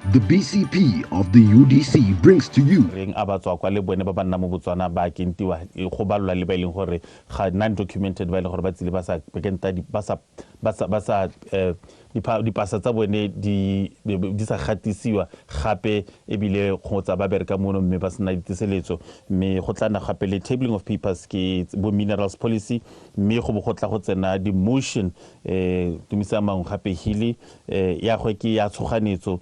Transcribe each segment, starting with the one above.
The BCP of the UDC brings to you Reng a ba tswa kwa le bone ba ba nna mo Botswana ba kentiwa go balelwa le ba e leng gore ga non documented, ba e leng gore ba tsile ba sa kenta, ba sa dipasa tsa bone di sa gatisiwa gape, ebile kgotsa ba bereka mono mme ba sena diteseletso. Mme go tla nna gape le tabling of papers ke bo minerals policy, mme go bo go tla go tsena di-motion. Tumisa mangwe gape hile ya gwe ke ya tshoganetso.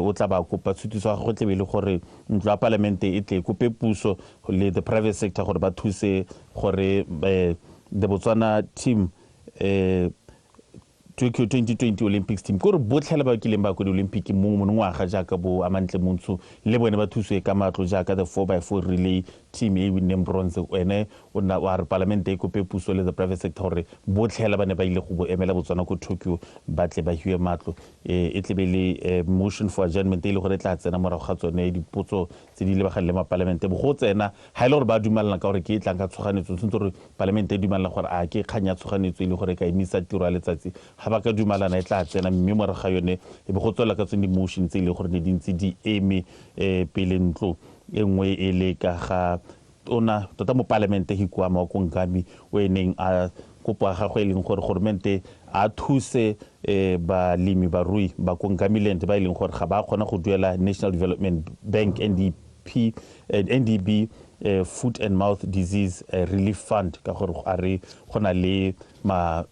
O tla ba kopa tshutiso ya gagwe tlebe le gore ntlo ya palamente e tle kope puso le the private sector gore ba thuse gore the Botswana team, Tokyo 2020 Olympics team, kore botlhe le ba kileng ba ko di-Olympic mo monongwaga jaaka bo Amantle Montsho, le bone ba thusiwe ka matlo jaaka the 4x4 relay team e winneng bronze. Ene o nna wa re palamente e kope puso le the private sector gore botlhe ba ne ba ile go bo emela Botswana ko Tokyo ba tle ba hiwe matlo. E tlebe le motion for adjournment e le gore e tla tsena morago ga tsone dipotso tse di lebaganeng le mapalamente bo go tsena. Ga e le gore ba dumalana ka gore ke e tlang ka tshoganetso, tshwanetse gore palamente e dumalana gore a ke kgang ya tshoganetso e le gore e ka emisa tiro ya letsatsi. Ga ba ka dumalana, e tla tsena, mme morago ga yone e be go tswelela ka tsone di-motion tse e leng gore ne di ntse di eme pele ntlo. E nngwe e le ka ga ona tota mo palamente Hikuama wa ko Ngami, o e neng a kopo ya gagwe e leng gore goromente a thuse balemi barui ba ko Ngamiland ba e leng gore ga ba kgona go duela National Development Bank, NDP, NDB Foot and Mouth Disease Relief Fund, ka gore a re go na le ma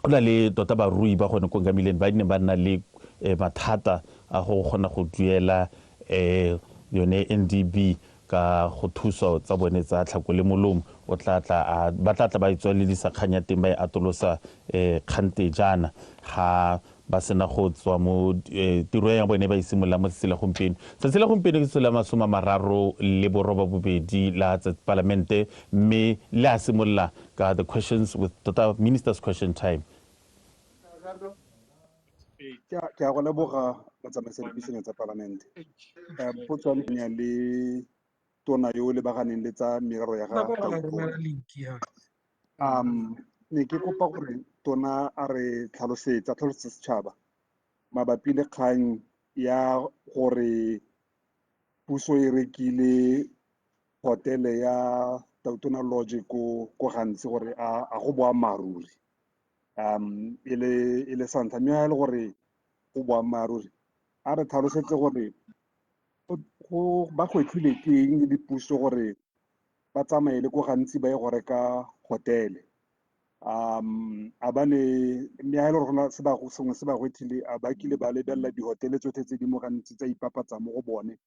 go na le tota barui ba gone ko Ngamiland ba ne ba nna le mathata a go kgona go duela yone NDB ka go thuso tsa bone tsa tlhako le molomo. O tla tla a ba tla tla ba itswelelisa kgang ya teng, ba e atolosa kgante jaana ga ba sena go tswa mo tiro ya bone ba e simolola mo tsatsi la gompieno. Tsatsi la gompieno ke tsatsi la 38 la palamente, mme le a simolola ka the questions with tota ministers question time. Ke a go leboga, batsamaisa dipuisanyo tsa palamente. Potso ya me le tona yo o lebaganeng le tsa merero ya ga Tautona. Ne ke kopa gore tona a re tlhalosetse, a tlhalosetse setšhaba mabapi le kgang ya gore puso e rekile hotele ya Tautona Lodge ko Gantsi, gore a go boammaaruri e le santlha, mme ga e le gore go boammaaruri, a re tlhalosetse gore go ba gwetlhile ke eng le puso gore ba tsamaye le ko Gantsi ba ye go reka hotele. A ba ne mme ga e le gore gona sengwe se ba gwetlhile, a ba kile ba lebelela dihotele tsotlhe tse di mo Gantsi tsa ipapatsa mo go bone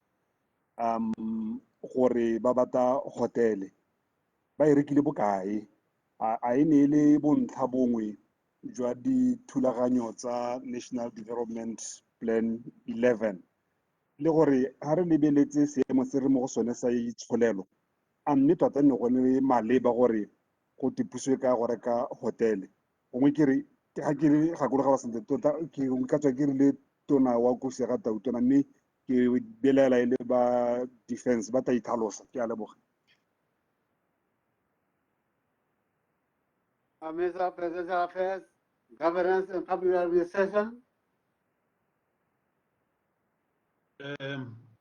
gore ba batla hotele, ba e rekile bokae, a e ne e le bontlha bongwe jwa dithulaganyo tsa National Development Plan 11, le gore ga re lebeletse seemo se re mo go sone sa itsholelo, a mme tota ne go le maleba gore go te puso e ka go reka hotele? Gongwe ke re ga ke re gakologelwa sentle, tota ke ka tswa ke rile tona wa kosi ya ga Tautona, mme ke belaela e le ba defense ba tla itlhalosa. Ke a leboga. Minister of Presidential Affairs, Governance and Public Administration.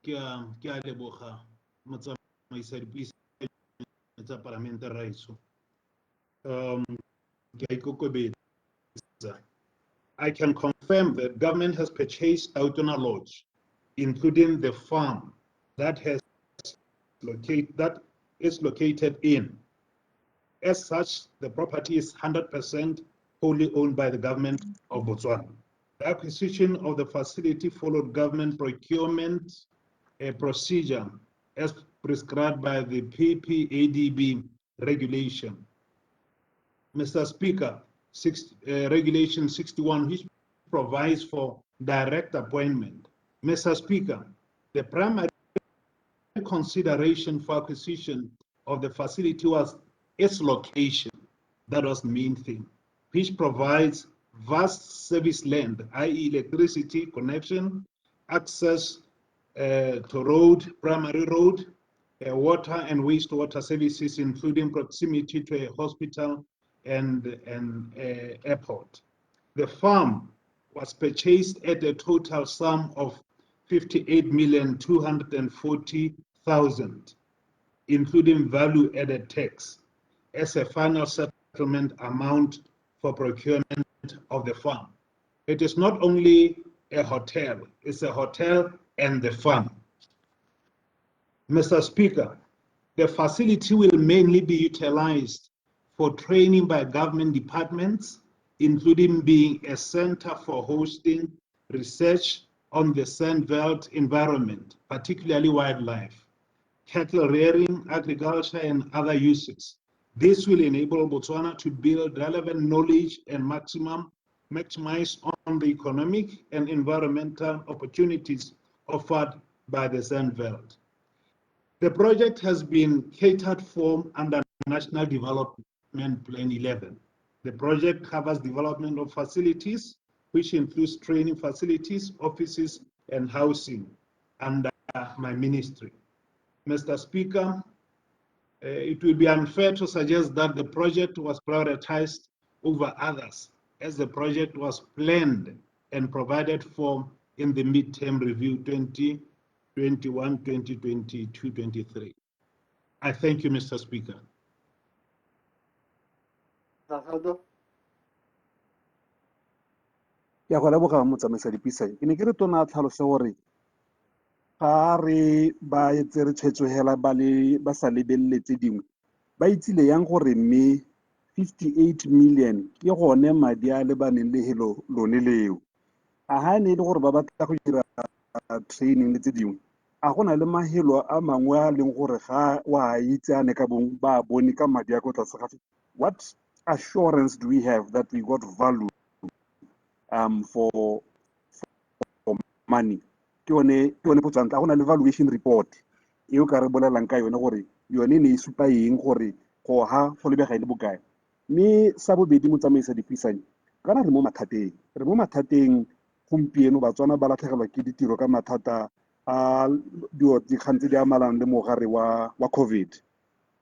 Ke a leboga, motsamaisa dipuisano tsa palamente raetsho. Ke a ikokobetsa. I can confirm that government has purchased Tautona Lodge, including the farm that is located in. As such, the property is 100% wholly owned by the government of Botswana. The acquisition of the facility followed government procurement procedure as prescribed by the PPADB regulation. Mr. Speaker, Regulation 61, which provides for direct appointment. Mr. Speaker, the primary consideration for acquisition of the facility was its location. That was the main thing, which provides vast service land, i.e. electricity connection, access to road, primary road, water and wastewater services, including proximity to a hospital and airport. The farm was purchased at a total sum of 58,240,000, including value-added tax, as a final settlement amount for procurement of the farm. It is not only a hotel, it's a hotel and the farm. Mr. Speaker, the facility will mainly be utilized for training by government departments, including being a center for hosting research on the sandveld environment, particularly wildlife, cattle rearing, agriculture, and other uses. This will enable Botswana to build relevant knowledge and maximize on the economic and environmental opportunities offered by the sandveld. The project has been catered for under National Development Plan 11. The project covers development of facilities, which includes training facilities, offices, and housing under my ministry. Mr. Speaker, it will be unfair to suggest that the project was prioritized over others, as the project was planned and provided for in the midterm review 2021, 2022, 23. I thank you, Mr. Speaker. Ke a go leboga motsamaisa dipuisanyo. Ke ne ke re tona a tlhalose gore ga re ba tsere tshwetso hela ba le ba sa lebelele tse dingwe, ba itsile yang gore mme 58 million ke gone madi a lebaneng le helo lone leo. A ha ne e le gore ba batla go dira training le tse dingwe, a go na le mahelo a mangwe a leng gore ga wa itse a ne ka bong ba bone ka madi a ko tlase ga. What assurance do we have that we got value for money? Ke yone potso ya ntlha. Go na le valuation report e o ka re bolelang ka yone gore yone ne e supa eng gore go ha go lebega e le bokae. Mme sa bobedi motsamaisa dipuisanyo, kana re mo mathateng, re mo mathateng gompieno. Batswana ba latlhegelwa ke ditiro ka mathata a dikgang tse di amanang le mogare wa COVID.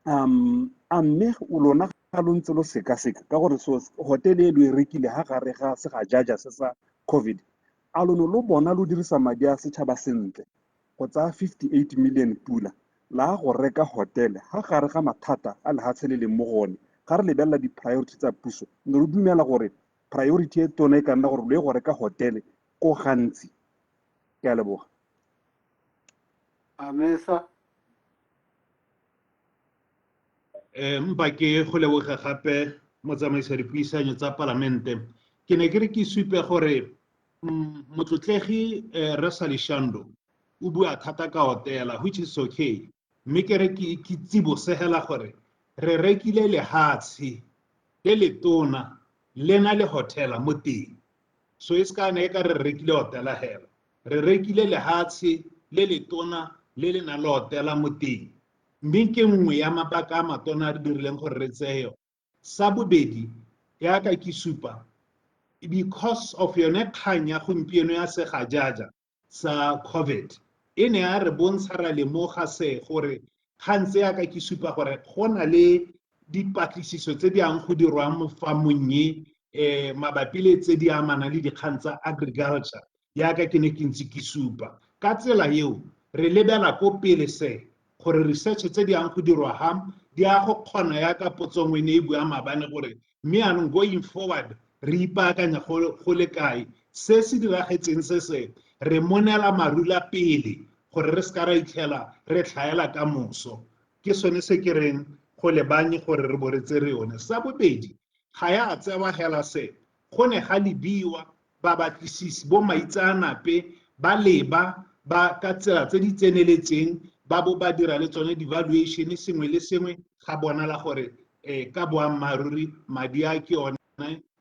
A mme lona ga lo ntse lo sekaseka ka gore so hotel e lo e rekile ha gare ga segajaja se sa COVID, a lo ne lo bona lo dirisa madi a setšhaba sentle go tsaya 58 million pula la go reka hotel ha gare ga mathata a lehatshe le leng mo go one? Ga re lebelela di-priority tsa puso, ne re dumela gore priority e tona e ka nna gore lo ye go reka hotel ko gantsi. Ke a leboga. Amesa. Mpa ke go leboga gape motsamaisa dipuisanyo tsa palamente. Ke ne ke re ke supe gore motlotlegi Rre Saleshando o bua thata ka hotela, which is okay. Mme ke re ke tsibosegela gore re rekile lehatshe le letona le na le hotela mo teng. So e se ka ne e ka re rekile hotela hela. Re rekile lehatshe le letona le le nang le hotela mo teng. Mme ke nngwe ya mabaka a matona a re dirileng gore re tseye yone. Sa bobedi, yaka ke supa, because of yone kgang ya gompieno ya segajaja sa COVID, e ne ya re bontsha ra lemoga se gore kgang tse yaka ke supa gore go na le dipatlisiso tse di yang go dirwang mo fa monnye, mabapi le tse di amanang le dikgang tsa agriculture, yaka ke ne ke ntse ke supa. Ka tsela eo, re lebela ko pele se, gore research tse di yang go dirwa ha, di ya go kgona yaka potso nngwe ne e bua maabane gore mme yaanong going forward re ipaakanya go le kae. Se se diragetseng se se, re monela marula pele gore re seka ra itlhela re tlhaela ka moso. Ke sone se ke reng go lebanye gore re bo re tsere yone. Sa bobedi, ga ya tsewa hela se, go ne ga lebiwa babatlisisi bo maitseanape ba leba ba ka tsela tse di tseneletseng, ba bo ba dira le tsone di-valuation sengwe le sengwe, ga bonala gore ka boammaaruri madi a ke one,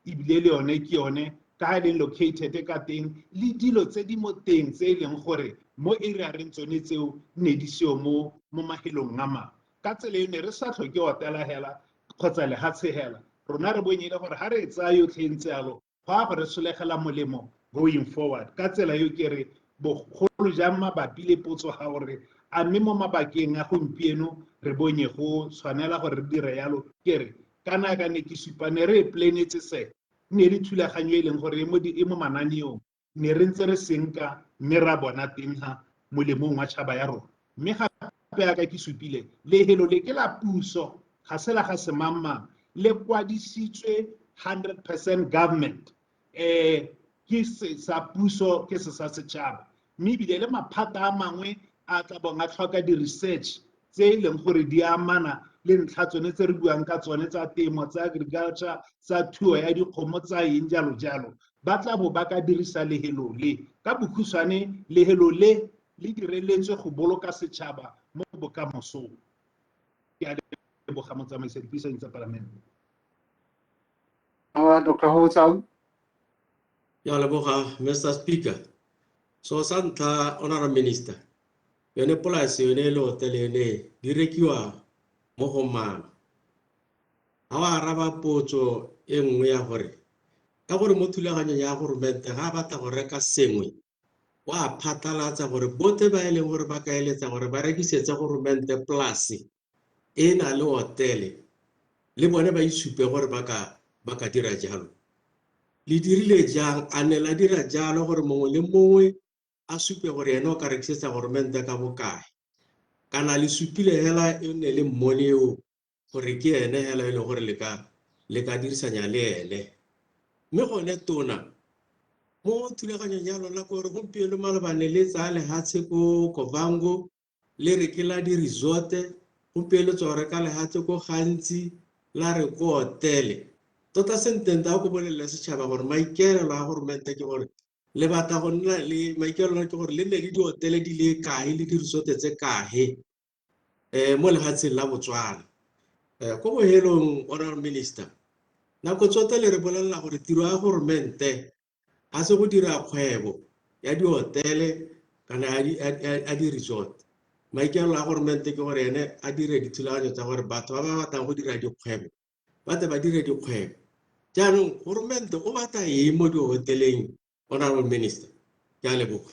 ebile le yone ke yone, ka ha e leng located ka teng, le dilo tse di mo teng tse e leng gore mo area reng tsone tseo ne di seo mo mafelong a mangwe. Ka tsela eo ne re sa tlhoke hotela hela kgotsa lehatshe hela. Rona re bonye le gore ha re e tsaya yotlhe e ntse yalo, go a go re solegela molemo going forward. Ka tsela eo ke re bogolo jang mabapi le potso ga gore a mme mo mabakeng a gompieno re bonye go tshwanela gore re dire yalo, ke re kana ka ne ke supa ne re e planetse se, ne le thulaganyo e leng gore e mo mananeong, Ne re ntse re senka mme ra bona teng ha molemong wa tšhaba ya rona. Mme gape yaka ke supile, lehelo le ke la puso, ga se la ga semangmang, le kwadisitswe 100% government. Ke se sa puso, ke se sa setšhaba. Mme ebile le maphata a mangwe a tla bong a tlhoka di-research tse e leng gore di amana le ntlha tsone tse re buang ka tsone tsa temo, tsa agriculture, tsa thuo ya dikgomo, tsa eng jalo jalo, ba tla bo ba ka dirisa lehelo le. Ka bokhutshwane, lehelo le le direletswe go boloka setšhaba mo bokamosong. Ke a leboga, motsamaisa dipuisanyo tsa palamente. Dr. Gobotswang. Ke a leboga, Mr. Speaker. So sa ntlha, Honorable Minister, yone polase yone le hotele yone di rekiwa mo go mang? Ha o araba potso e nngwe ya gore ka gore mo thulaganyong ya goromente ga a batla go reka sengwe, o a phatlalatsa gore botlhe ba e leng gore ba ka eletsa gore ba rekisetse goromente polase e na le hotele, le bone ba itshupe gore ba ka dira jalo. Le dirile jang? A ne la dira jalo gore mongwe le mongwe a supe gore ene o ka rekisetsa goromente ka bokae? Kana le supile hela e nne le mmone eo gore ke ene hela e leng gore le ka dirisanya le ene. Mme gone tona, mo thulaganyong ya lona gore gompieno malobane le tsaya lehatshe ko Okavango, le re ke la di-resort, gompieno le tswa go reka lehatshe ko Gantsi, la re ko hotele. Tota sentle a ko bolelele setšhaba gore maikaelelo a goromente ke gore le batla go nna le maikaelelo ke gore le nne le dihotele di le kae le di-resort tse kae mo lefatsheng la Botswana. Ko bohelong, Honorable Minister, nako tsotlhe le re bolelela gore tiro ya goromente ga se go dira kgwebo ya dihotele kana ya di-resort. Maikaelelo a goromente ke gore ene a dire dithulaganyo tsa gore batho ba ba batlang go dira dikgwebo ba tle ba dire dikgwebo. Jaanong goromente o batla eng mo dihoteleng, Honorable Minister? Ke a leboga.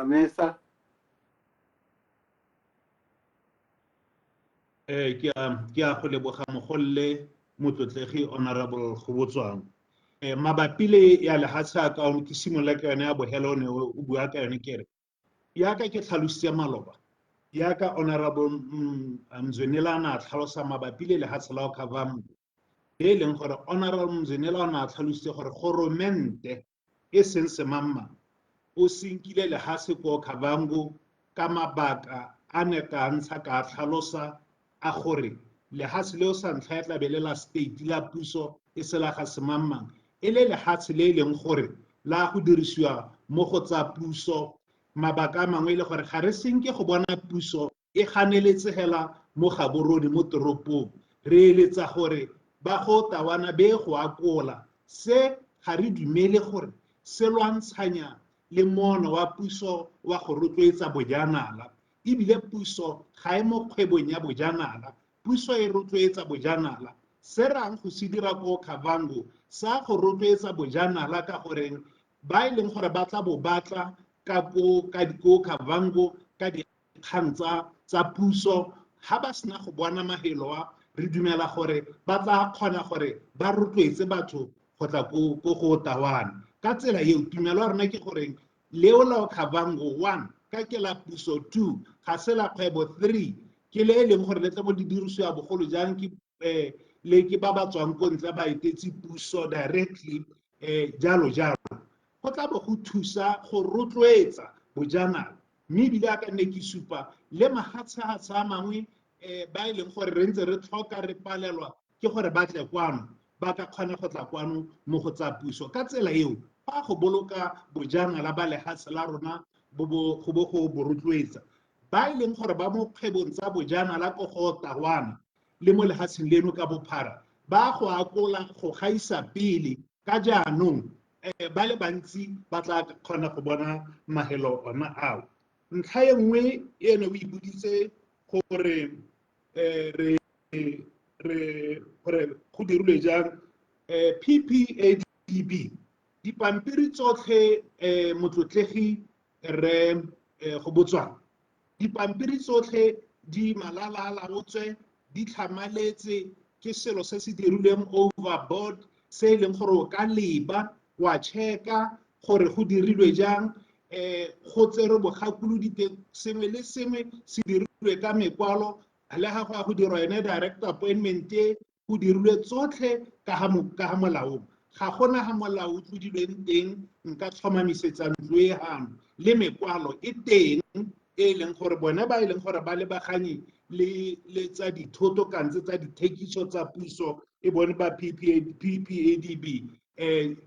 Minister. Ke a go leboga mogolle motlotlegi Honorable Gobotswang. Mabapi le ya lehatshe a ka ke simolola ka yone ya bohelo ne o bua ka yone, ke re yaka ke tlhalositse maloba, yaka Honorable Mzwinila a tlhalosa mabapi le lehatshe la Okavango, e leng gore Honorable Mzwinila o ne a tlhalositse gore goromente e seng semangmang o senkile lehatshe ko Okavango ka mabaka a ne ka ntsha ka tlhalosa a gore lehatshe leo sa ntlha e tla be le la state la puso e se la ga semangmang, e le lehatshe le e leng gore la go dirisiwa mo go tsa puso. Mabaka a mangwe e le gore ga re senke go bona puso e ganeletse hela mo Gaborone mo toropong, re eletsa gore ba go tawana be go akola. Se ga re dumele gore se lwantshanya le moono wa puso wa go rotloetsa bojanala, ebile puso ga e mo kgwebong ya bojanala, puso e rotloetsa bojanala. Se rang go se dira ko Okavango sa go rotloetsa bojanala ka goreng ba e leng gore ba tla bo batla ka ko Okavango ka dikgang tsa puso, ha ba sena go bona mahelo a, re dumela gore ba tla kgona gore ba rotloetse batho go tla ko go tawana. Ka tsela eo tumelo ya rona ke goreng leo la Okavango 1 ka ke la puso, 2 ga se la kgwebo, 3 ke le e leng gore le tla bo le dirisiwa bogolo jang ke le ke ba ba tswang ko ntle ba etetse puso directly, jalo jalo. Go tla bo go thusa go rotloetsa bojanala, mme ebile a ka nne ke supa le mahatshahatshe a mangwe ba e leng gore re ntse re tlhoka re palelwa ke gore ba tle kwano, ba ka kgona go tla kwano mo go tsa puso. Ka tsela eo fa go boloka bojanala ba lehatshe la rona go bo go bo rotloetsa ba e leng gore ba mo kgwebong tsa bojanala ko go tawana le mo lehatsheng leno ka bophara, ba go akola go gaisa pele ka jaanong ba le bantsi ba tla kgona go bona mahelo ona ao. Ntlha e nngwe e ne o ipoditse gore gore go dirilwe jang, PPADB dipampiri tsotlhe, motlotlegi re Gobotswang, dipampiri tsotlhe di malala a laotswe, di tlhamaletse, ke selo se se dirilweng overboard se e leng gore o ka leba Wa checka gore go dirilwe jang, go tserwe bogakolodi teng, sengwe le sengwe se dirilwe ka mekwalo, le ga go ya go dirwa yone direct appointment e, go dirilwe tsotlhe ka ga molaong. Ga gona ga molao o tlodilweng teng, nka tlhomamisetsa ntlo e gano le mekwalo e teng e leng gore bone ba e leng gore ba lebaganye le tsa dithoto kantse tsa dithekiso tsa puso e bone ba PPADB,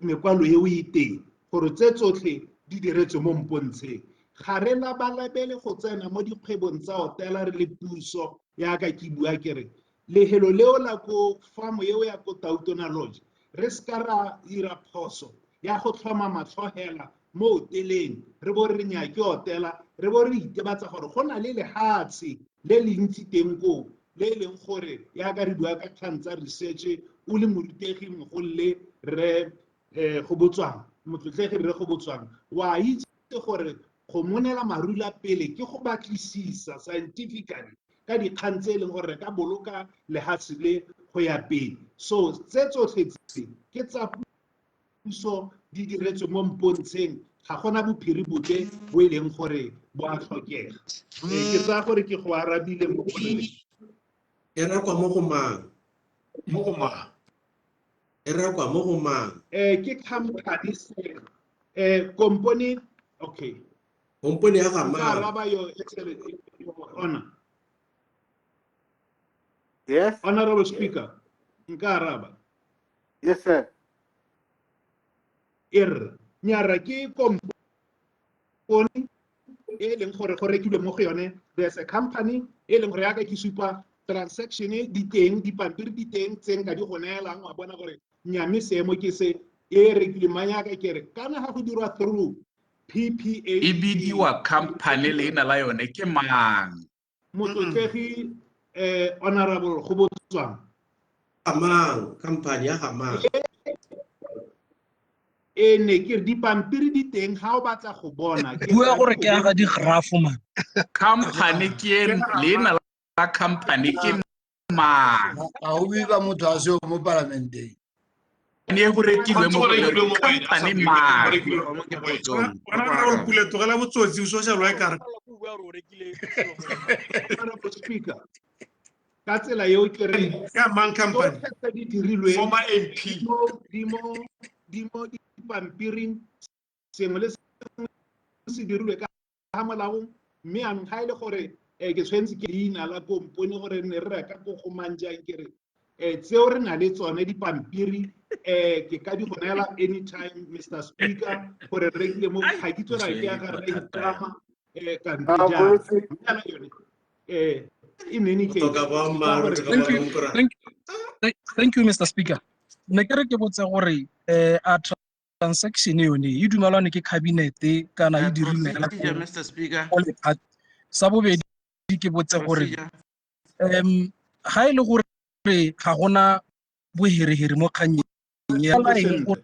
mekwalo eo e teng gore tse tsotlhe di diretswe mo mpontsheng. Ga re labalabele go tsena mo dikgwebong tsa hotela re le puso, yaka ke bua ke re lehelo leo la ko farm eo ya ko Tautona Lodge, re seka ra dira phoso ya go tlhoma matlhogela mo hoteleng, re bo re nya ke hotela, re bo re itebatsa gore go na le lehatshe le le ntsi teng koo, le e leng gore yaka re bua ka kgang tsa research, o le morutegi mogolle re go botswang, motlotlegi re go botswang, wa itse gore go monela marula pele ke go batlisisa scientifically ka dikgang tse e leng gore re ka boloka lehatshe le go ya pele. So tse tsotlhe tse ke tsa puso, di diretswe mo mpontsheng, ga gona bophiri bope bo e leng gore bo a tlhokega. Ke tsaya gore ke go arabile mo go leng. E rekwa mo go mang? Mo go mang? E rekwa mo go mang? Ke company se, company, okay. Company ya ga Nka mang? araba yo, excellent, your honor. Yes. Honorable Speaker, nka araba. Yes, sir. Er, nyara ke company e leng gore go rekilwe mo go yone. There's a company e leng gore yaka ke supa transaction di teng, dipampiri di teng tse nka di go neelang, wa bona gore nyame seemo ke se e rekile mang yaka ke re kana ga go dirwa through PPA. E bidiwa company, leina la yone ke mang? Motlotlegi, Honorable Gobotswang. Mang, company ya ga mang? E ne ke re dipampiri di teng ga o batla go bona. Ke Bua tla gore go ke ya ga bona. di-graph, man. Company ke e, leina la company ke mang? Ga o bue ka motho a seo mo palamenteng. Ne go rekilwe mo Go rekilwe mo go wena, company a sa mang? go rekilwe mo go wena. Honorable Pule, tlogela botsotsi, o social worker. Honorable Speaker, ka tsela eo ke re Ya mang company? tsotlhe tse di dirilweng Former MP. di mo dipampiring, sengwe le sengwe se dirilwe ka ga molaong, mme jaanong ga e le gore ke tshwanetse ke leina la kompone gore ne re reka ko go mang jang, ke re tseo re na le tsone dipampiri, ke ka di go neela anytime, Mister Speaker, gore re rekile mo, ga ke itse gore ke ya ga re itlama, kante Ah, jang. boletse. Mme jaanong yone, in any case, Go tlhoka boammaaruri, ka gore Thank you, boammaaruri. thank you, thank you, Mister Speaker. Ne ke re ke botse gore, a transaction yone e dumelwane ke cabinet kana e dirilwe fela Procedure, Mister Speaker. ko lephata. Sa bobedi ke botse gore, Procedure. ga e le gore ga gona boherehere mo kgannyeng ya eng gore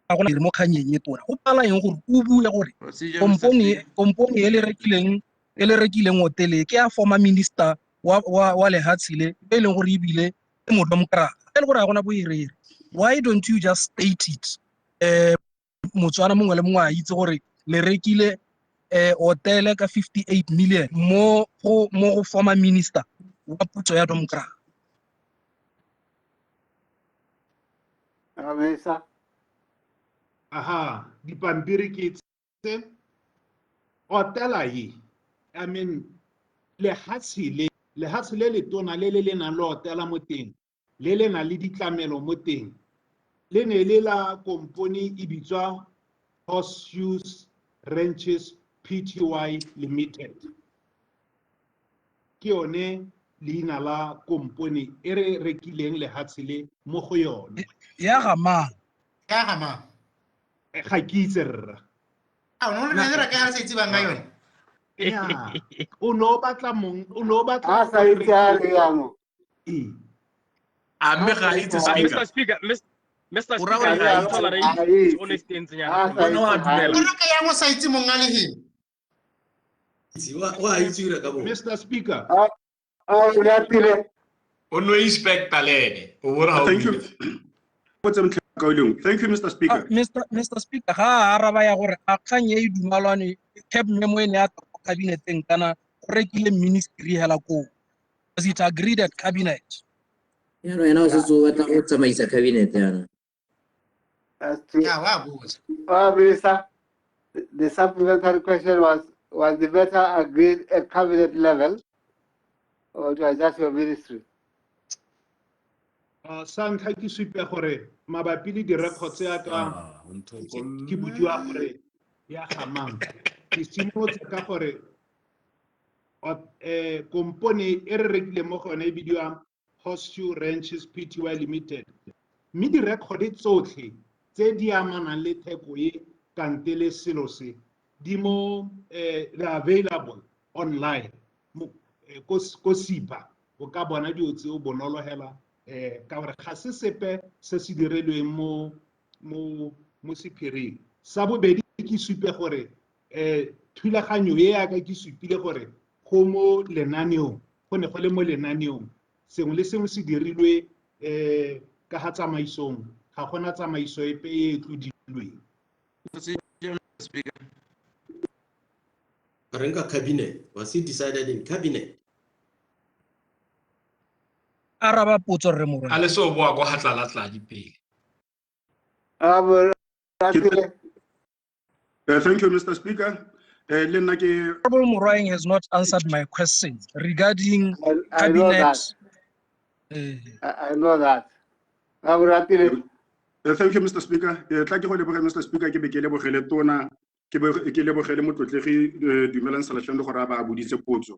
ga gona mo kgannyeng e tona, go pala eng gore o bue gore Procedure, Mister Speaker. kompone e le rekileng, e le rekileng hotele ke ya former minister wa lehatshe le, e leng gore ebile ke modomokrata, e le gore ga gona boherehere. Why don't you just state it? Motswana mongwe le mongwe a itse gore le rekile, hotele ka 58 million mo go former minister wa puso ya Domkrag. Amesa. Aha, dipampiri ke tse. Hotela e, I mean, lehatshe le, lehatshe le letona le le le nang le hotela mo teng, le le nang le ditlamelo mo teng, le ne le la kompone e bitswa Horseshoes Ranches PTY Limited. Ke yone leina la kompone e re rekileng lehatshe le mo go yone. Ya ga mang? Ya ga mang? Ga ke itse rra. A, o ne o le re ka se itse bang ka yone? Ya, o no batla mong, o no batla A sa itse a re jaanong. Ee. A mme ga a itse Mister speaker. Speaker, Mister O raya Speaker, gore ga a I itse. tolerate A itse. honesty e ntseng A yana. sa O ne wa itse, ga a dumela. O re ka yang o sa itse mong a lehelo? Itse, wa itse o ira ka bong. Mister Speaker. A, o le apile. O no inspector le ene. O bone ga o Thank you. buile. Potse Motlhakaoleng. Thank you, Mr. Speaker. Mr. Speaker, ga a araba ya gore a kgang e e dumalwane cap memo e ne ya tla ko kabineteng kana go rekile ministry hela koo. Was it agreed at cabinet? Jaanong ena o setse o batla go tsamaisa cabinet jaanong. Yeah, wa botsa. Minister, the supplementary question was the matter agreed at cabinet level, or it was just your ministry? Sa ntlha ke supe gore mabapi le di-records ya ka ke bodiwa gore ya gamang. Ke simolotse ka gore kompone e re rekile mo go yone e bidiwa Horseshoe Ranches Pty Limited. Mme di-record tsotlhe tse di amanang le theko e kante le selo se di mo they are available online mo ko SIPA. O ka bona dilo tseo bonolo hela, ka gore ga se sepe se se dirilweng mo sephiring. Sa bobedi ke supe gore thulaganyo e yaka ke supile gore go mo lenaneong, go ne go le mo lenaneong, sengwe le sengwe se dirilwe ka ga tsamaisong, ga gona tsamaiso epe e e tlodilweng. Renga cabinet, was it decided in cabinet? Araba potso rre Morweng. A le so boa kwa Hatlalatladi pele. Thank you, Mr. Speaker. Le nna ke Honorable Morwaeng has not answered my question regarding I know cabinet. that. I know that. Thank you, Mr. Speaker. Tla ke go leboge, Mr. Speaker, ke be ke lebogele tona, ke be ke lebogele motlotlegi Dumelang Saleshando gore a ba a boditse potso.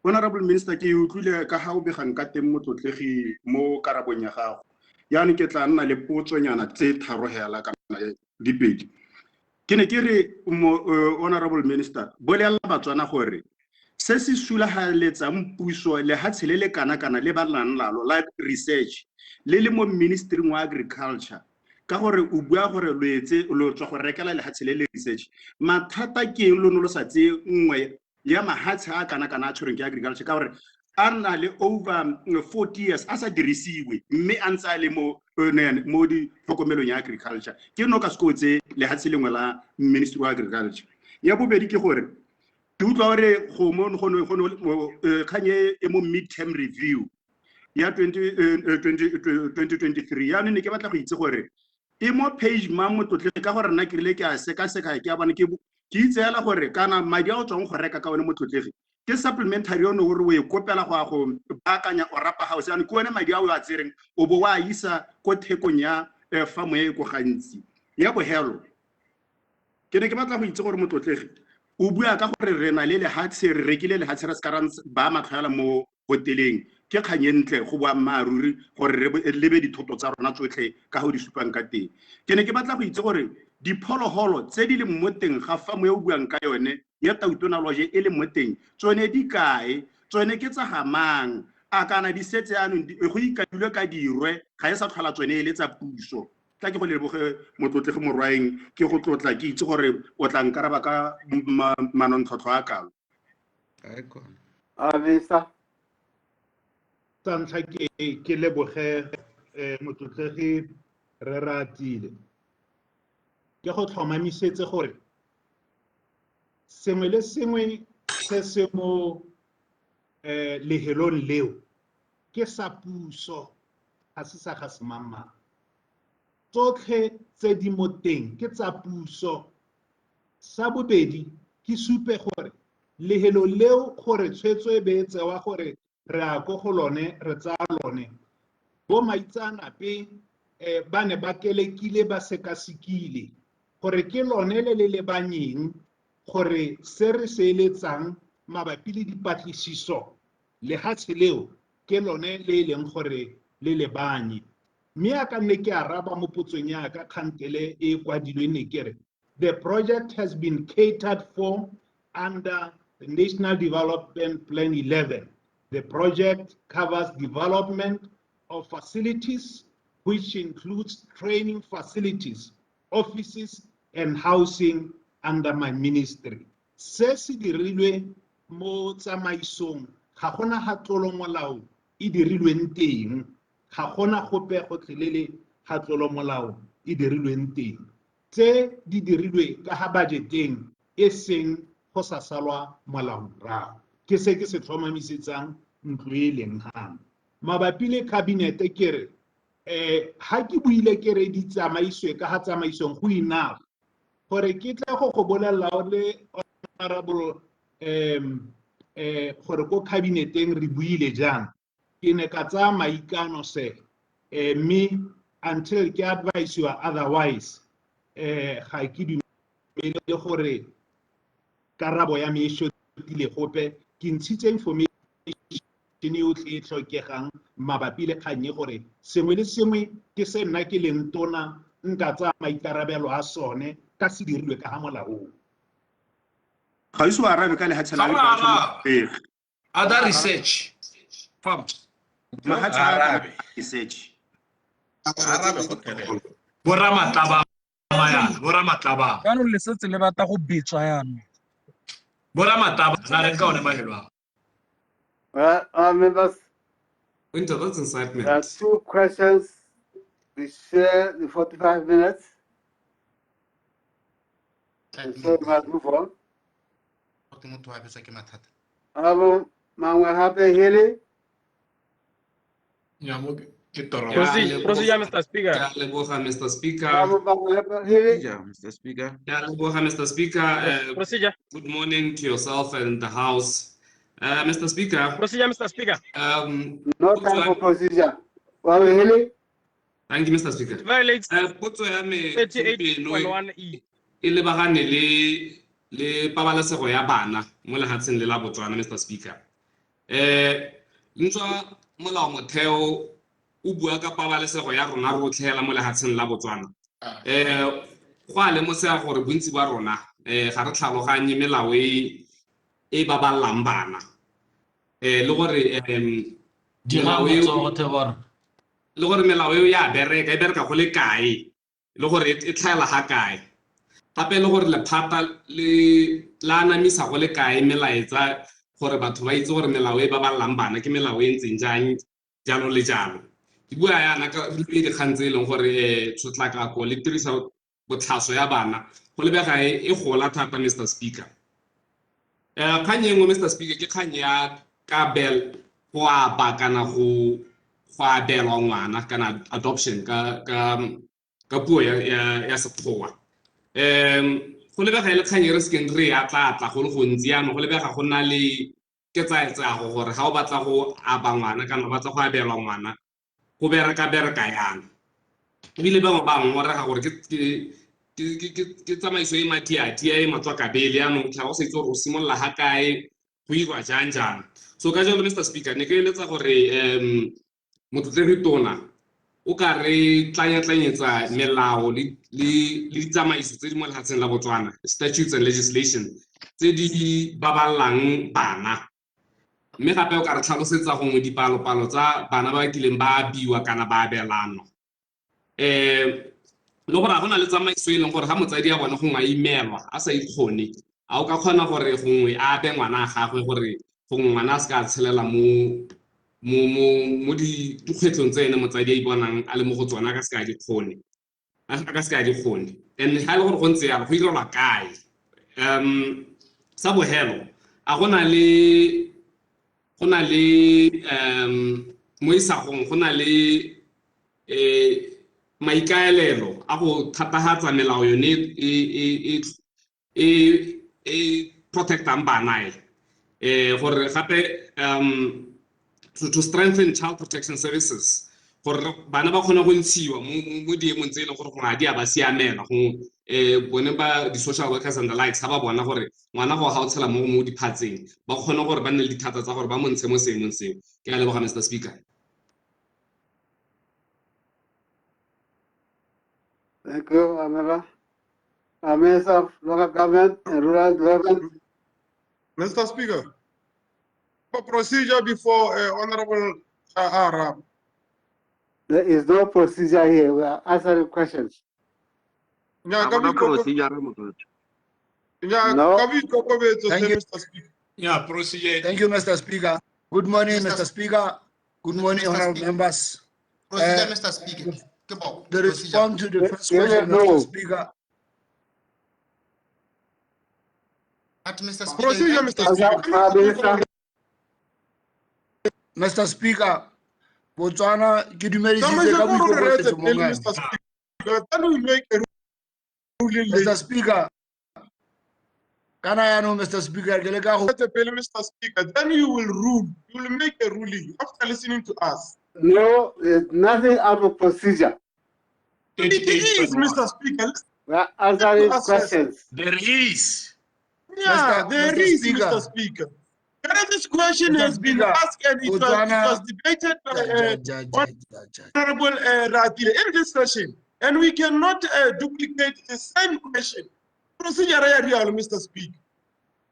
Honorable Minister, ke utlwile ka ga o begang ka teng motlotlegi mo karabong ya gago. Jaanong ke tla nna le potsonyana tse tharo hela kana di pedi. Ke ne ke re, Honorable Minister, bolelela Batswana gore se se sulagaletsang puso lehatshe le le kana-kana le ba nang nalo la research le le mo ministry wa agriculture, ka gore o bua gore lo etse lo tswa go rekela lehatshe le le research. Mathata ke eng lo ne lo sa tseye nngwe ya mahatshe a kana-kana a tshwerweng ke agriculture, ka gore a na le over 40 years a sa dirisiwe mme a ntse a le mo ditlhokomelong ya agriculture. Ke no ka se ko tse lehatshe lengwe la ministry wa agriculture. Ya bobedi ke gore ke utlwa gore go mo, go no, go no, mo kgang e e mo mid-term review ya 2023. Jaanong ne ke batla go itse gore e mo page mang motlotlegi, ka gore nna ke rile ke a sekaseka, ke a bona, ke itse hela gore kana madi a o tswang go reka ka one motlotlegi ke supplementary one gore o e kopela go ya go baakanya Orapa House. Jaanong ke one madi a o a tsereng o bo o a isa ko thekong ya farm e ko gantsi. Ya bohelo ke ne ke batla go itse gore motlotlegi o bua ka gore re na le lehatshe, re rekile lehatshe, re se ka ra ba matlhoela mo hoteleng. Ke kgang e ntle go boammaaruri gore re lebe dithoto tsa rona tsotlhe ka go di supang ka teng. Ke ne ke batla go itse gore diphologolo tse di leng mo teng ga farm e o buang ka yone ya Tautona Lodge e leng mo teng, tsone di kae, tsone ke tsa ga mang, a kana di setse jaanong go ikadilwe ka dirwe, ga e sa tlhola tsone e le tsa puso. Tla ke go leboge motlotlegi Morwaeng, ke go tlotla, ke itse gore o tla nkaraba ka manontlhotlho a kalo. Minister. Sa ntlha ke leboge motlotlegi re ratile. Ke go tlhomamisetse gore sengwe le sengwe se se mo lehelong leo ke sa puso, ga se sa ga semangmang. Tsotlhe tse di mo teng ke tsa puso. Sa bobedi, ke supe gore lehelo leo gore tshwetso e be e tsewa gore re ya ko go lone, re tsaya lone. Bo maitseanape ba ne ba kelekile, ba sekasekile gore ke lone le le lebanyeng gore se re se eletsang mabapi le dipatlisiso lehatshe leo ke lone le e leng gore le lebanye. Mme a ka nne ke araba mo potsong ya ka kgantele e kwadilweng ne ke re, the project has been catered for under the National Development Plan 11. The project covers development of facilities, which includes training facilities, offices, and housing under my ministry. Se se dirilwe mo tsamaisong, ga gona ga tlolo molao e dirilweng teng. Ga gona gope gotlhelele ga tlolomolao e dirilweng teng. Tse di dirilwe ka ga budgeteng e seng go sa salwa molao morago. Ke se ke se tlhomamisetsang ntlo e leng hano. Mabapi le kabinete ke re ha ke buile ke re di tsamaiswe ka ga tsamaisong go enough gore ke tla go go bolelela o le honorable gore ko kabineteng re buile jang. Ke ne ka tsaya maikano se mme until ke advise-iwa otherwise ga ke dumele gore karabo ya me e shotile gope. Ke ntshitse information yotlhe e tlhokegang mabapi le kgang e gore sengwe le sengwe ke se nna ke leng tona nka tsaya maikarabelo a sone ka se dirilwe ka ga molaong. Ga ise o arabe ka lehatshe la Ga o arabe. Other research farms. Mahatshe a Arabe. research. Arabe go telele. Borra matlaba yana, borra matlaba. Jaanong le setse le batla go betswa jaanong. Borra matlaba, na re ka one mafelo a. Well, our members, Winter, that's incitement. There are two questions. We share the 45 minutes. And so we must move on. Mangwe hape Hili. Ya, mo ke toro. Procedure, Mr. Speaker. Ke a leboga, Mr. Speaker. Procedure, Mr. Speaker. Ke a leboga, Mr. Speaker. Procedure. Good morning to yourself and the House. Mr. Speaker. Procedure, Mr. Speaker. No time for procedure. Hili. Thank you, Mr. Speaker. It violates potso ya me gompieno 38.1E. e lebagane le pabalesego ya bana mo lehatsheng le la Botswana, Mr. Speaker. Ntswa molao motheo o bua ka pabalesego ya rona rotlhe hela mo lehatsheng la Botswana. Go a lemosega gore bontsi ba rona ga re tlhaloganye melao e baballang bana. Le gore Dira melao eo motsogo, Thebora. le gore melao eo ya bereka, e bereka go le kae, le gore e tlhaela ga kae. Gape le gore lephata le la anamisa go le kae melaetsa gore batho ba itse gore melao e baballang bana ke melao e ntseng jang, jalo le jalo. Ke bua yana ka le dikgang tse e leng gore tshotlakako le tiriso botlhaswa ya bana go lebega e gola thata, Mr. Speaker. Kgang e nngwe, Mr. Speaker, ke kgang ya kabel go aba kana go abelwa ngwana kana adoption ka puo ya Sekgowa. Go lebega e le kgang e re sekeng re e atla-atla go le gontsi jaanong, go lebega go nna le ketsaetsego gore ga o batla go aba ngwana kana o batla go abelwa ngwana go bereka-bereka yang. Ebile bangwe ba ngongorega gore ke tsamaiso e matiatia e matswakabele jaanong, tlha go sa itse gore o simolola ga kae, go irwa jang jang. So ka jalo, Mr. Speaker, ne ke eletsa gore motlotlegi tona o ka re tlanya-tlanyetsa melao le ditsamaiso tse di mo lefatsheng la Botswana, statutes and legislation tse di baballang bana. Mme gape o ka re tlhalosetsa gongwe dipalopalo tsa bana ba ba kileng ba abiwa kana ba abelanwa. Le gore ga go na le tsamaiso e leng gore ga motsadi a bone gongwe a imelwa a sa ikgone, a o ka kgona gore gongwe a abe ngwana a gagwe gore gongwe ngwana a se ka a tshelela mo dikgwetlhong tse ene motsadi a iponang a le mo go tsona, a ka se ka a di kgone. A ka se ka a di kgone. And ga e le gore go ntse jalo, go irelwa kae? Sa bohelo, a go na le, go na le, mo isagong, go na le, maikaelelo a go thatahatsa melao yone e protectang bana e. Gore gape, to strengthen child protection services, gore bana ba kgone go ntshiwa mo diemong tse e leng gore gongwe ga di a ba siamela, gongwe, bone ba di-social workers and the likes, ga ba bona gore ngwana go ga o tshela mo diphatseng, ba kgone gore ba nne le dithata tsa gore ba mo ntshe mo seemong seo. Ke a leboga, Mr. Speaker. Thank you, Amela. Minister of Local Government and Rural Development. Mr. Speaker, for procedure before Honorable Arab. There is no procedure here. We are answering questions. No. Thank you. Yeah, procedure. Thank you, Mr. Speaker. Good morning, Mr. Speaker. Good morning, Mr. honorable Speaker. Members. Procedure, Mr. Speaker. Ke bo- The procedure. response to the first Yes, question, no. Mr. Speaker. But Mr. Speaker, Procedure, Mr. Speaker. Minister. Mr. Speaker, Botswana ke dumedisitse Tsamaisa ka ko re reetse boikokobetso pele, mongame. Mr. Speaker. Then we make a ruling Mr. later. Speaker, kana yaanong Mr. Speaker ke leka go Reetse pele, Mr. Speaker. Then you will rule. You will make a ruling after listening to us. No, there's nothing out of procedure. It is, Mr. Speaker. Listen We are answering to us first. questions. There is. Yeah, Mr. there Mr. is, Speaker. Mr. Speaker. Whether this question Mr. has been Speaker, asked and it Botswana was debated by ja, ja, ja, ja, ja, ja. Honorable Ratile in this session, and we cannot duplicate the same question. Procedure ya rialo, Mr. Speaker.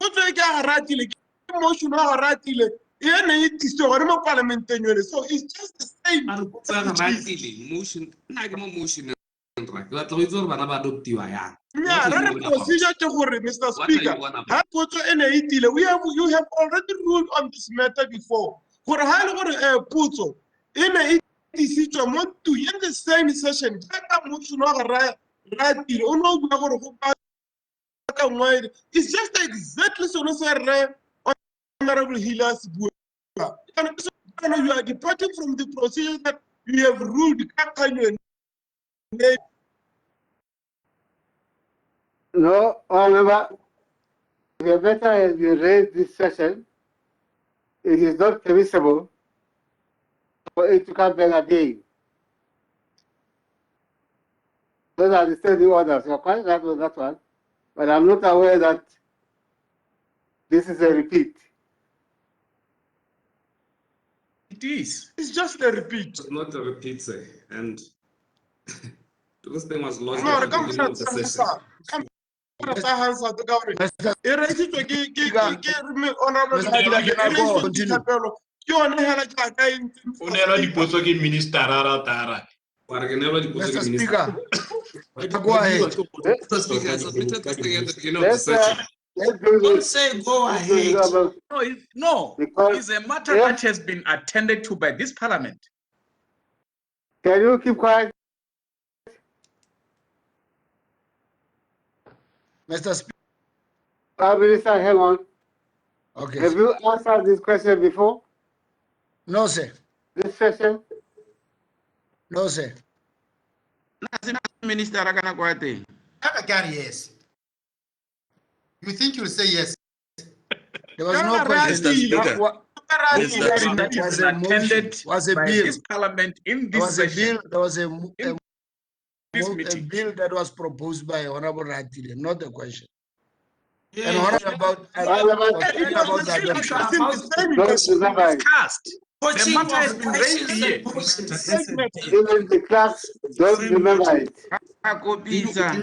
Potso e ke ya ga Ratile, ke motion wa ga Ratile, e neng e tlisitswe gone mo palamenteng yone. So it's just the same A re potso ya as ga it is. Ratile, motion, nna ke mo motion ra ke batla go itse gore bana ba adoptiwa yang. Nnyaa, What re are re you on about? procedure ke gore, Mr. What are Speaker, you on about? ha potso e ne e tile, we have, you have already ruled on this matter before. Gore ha e le gore potso e ne e tlisitswe mo ntlong in the same session, jaaka motion wa ga Ratile, o ne o bua gore go baakangwe, it's just exactly sone se rre Honorable Hiller se bua. Jaanong you are departing from the procedure that you have ruled ka kgang yone. No, however, the matter has been raised this session. It is not permissible for it to come back again. Those are the standing orders. You are quite right on that one. But I'm not aware that this is a repeat. It is. It's just a repeat. It's not a repeat, sir. And this thing was lost No, at re the ka beginning of the mo session. ka mo tsa Hansard ka gore Mr. e reisitswe ke Speaker, mme Honorable Mr. Ratile, Speaker, e can I go? reisitswe ke Continue. Thapelo. Ke yone hela jaaka e ntse, O Mr. neelwa Speaker. dipotso ke minister a rata a rata. Wa re ke neelwa dipotso Mr. ke minister. Speaker, go ahead. Mr. Speaker, I submitted this thing at the beginning of the Let's, session. let's do Don't this. say go Let's do ahead. this, Honorable, No, because it's a matter if that has been attended to by this parliament. can you keep quiet? Mr. Speaker. Minister, hang on. Okay. Have you answered this question before? No, sir. This session? No, sir. Minister a ka nako ya teng. Yes. You think you'll say yes? There was no Kana question. Mr. Speaker, What, Mr. was Speaker, was a motion, Attended was a by bill. this parliament in There this was a session, bill. There was a, in this a meeting. bill that was proposed by Honorable Ratile, not a question. And Yeah. Honorable about Honorable, was It talking was about the same adoption. addressing the same don't question. remember it. Discussed. The Poaching matter has of been raised questions here. and motions. Same matter. Even the clerks don't remember it. A kopisa.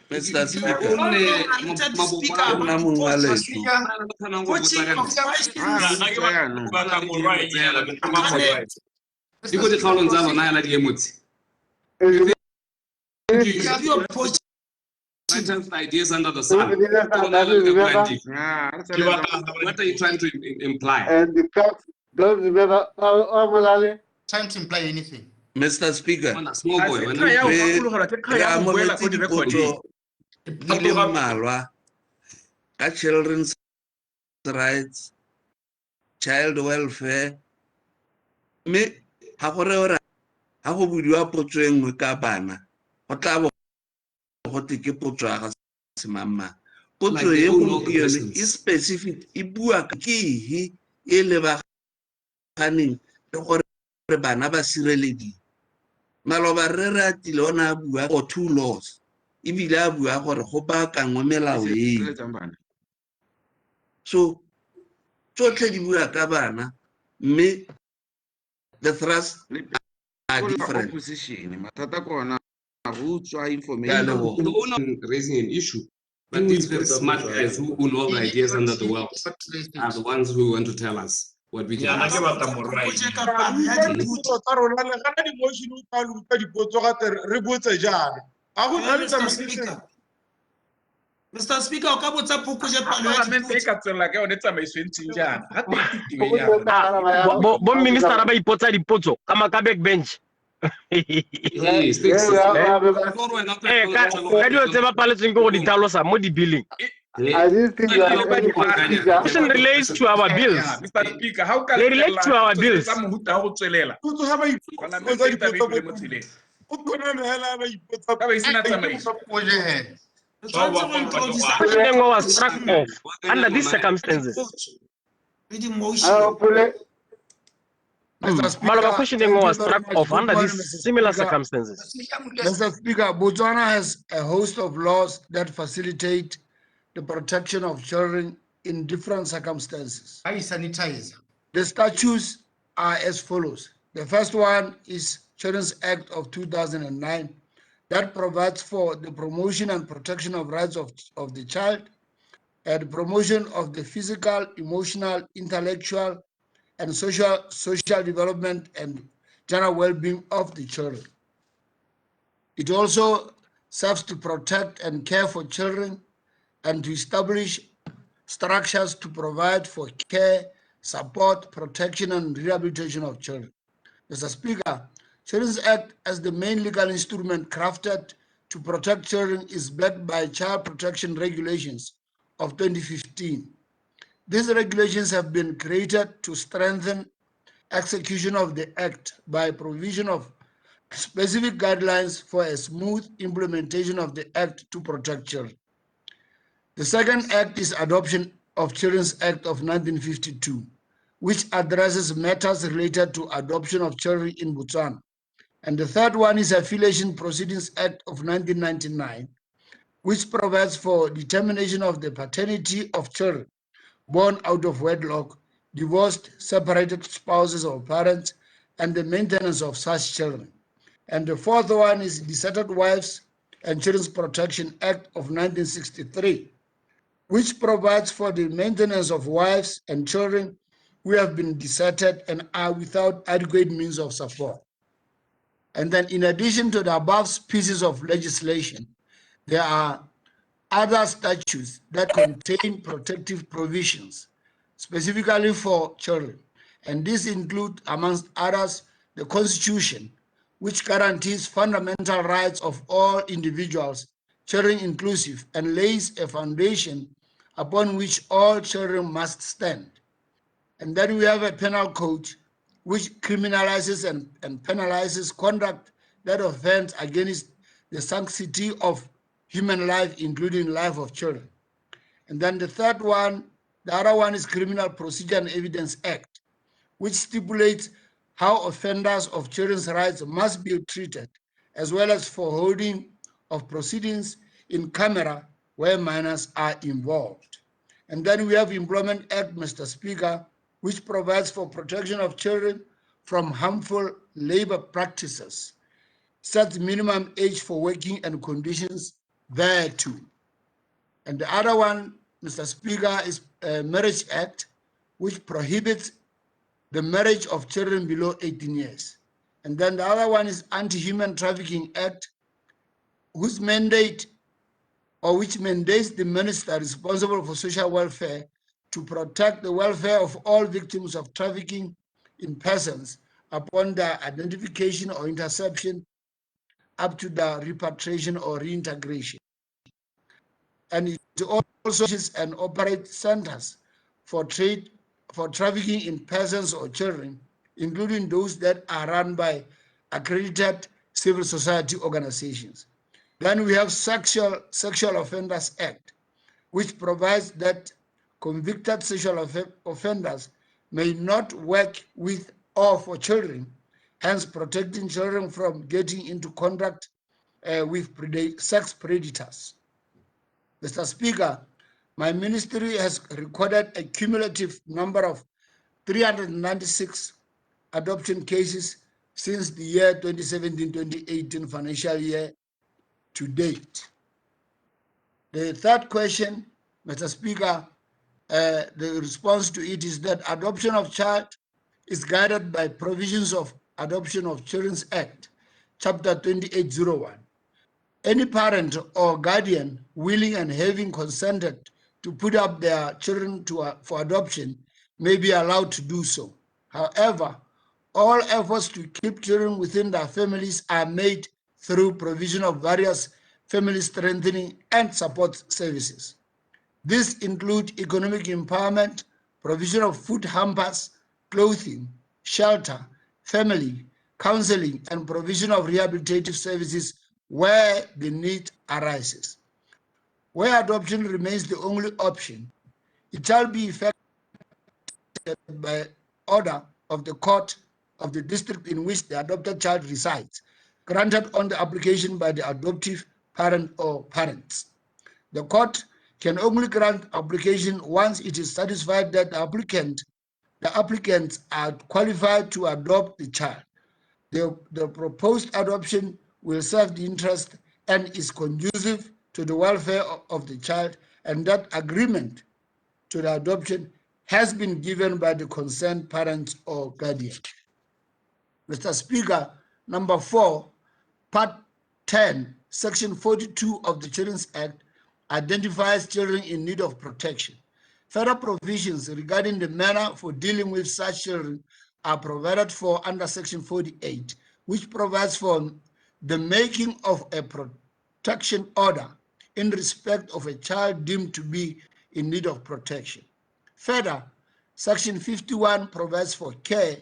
Mr. Speaker, No, no, I wanted to speak ke about nna the mongwe wa post, leso. Speaker. Poaching of questions. Nna ke batla morwa e nyala, ke tlhoka morwa e. Di ko dikgaolong tsa lona hela di-emo tse. Is the You Speaker, you poaching. Writers ideas under the sun. minister Ko lona doesn't le ka remember, buang di. Ah, re Ke tsweletse. batla What are you trying to imply? and the clerks don't remember. Oh, Trying to imply anything. Mr. Speaker, Wena small A boy, se wena kgang ya go re gakologelwa, ke kgang re ya go boela amogetse ko di-recording. dipotso di le mmalwa ka children's rights, child welfare, mme ga go reye gore ga go bodiwa potso e nngwe ka bana, go tla bo go te ke potso ya ga semangmang. Potso Like they e own all the gompieno e questions. specific, e bua ka ke eng e lebaganeng le gore bana ba sirelediwe. Maloba rre Ratile o ne a bua for two laws, ebile a bua gore go baakangwe melao eo. Sireletsang bana. So tsotlhe di bua ka bana, mme the thrust Le are pele different. opposition, mathata ke ona go utswa Ke a information. leboga. The owner raising an issue, but these very smart guys who own all the ideas under the world are the ones who want to tell us what we can Nna ask. ke batla morwa e. Ra utlwa dipotso tsa rona le gana di-motion o tla le utlwa dipotso gate re botse jaana. A go na le Mr. tsamaiso. Speaker. Mr. Speaker, o ka botsa Phokoje palo ya Palamente e ka tswelela ka yone tsamaiso e ntseng jaana. Ga teng tiro ya Bo minister ba ipotsa dipotso ka ka backbench. Ka dilo tse ba paletsweng ke go di tlhalosa mo di-billing. I didn't think you had any procedure. Question relates to our bills. Mr. Speaker, how ka They relate to our bills. Tsa mohuta wa go tswelela. Potso ga ba Palamente ipotsa e tla be e dipotso dule mo tseleng. o kgone hela ba ipotsa Ka ba e sena tsamaiso. Question e nngwe was struck off under these circumstances. Maloba question e nngwe was Thank you very struck much. off Good under morning, these Mr. similar Speaker. circumstances. Mr. Speaker, Botswana has a host of laws that facilitate the protection of children in different circumstances. I sanitize. The statutes are as follows. The first one is Children's Act of 2009 that provides for the promotion and protection of rights of the child and promotion of the physical, emotional, intellectual, and social development and general well-being of the children. It also serves to protect and care for children and to establish structures to provide for care, support, protection, and rehabilitation of children. Mr. Speaker, Children's Act as the main legal instrument crafted to protect children is backed by Child Protection Regulations of 2015. These regulations have been created to strengthen execution of the Act by provision of specific guidelines for a smooth implementation of the Act to protect children. The second act is Adoption of Children's Act of 1952, which addresses matters related to adoption of children in Botswana. And the third one is Affiliation Proceedings Act of 1999, which provides for determination of the paternity of children born out of wedlock, divorced, separated spouses or parents, and the maintenance of such children. And the fourth one is Deserted Wives and Children's Protection Act of 1963, which provides for the maintenance of wives and children who have been deserted and are without adequate means of support. And then in addition to the above pieces of legislation, there are other statutes that contain protective provisions specifically for children. And these include, amongst others, the Constitution, which guarantees fundamental rights of all individuals, children inclusive, and lays a foundation upon which all children must stand. And then we have a penal code, which criminalizes and penalizes conduct that offends against the sanctity of human life, including life of children. And then the third one, the other one is Criminal Procedure and Evidence Act, which stipulates how offenders of children's rights must be treated, as well as for holding of proceedings in camera where minors are involved. And then we have Employment Act, Mr. Speaker, which provides for protection of children from harmful labor practices, sets minimum age for working and conditions thereto. And the other one, Mr. Speaker, is Marriage Act, which prohibits the marriage of children below 18 years. And then the other one is Anti-Human Trafficking Act, whose mandate, or which mandates the minister responsible for social welfare to protect the welfare of all victims of trafficking in persons upon their identification or interception up to their repatriation or reintegration. And it also and operates centers for trade, for trafficking in persons or children, including those that are run by accredited civil society organizations. Then we have Sexual Offenders Act, which provides that convicted sexual offenders may not work with or for children, hence protecting children from getting into contact with sex predators. Mr. Speaker, my ministry has recorded a cumulative number of 396 adoption cases since the year 2017-2018 financial year to date. The third question, Mr. Speaker, the response to it is that adoption of child is guided by provisions of Adoption of Children's Act, Chapter 2801. Any parent or guardian willing and having consented to put up their children for adoption may be allowed to do so. However, all efforts to keep children within their families are made through provision of various family strengthening and support services. This includes economic empowerment, provision of food hampers, clothing, shelter, family, counseling, and provision of rehabilitative services where the need arises. Where adoption remains the only option, it shall be effected by order of the court of the district in which the adopted child resides, granted on the application by the adoptive parent or parents. The court can only grant application once it is satisfied that the applicants are qualified to adopt the child. The proposed adoption will serve the interest and is conducive to the welfare of the child, and that agreement to the adoption has been given by the concerned parents or guardian. Mr. Speaker, number 4, Part 10, Section 42 of the Children's Act identifies children in need of protection. Further provisions regarding the manner for dealing with such children are provided for under Section 48, which provides for the making of a protection order in respect of a child deemed to be in need of protection. Further, Section 51 provides for care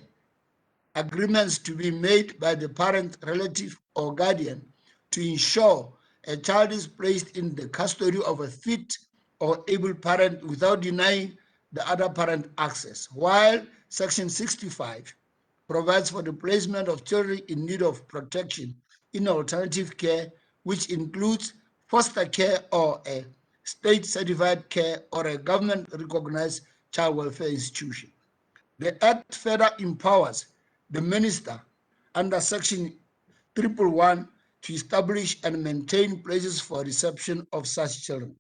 agreements to be made by the parent, relative, or guardian to ensure a child is placed in the custody of a fit or able parent without denying the other parent access, while Section 65 provides for the placement of children in need of protection in alternative care, which includes foster care or a state-certified care or a government-recognized child welfare institution. The Act further empowers the minister under Section 111 to establish and maintain places for reception of such children.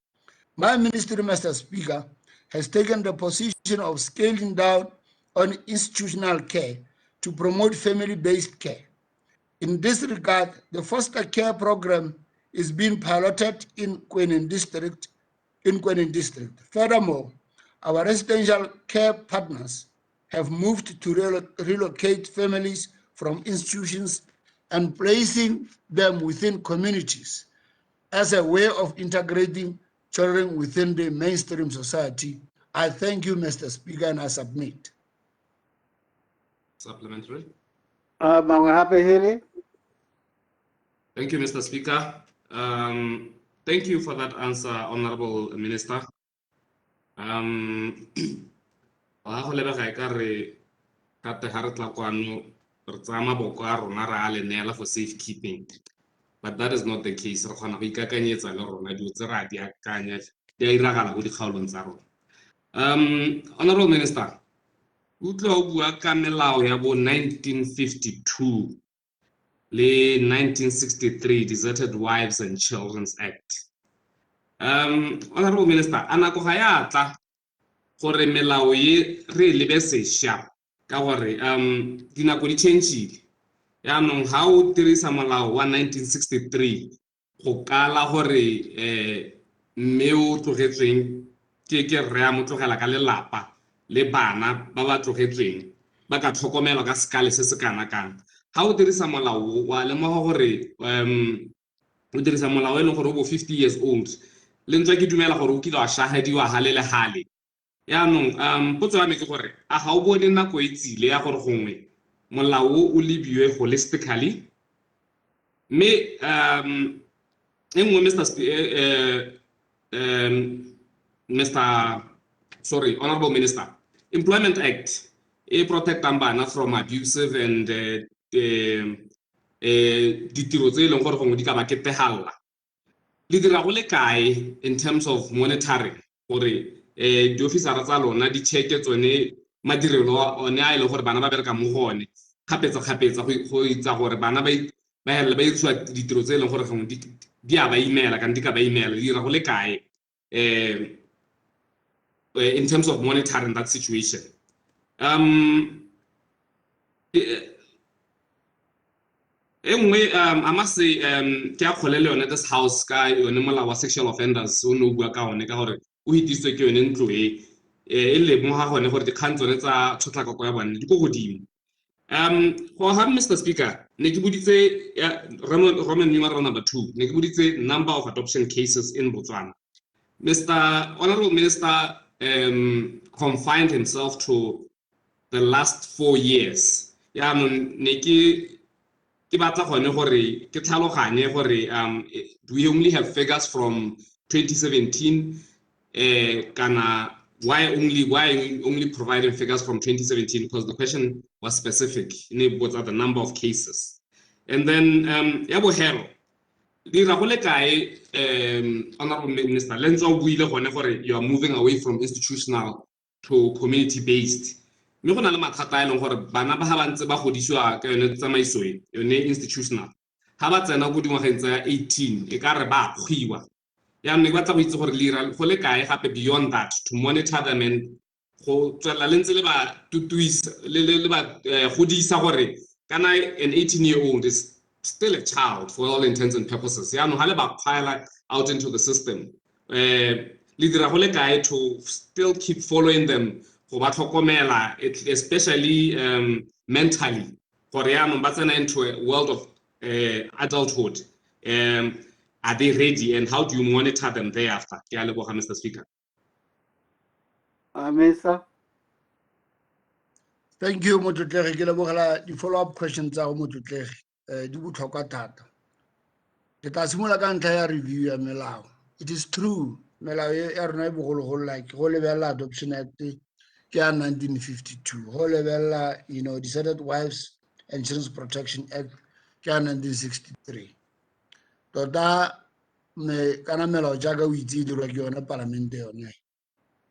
My ministry, Mr. Speaker, has taken the position of scaling down on institutional care to promote family-based care. In this regard, the foster care program is being piloted in Kweneng District. Furthermore, our residential care partners have moved to relocate families from institutions and placing them within communities as a way of integrating children within the mainstream society. I thank you, Mr. Speaker, and I submit. Supplementary. Thank you, Mr. Speaker. Thank you for that answer, Honorable Minister. For safekeeping, but that is not the case. Honorable Minister, 1952 le 1963 Deserted Wives and Children's Act. Honorable Minister, a nako ga ya tla gore melao ye re lebe sešwa ka gore dinako di changile. Yaanong ga o dirisa molao wa 1963 go kala gore mme o tlogetsweng ke rre a mo tlogela ka lelapa le bana ba ba tlogetsweng ba ka tlhokomelwa ka sekale se se kana kang. Ga o dirisa molao wa lemoga gore o dirisa molao e leng gore o bo 50 years old, le ntswa ke dumela gore o kile wa shahadiwa hale le hale. Yaanong potso ya me ke gore a ga o bone nako e tsile ya gore gongwe molao o lebiwe holistically? Mme e nngwe Mr. Honorable Minister, Employment Act e protectang bana from abusive and ditiro tse e leng gore gongwe di ka ba ketegalla. Le dira go le kae in terms of monitoring gore diofisara tsa lona di check-e tsone madirelo one a e leng gore bana ba bereka mo go one kgapetsa-kgapetsa go itsa gore bana ba helela ba irisiwa ditiro tse e leng gore gongwe di a ba imela kana di ka ba imela. Di dira go le kae in terms of monitoring that situation? E nngwe, I must say, ke a kgole le yone this house ka yone molao wa sexual offenders o ne o bua ka one, ka gore o hitisitswe ke yone ntlo e, e lemoga gone gore dikgang tsone tsa tshotlakako ya bone di ko godimo. Go ga Mr. Speaker, ne ke boditse Roman numeral number 2, ne ke boditse number of adoption cases in Botswana. Mr. Honorable Minister confined himself to the last 4 years. Yaanong ne ke batla gone gore ke tlhaloganye gore, do we only have figures from 2017, kana why only providing figures from 2017? Because the question was specific, ne botsa the number of cases. And then, ya bohelo, dira go le kae, Honorable Minister, le ntse o buile gone gore you are moving away from institutional to community based. Mme go na le mathata a e leng gore bana ba ga ba ntse ba godisiwa ka yone tsamaiso e, yone institutional, ga ba tsena ko dingwageng tsa 18, e ka re ba kgwiwa. Jaanong ne ke batla go itse gore le ira go le kae gape beyond that to monitor them and go tswelela le ntse le ba tutuisa, le ba godisa gore kana an 18-year-old is still a child for all intents and purposes. Jaanong ga le ba kgwaela out into the system, le dira go le kae to still keep following them, go ba tlhokomela, especially mentally, gore jaanong ba tsena into a world of adulthood. Are they ready, and how do you monitor them thereafter? Ke a leboga, Mr. Speaker. Minister. Thank you, Motlotlegi. Ke lebogela di-follow-up questions tsa go, Motlotlegi. Di botlhokwa thata. Ke tla simolola ka ntlha ya review ya melao. It is true, melao e ya rona e bogologolo, like go lebelela Adoption Act ke ya 1952, go lebelela, Deserted Wives and Children's Protection Act ke ya 1963. Tota me kana melao jaaka o itse e dirwa ke yone palamente yone.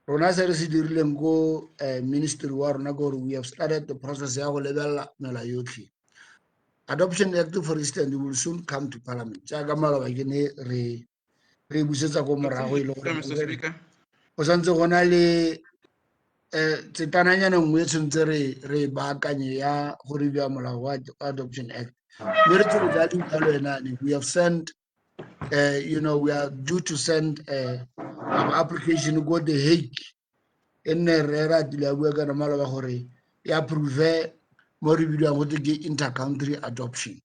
Rona se re se dirileng ko ministry wa rona ke gore we have started the process ya go lebelela melao yotlhe. Adoption Act, for instance, will soon come to parliament. Jaaka maloba ke ne re busetsa ko morago e le gore Mister Speaker. go santse go na le tsetananyana nngwe e tshwanetse re baakanye ya go review molao wa Adoption Act. Mme re tsweletse ka dipalo ena, we have sent, you know, we are due to send our application go The Hague. E nne re ra tile a bua ka maloba gore e approve mo re bidiwang gote ke inter-country adoption.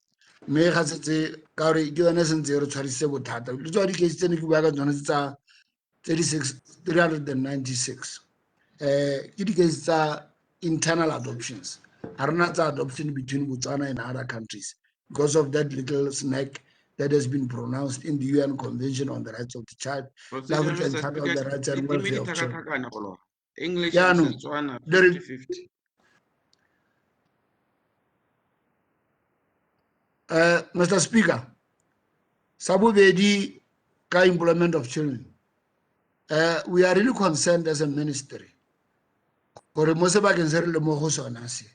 Mme ga setse ka gore ke yone sentse e re tshwarisitse bothata. Le tswa di-case tse ne ke bua ka tsone tsa 396. Ke di-case tsa internal adoptions. Ha rena tsa adoption between Botswana and other countries because of that little snag that has been pronounced in the UN Convention on the Rights of the Child, Procedure, the African Mister Charter on the Speaker, Rights and give me Welfare of the Children. Thakana Kolo. English Yeah, and no. Setswana, There is 50-50. Mister Speaker, sa bobedi ka employment of children, we are really concerned as a ministry gore mo sebakeng se re le mo go sona se,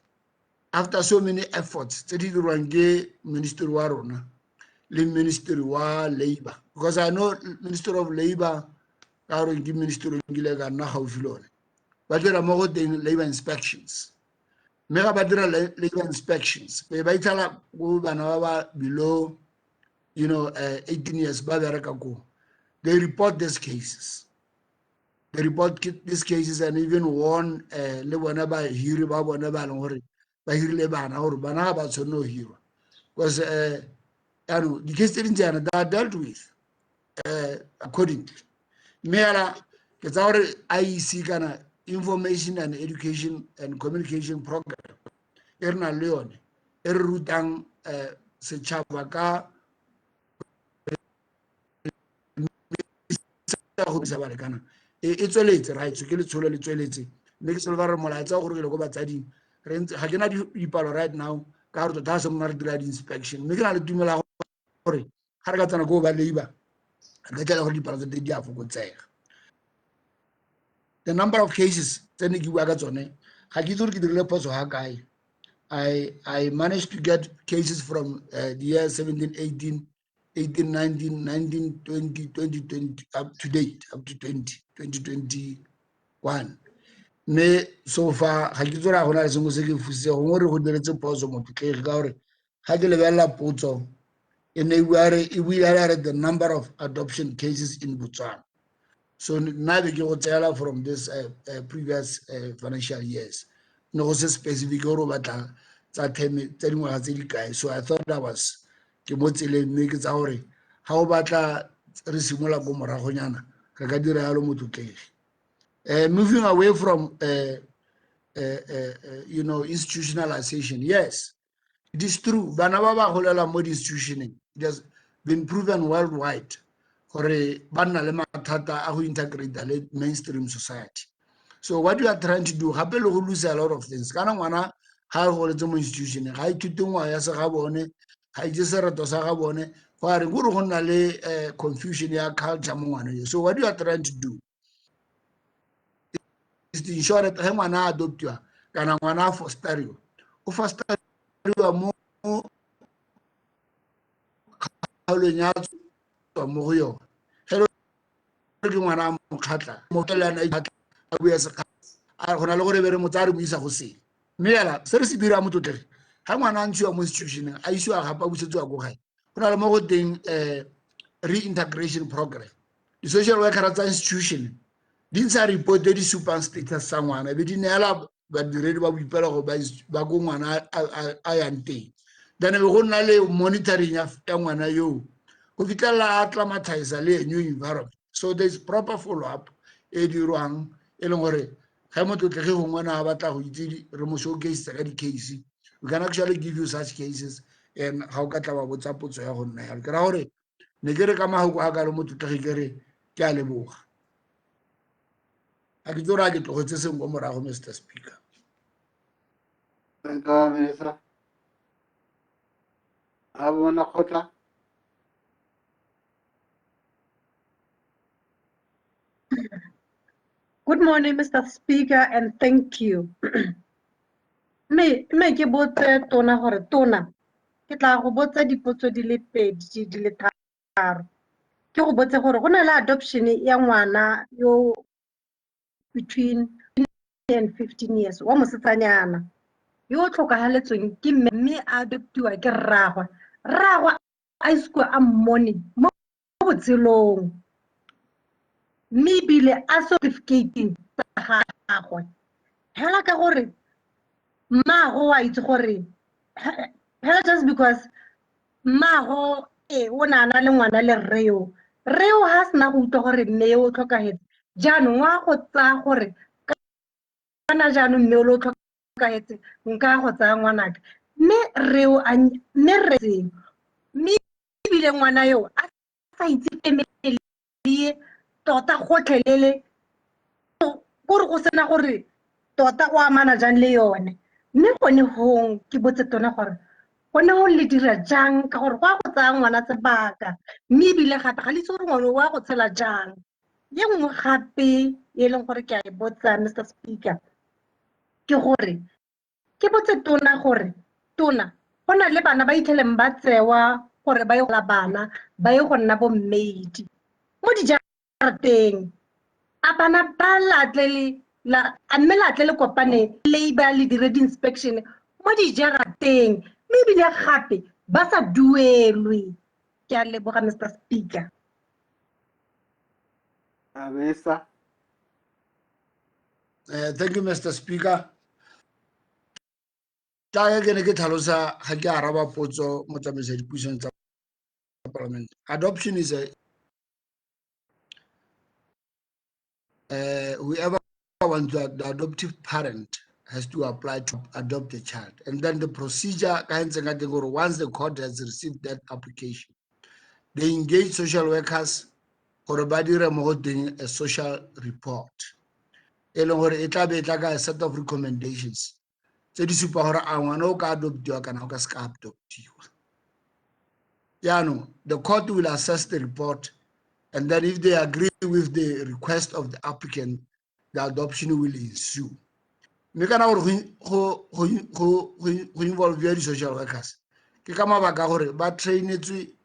after so many efforts tse di dirwang ke ministry wa rona le ministry wa labor, because I know Ministry of Labor ka gore ke ministry o nkile ka nna gaufi le one, ba dira mo go teng labor inspections. Mme ga ba dira labor inspections, be ba itlhela ko bana ba ba below, 18 years ba bereka ko. They report these cases. They report these cases and even warn le bona ba hiri ba bona ba leng gore ba hirile bana gore bana ga ba tshwanne go hirwa. Because jaanong di-case tse dintsi jaana, they are dealt with accordingly. Mme fela ke tsaya gore IEC kana Information and Education and Communication Program e re nang le yone e re rutang setšhaba ka go bisa balekana e tsweletse, right? So ke letsholo le tsweletse, mme ke selo ba re molaetsa o gorogile ko batsading. Re ntse ga ke na dipalo right now ka gore tota ga se mona re dira di-inspection, mme ke na le tumelo ya gore ga re ka tsena ko ba labor re ka tlela gore dipalo tsa teng di a fokotsega. The number of cases tse ne ke bua ka tsone ga ke itse gore ke dirile phoso ga kae. I managed to get cases from the year 17, 18, 18, 19, 19, 20, 20, 20, up to date, up to 20, 2021. Mme so far, ga ke itse gore ga gona le sengwe se ke fositse, gongwe re go diretse phoso motlotlegi ka gore Ga ke lebelela potso e ne e bua re e buile ya re the number of adoption cases in Botswana. So nna be ke go tseela from this previous financial years. Ne go se specific gore o batla tsa term tsa dingwaga tse di kae. So I thought that was ke mo tseleng, mme ke tsa gore ga o batla re simolola ko moragonyana re ka dira yalo motlotlegi. Moving away from institutionalization, yes, it is true. Bana ba ba golelang mo di-institutioneng, it has been proven worldwide gore ba nna le mathata a go integrate le mainstream society. So what you are trying to do, gape le go lose a lot of things. Kana ngwana ga a goletse mo institutioneng, ga ithute ngwao ya se ga bone, ga itse sereto sa ga bone, go a re kore go nna le confusion ya culture mo ngwaneng yo. So what you are trying to do is to ensure that ge ngwana a adoptiwa kana ngwana a fosteriwa, o fosteriwa mo kgaolong ya tswa mo go yone. Ge le ke ngwana a mokgatla, motho le ena a bua sekgatla, a go na le gore be re motsa a re mo isa go sele. Mme fela se re se dirang motlotlegi, ga ngwana a ntshiwa mo institutioneng, a isiwa gape a busetsiwa ko gae, go na le mo go teng reintegration program. Di-social worker tsa institution di ntsha report e di supang status sa ngwana, be di neela badiredi ba boipelego ba ko ngwana a yang teng. Then be go nna le monitoring ya ngwana yoo go fitlhelela a acclimatize le a new environment. So there is proper follow up e dirwang, e leng gore ge motlotlegi gongwe na a batla go itse re mo showcase ka di-case, we can actually give you such cases, and ga o ka tla wa botsa potso ya go nna yalo. Ke raya gore ne ke re ka mahoko a ka le motlotlegi ke re ke a leboga. A ke tse gore a ke tlogetse sengwe ko morago, Mr. Speaker. Thank you, Minister. A bona kgotla. Good morning, Mr. Speaker, and thank you. Mme ke botse tona gore tona ke tla go botsa dipotso di le pedi di le tharo. Ke go botse gore go na le adoption ya ngwana yo between and 15 years wa mosetsanyana yo o tlhokagaletsweng ke mme, mme a adoptiwa ke rraagwe. Rraagwe a ise a mmone mo botshelong, mme ebile a certificate tsa gagwe. Hela ka gore mmaago wa itse gore hela just because mmaago o ne a na le ngwana le rre yo, rre yo ha sena go utlwa gore mme yo o tlhokagetse, jaanong wa go tsaya gore kana jaanong mme o le o tlhokagetse, nka go tsaya ngwanaka. Mme rre yo a mme rre tseo, mme ebile ngwana yo a sa itse family tota gotlhelele, kore go sena gore tota o amana jang le yone. Mme gone hong ke botse tona gore gone hong le dira jang ka gore go a go tsaya ngwana sebaka, mme ebile gape ga le itse gore ngwana o a go tshela jang. Ye nngwe gape e leng gore ke a e botsa Mr. Speaker ke gore ke botse tona gore tona go na le bana ba itlheleng ba tsewa gore ba ye go bana ba ye go nna bo mmeidi mo dijarateng. A bana ba latle le la, a mme latle le kopane labor le dire di-inspection mo dijarateng, mme ebile gape ba sa duelwe. Ke a leboga Mr. Speaker. Amesa. Thank you, Mr. Speaker. Tla ke ne ke tlhalosa ga ke araba potso mo tsamaisong ya dipuisano tsa parliament. Adoption is a whoever wants to, the adoptive parent has to apply to adopt a child. And then the procedure, once the court has received that application, they engage social workers gore ba dire mo go teng a social report. E leng gore e tla be e tla ka a set of recommendations tse di supa gore a ngwana o ka adoptiwa kana o ka se ka adoptiwa. Jaanong, the court will assess the report, and then if they agree with the request of the applicant, the adoption will ensue. Mme kana gore go involve di-social workers, ke ka mabaka a gore ba trainetswe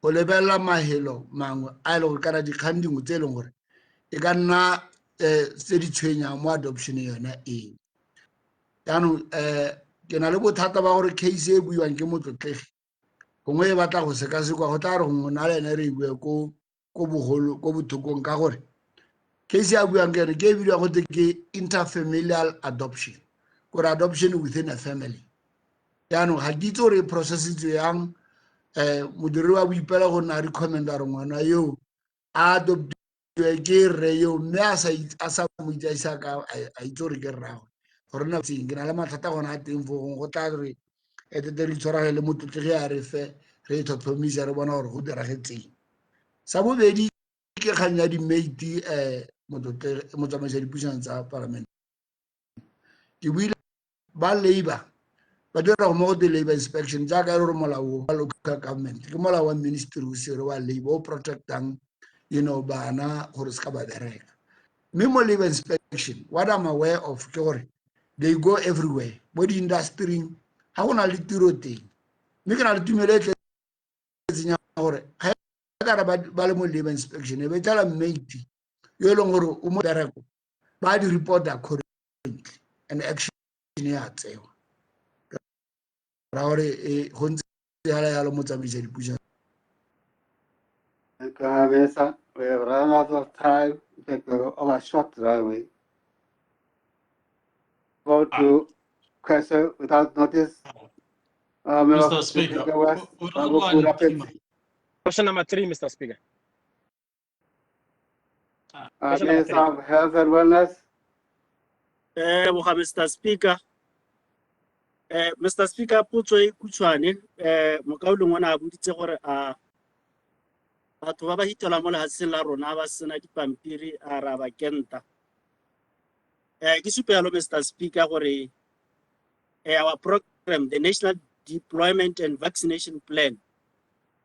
go lebelela mahelo mangwe a e leng gore kana dikgang dingwe tse e leng gore e ka nna tse di tshwenyang mo adoption yona eo. Jaanong Ke na le bothata ba gore case e buiwang ke motlotlegi gongwe e batla go sekasekwa, go tla re gongwe na le ene re e bue ko ko bogolo ko bothokong, ka gore case a buang ke ene ke e bidiwa gote ke interfamilial adoption, kore adoption within a family. Jaanong ga ke itse gore e processitswe yang. Modiri wa boipela go nna a recommenda gore ngwana yo a adoptiwe ke rre yo, mme a sa mo itse, a isa ka a itse gore ke rragwe, gore nna tseng ke na le mathata gona a teng fo gongwe. Go tla re etete re itshwaragele le motlotlegi a re fe re e tlhotlhomise, re bona gore go diragetseng. Sa bobedi ke kgang ya di-mate. Motlotlegi motsamaisa dipuisano tsa palamente, ke buile ba labor ba dira go mo go the labor inspection, jaaka e le gore molao wa local government ke molao wa ministry o sere wa labor o protectang bana gore se ka ba bereka. Mme mo labor inspection, what I'm aware of ke gore they go everywhere mo di-industryng ga go na le tiro teng, mme ke na le tumelo e tletseng ya gore ga e kare ba le mo labor inspection e be tlala mate yo e leng gore o mo bereko, ba di report accordingly and action ya tsewa. Ra gore go ntse yalo yalo, motsamaisa dipuisano. Thank you, Minister. We have run out of time. In fact, we're overshot runway. Go to question without notice. Mr. Speaker, West, Question number 3, Mr. Speaker. Question number Minister 3. of Health and Wellness. Leboga, Mr. Speaker. Mr. Speaker, potso e khutshwane. Mokaulengwe o ne a boditse gore a batho ba ba hitelwa mo lefatsheng la rona ba sena dipampiri a ra ba kenta. Ke supe yalo, Mr. Speaker, gore our program, the National Deployment and Vaccination Plan.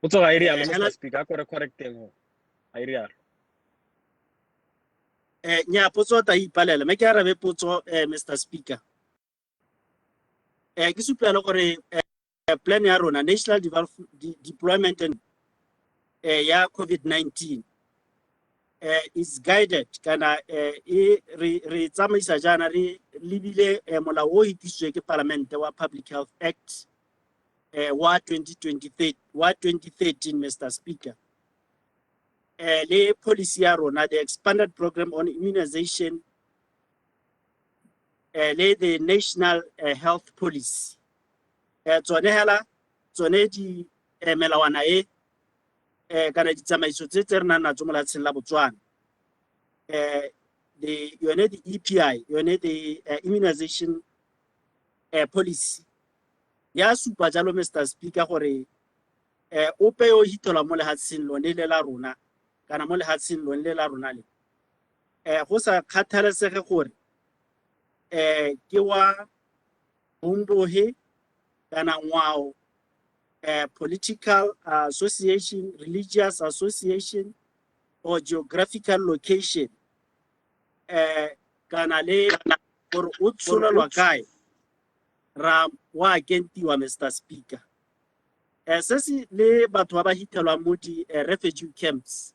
Potso ga e rialo, Mr. Speaker, a kore correcteng ho. Ga e rialo. Nya potso ta ipalela, mme ke arabe potso, Mr. Speaker. Ke supe yalo gore plan ya rona, National Deployment and ya COVID-19, is guided kana e re tsamaisa jaana re lebile molao o itisitswe ke Parliament wa Public Health Act wa 2023, wa 2013, Mr. Speaker. Le policy ya rona, the expanded program on immunization, le the National Health Policy. Tsone hela tsone di melawana e kana ditsamaiso tse tse re nang natso mo lefatsheng la Botswana. The yone the EPI, yone the immunization policy ya supa jalo, Mr. Speaker, gore ope yo hitelwa mo lefatsheng lone le la rona kana mo lefatsheng lone le la rona le, go sa kgathalesege gore ke wa bombohe kana ngwao, political association, religious association or geographical location, kana le gore o tsholelwa kae, ra wa kentiwa, Mr. Speaker. Se se le batho ba ba hithelwang mo di refugee camps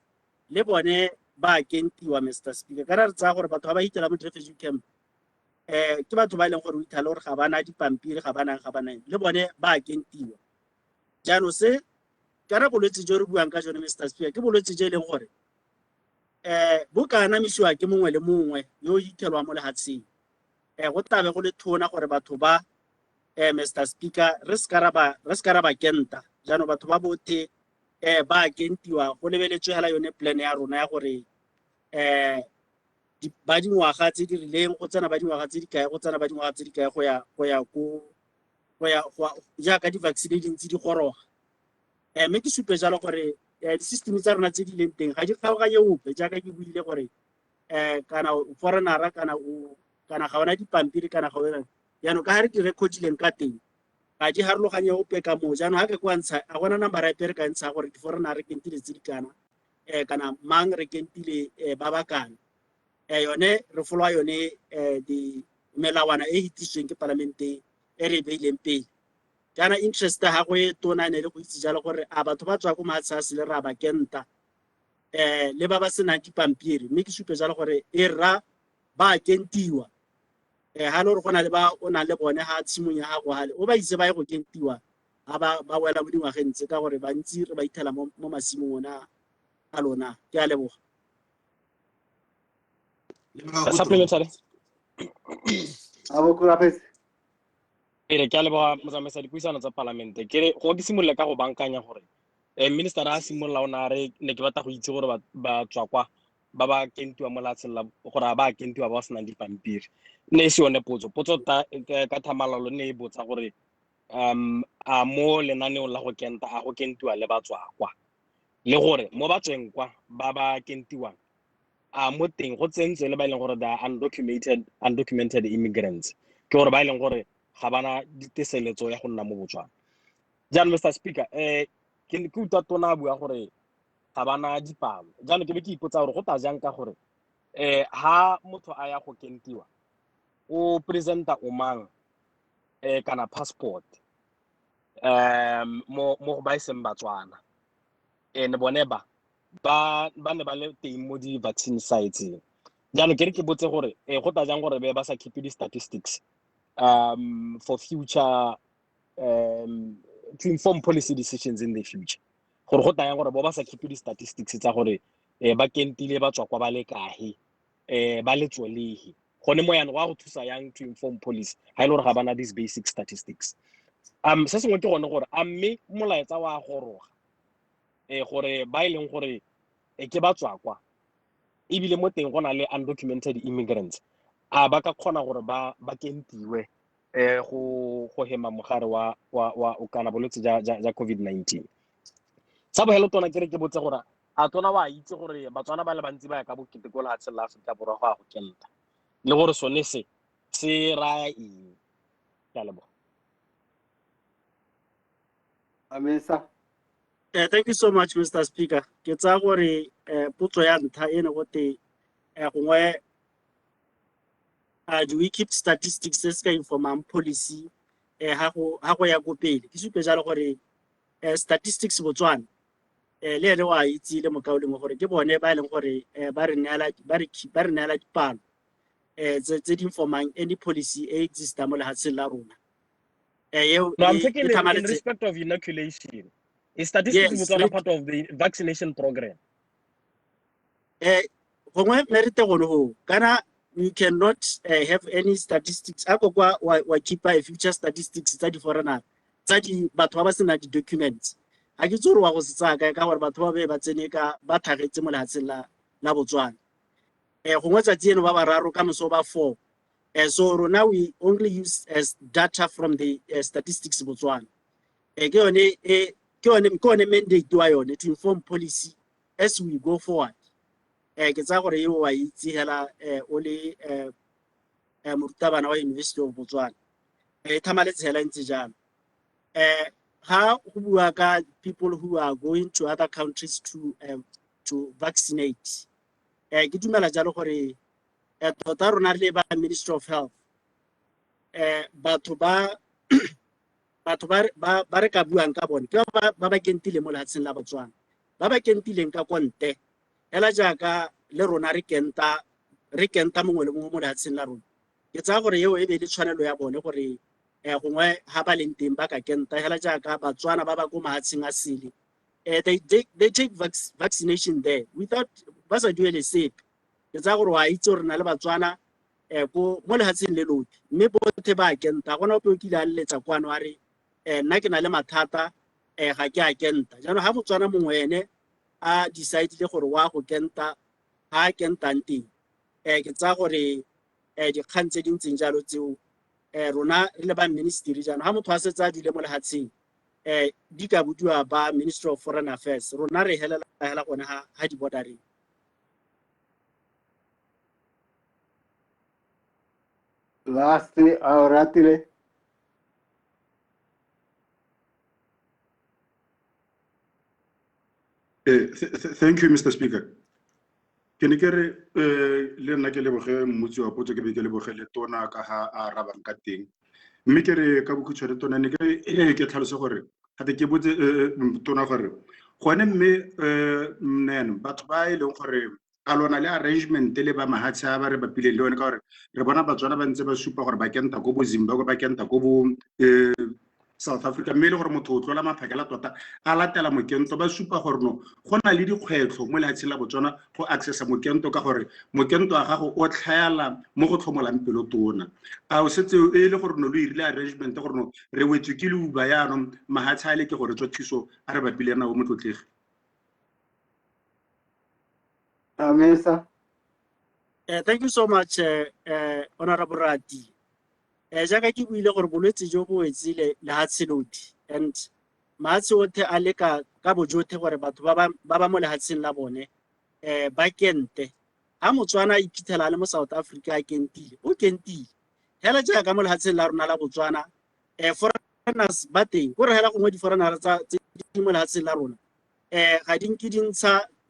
le bone ba kentiwa, Mr. Speaker. Kana re tsaya gore batho ba ba hithelwang mo di refugee camp ke batho ba e leng gore o ithale gore ga bana dipampiri, ga bana ga bana, le bone ba kentiwa. Jaanong se kana bolwetse jo re buang ka jone, Mr. Speaker, ke bolwetse jo e leng gore bo ka anamisiwa ke mongwe le mongwe yo o hithelwang mo lefatsheng. Go tlabe go le thona gore batho ba, Mr. Speaker, re se ka ra ba kenta. Jaanong batho ba bothe ba kentiwa go lebeletswe hela yone plan ya rona ya gore ba dingwaga tse di rileng go tsena, ba dingwaga tse di kae go tsena, ba dingwaga tse di kae go ya ko go ya jaaka di-vaccine di ntse di goroga. Mme ke supe jalo gore di-system tsa rona tse di leng teng ga di kgaoganye ope, jaaka ke buile gore kana o foreignera kana o kana ga ona dipampiri kana ga ona. Jaanong ka ga re di recordileng ka teng ga di harologanye ope ka moo. Jaanong ga ke kwa ntsha a gona number epe re ka ntsha gore di-foreigner re kentile tse di kana, kana mang re kentile ba ba kana. Yone re followa yone di melawana e hitisitsweng ke palamente e re e beileng pele. Jaana interest ya gagwe tona ne le go itse jalo gore a batho ba tswa ko mafatshe a sele ra ba kenta le ba ba senang dipampiri, mme ke supe jalo gore e rra ba kentiwa. Ha le gore go na le ba o nang le bone ha tshimong ya gago hale o ba itse ba ye go kentiwa ha ba wela mo dingwageng tse, ka gore bantsi re ba ithela mo masimong ona a lona. Ke a leboga. Supplementary. Ere ke a leboga motsamaisa dipuisano tsa palamente. Ke re go ke simolola ka go bankanya gore minister a simolola o na re ne ke batla go itse gore ba tswa kwa ba ba kentiwa mo lefatsheng la gore ba kentiwa ba senang dipampiri. Ne e se yone potso. Potso ka thamalalo ne e botsa gore a mo lenaneong la go kenta a go kentiwa le ba tswa kwa, le gore mo ba tsweng kwa ba ba kentiwang a mo teng go tsentswe le ba e leng gore they are undocumented immigrants, ke gore ba e leng gore ga bana diteseletso ya go nna mo Botswana. Jaanong Mr Speaker, ke utlwa tona a bua gore ga bana dipalo. Jaanong ke be ke ipotsa gore go tla jang ka gore ha motho a ya go kentiwa o presenta o mang kana passport mo go ba e seng Batswana, and bone ba ne ba le teng mo di-vaccine sites. Jaanong ke re ke botse gore go tla jang gore be ba sa keep di-statistics for future to inform policy decisions in the future, gore go tla yang gore bo ba sa keep di-statistics tsa gore ba kentile ba tswa kwa ba le kae, ba le tswelege gone mo yana go a go thusa yang to inform policy ha e le gore ga bana these basic statistics. Se sengwe ke gone gore a mme molaetsa wa goroga gore ba e leng gore ke ba tswa kwa ebile mo teng go na le undocumented immigrants, a ba ka kgona gore ba kentiwe go hema mogare wa kana bolwetse ja COVID-19. Sa bohelo tona ke re ke botse gore a tona wa itse gore Batswana ba le bantsi ba ya ka bokete ko lefatsheng la Aforika Borwa go ya go kenta, le gore sone se se raya eng. Ke a leboga. Amesa. Thank you so much, Mr. Speaker. Ke tsaya gore potso ya ntlha e ne gote gongwe do we keep statistics se se ka informang policy ha go ya ko pele. Ke supe jalo gore statistics Botswana le ene wa itse le mokaulengwe gore ke bone ba e leng gore ba re neela dipalo tse di informang any policy e existang mo lefatsheng la rona. No, I'm talking in respect of inoculation. Is statistics Botswana part of the vaccination program? Gongwe merite gone ho kana you cannot have any statistics. Ako kwa wa keep a future statistics tsa di foreigner tsa di batho ba ba sena di documents. Ha ke tsore wa go se tsaya kae ka gore batho ba be ba tsene ka ba tlhagetse mo lefatsheng la Botswana. Gongwe tsatsi eno ba bararo ka moso ba 4. So rona we only use as data from the statistics Botswana. Ke yone mandate wa yone to inform policy as we go forward. Ke tsaya gore eo wa itse hela o le morutabana wa University of Botswana. E thamaletse hela ntse jalo. Ha go bua ka people who are going to other countries to vaccinate. Ke dumela jalo gore tota rona re le ba Ministry of Health batho ba re ka buang ka bone ke ba ba kentileng mo lefatsheng la Botswana, ba ba kentileng ka konte hela jaaka le rona re kenta mongwe le mongwe mo lefatsheng la rona. Ke tsaya gore eo e be le tshwanelo ya bone gore gongwe ha ba leng teng ba ka kenta hela jaaka Batswana ba ba ko mafatsheng a sele. They take vaccination there without ba sa duele sepe. Ke tsaya gore wa itse gore na le Batswana ko mo lefatsheng le lotlhe mme botlhe ba kenta. Gona ope o kile a leletsa kwano a re nna ke na le mathata ga ke a kenta. Jaanong ha Motswana mongwe ene a decide-ile gore wa go kenta ha a kentang teng, ke tsaya gore dikgang tse di ntseng jalo tseo rona re le ba ministry jaanong ha motho a setse a dule mo lefatsheng di ka bodiwa ba Ministry of Foreign Affairs, rona re helela hela gone ha di bordereng. Last, Ratile. Thank you, Mr. Speaker. Ke ne ke re le nna ke leboge mmotsi wa potso, ke be ke leboge le tona ka ha a arabang ka teng. Mme ke re ka bokhutshwane tona ne ke re ke tlhalose gore gape ke botse tona gore gone mme nene batho ba e leng gore A lona le arrangement le ba mahatshe a ba re bapileng le one, ka gore re bona Batswana ba ntse ba supa gore ba kenta ko bo Zimbabwe, ba kenta ko bo South Africa, mme e le gore motho o tlola maphakela tota a latela mokento, ba supa gore no go na le dikgwetlho mo lehatsheng la Botswana go accessa mokento, ka gore mokento wa gago o tlhaela mo go tlhomolang pelo tona. A o setse e le gore no lo irile arrangement gore no re wetswe ke leuba yaanong mahatshe a le ke gore tswa thuso a re bapile nao, motlotlegi? Minister. Thank you so much, Honorable Rati. Jaaka ke buile gore bolwetse jo bo wetsile lehatshe lotlhe, and mahatshe otlhe a leka ka bojotlhe gore batho ba ba mo lehatsheng la bone ba kente. Ha Motswana a iphitlhela a le mo South Africa a kentile, o kentile. Hela jaaka mo lehatsheng la rona la Botswana, foreigners ba teng, ko re hela gongwe di-foreigner tse di mo lehatsheng la rona, ga di nke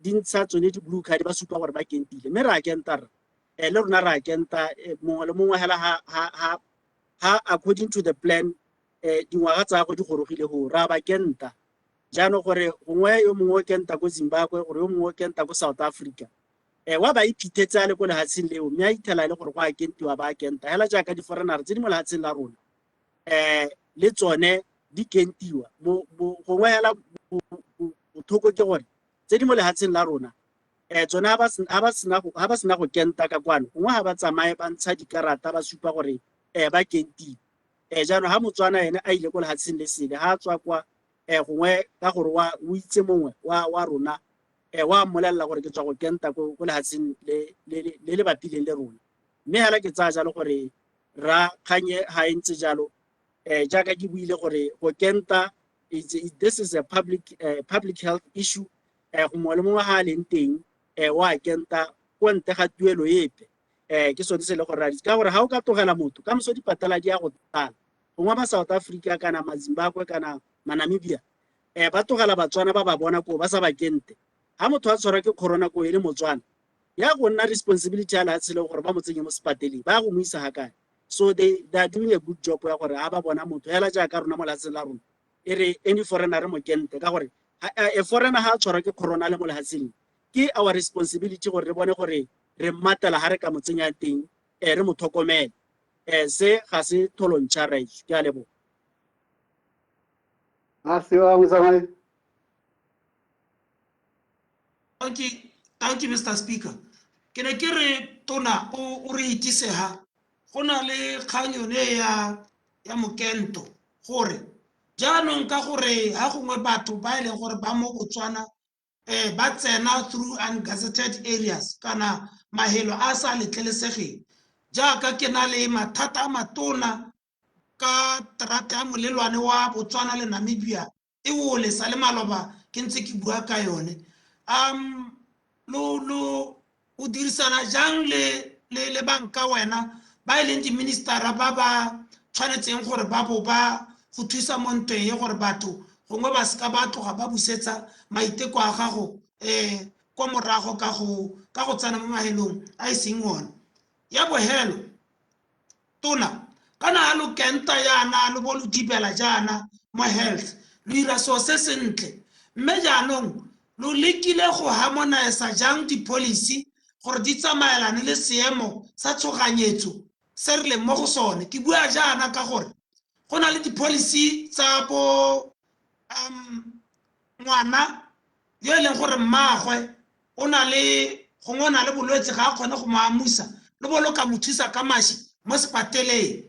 di ntsha tsone di-blue card ba supa gore ba kentile, mme re a kenta rra. Le rona re a kenta, mongwe le mongwe hela ha according to the plan, dingwaga tsa go di gorogile go ra ba kenta. Jaanong gore gongwe yo mongwe o kenta ko Zimbabwe, gore yo mongwe o kenta ko South Africa, wa ba iphitlhetse a le ko lehatsheng leo, mme a ithela e le gore go a kentiwa, ba a kenta. Hela jaaka di-foreigner tse di mo lehatsheng la rona, le tsone di kentiwa. Gongwe hela bothoko ke gore tse di mo lehatsheng la rona, tsone ha ba sena go kenta ka kwano, gongwe ha ba tsamaye ba ntsha dikarata ba supa gore ba kentile. Jaanong ha Motswana ene a ile ko lehatsheng le sele, ha a tswa kwa, gongwe ka gore o itse mongwe wa rona, wa mmolelela gore ke tswa go kenta ko lehatsheng le le bapileng le rona. Mme hela ke tsaya jalo gore ra kganye ha e ntse jalo, jaaka ke buile gore go kenta, this is a public health issue. Go mongwe le mongwe ha a leng teng, wa kenta ko ntle ga tuelo epe. Ke sone se le gore ra ka gore ha o ka tlogela motho ka moso dipatala di ya go tlala, gongwe ba South Africa kana ma Zimbabwe kana ma Namibia, ba tlogela Batswana ba ba bona koo ba sa ba kente. Ha motho a tshwarwa ke corona koo e le Motswana, ya go nna responsibility ya lehatshe le gore ba mo tsenye mo sepateleng, ba go mo isa ga kae. So they are doing a good job ya gore ha ba bona motho hela jaaka rona mo lehatsheng la rona, e re any foreigner re mo kente, ka gore a foreigner ha a tshwarwa ke corona le mo lehatsheng, ke our responsibility gore re bone gore re mmatela ha re ka mo tsenya teng, re mo tlhokomele. Se ga se tholontšha, right? Ke a leboga. A se wa motsamai. Thank you, thank you, Mr. Speaker. Ke ne ke re tona o re itsise ha go na le kgang yone ya mokento, gore jaanong ka gore ha gongwe batho ba e leng gore ba mo Botswana, ba tsena through ungazetted areas kana mahelo a sa letlelesegeng, jaaka ke na le mathata a matona ka terata ya molelwane wa Botswana le Namibia e ole sa le maloba ke ntse ke bua ka yone. Lo o dirisana jang le banka wena ba e leng di-ministera ba ba tshwanetseng gore ba bo ba go thusa mo ntweng e, gore batho gongwe ba seka ba tloga ba busetsa maiteko a gago kwa morago ka go tsena mo mahelong a e seng one. Ya bohelo tona, kana ha lo kenta yana lo bo lo dibela jaana mo health, lo ira seo se sentle, mme jaanong lo lekile go harmonisa jang di-policy gore di tsamaelane le seemo sa tshoganyetso se re leng mo go sone? Ke bua jaana ka gore go na le di-policy tsa bo ngwana yo e leng gore mmaagwe o na le gongwe o na le bolwetse, ga a kgone go mo amusa, le bo lo ka mo thusa ka mashi mo sepateleng.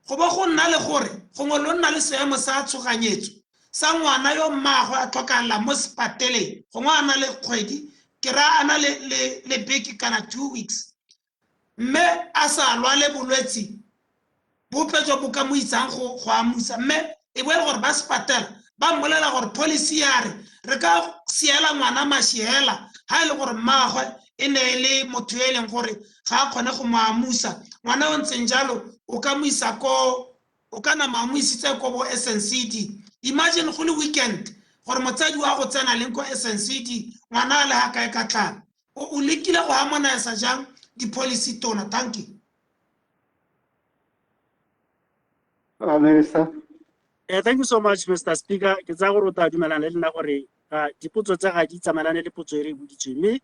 Go bo go nna le gore gongwe lo nna le seemo sa tshoganyetso sa ngwana yo mmaagwe a tlhokagalang mo sepateleng, gongwe a na le kgwedi, ke raya a na le beke kana 2 weeks, mme a sa lwale bolwetse bope jo bo ka mo isang go amusa, mme e bo e le gore ba sepatela ba mmolela gore policy ya re re ka siela ngwana mashi hela ha e le gore mmaagwe e ne e le motho yo e leng gore ga a kgone go mo amusa. Ngwana o ntseng jalo o ka mo isa ko, o ka nama a mo isitse ko bo SNCD. Imagine go le weekend gore motsadi wa go tsena leng ko SNCD, ngwana a le ga kae ka tlala. O lekile go harmonisa jang di-policy tona? Thank you. Minister. Thank you so much, Mr. Speaker. Ke tsaya gore o tla dumelana le nna gore dipotso tse ga di tsamaelane le potso e re e boditsweng, mme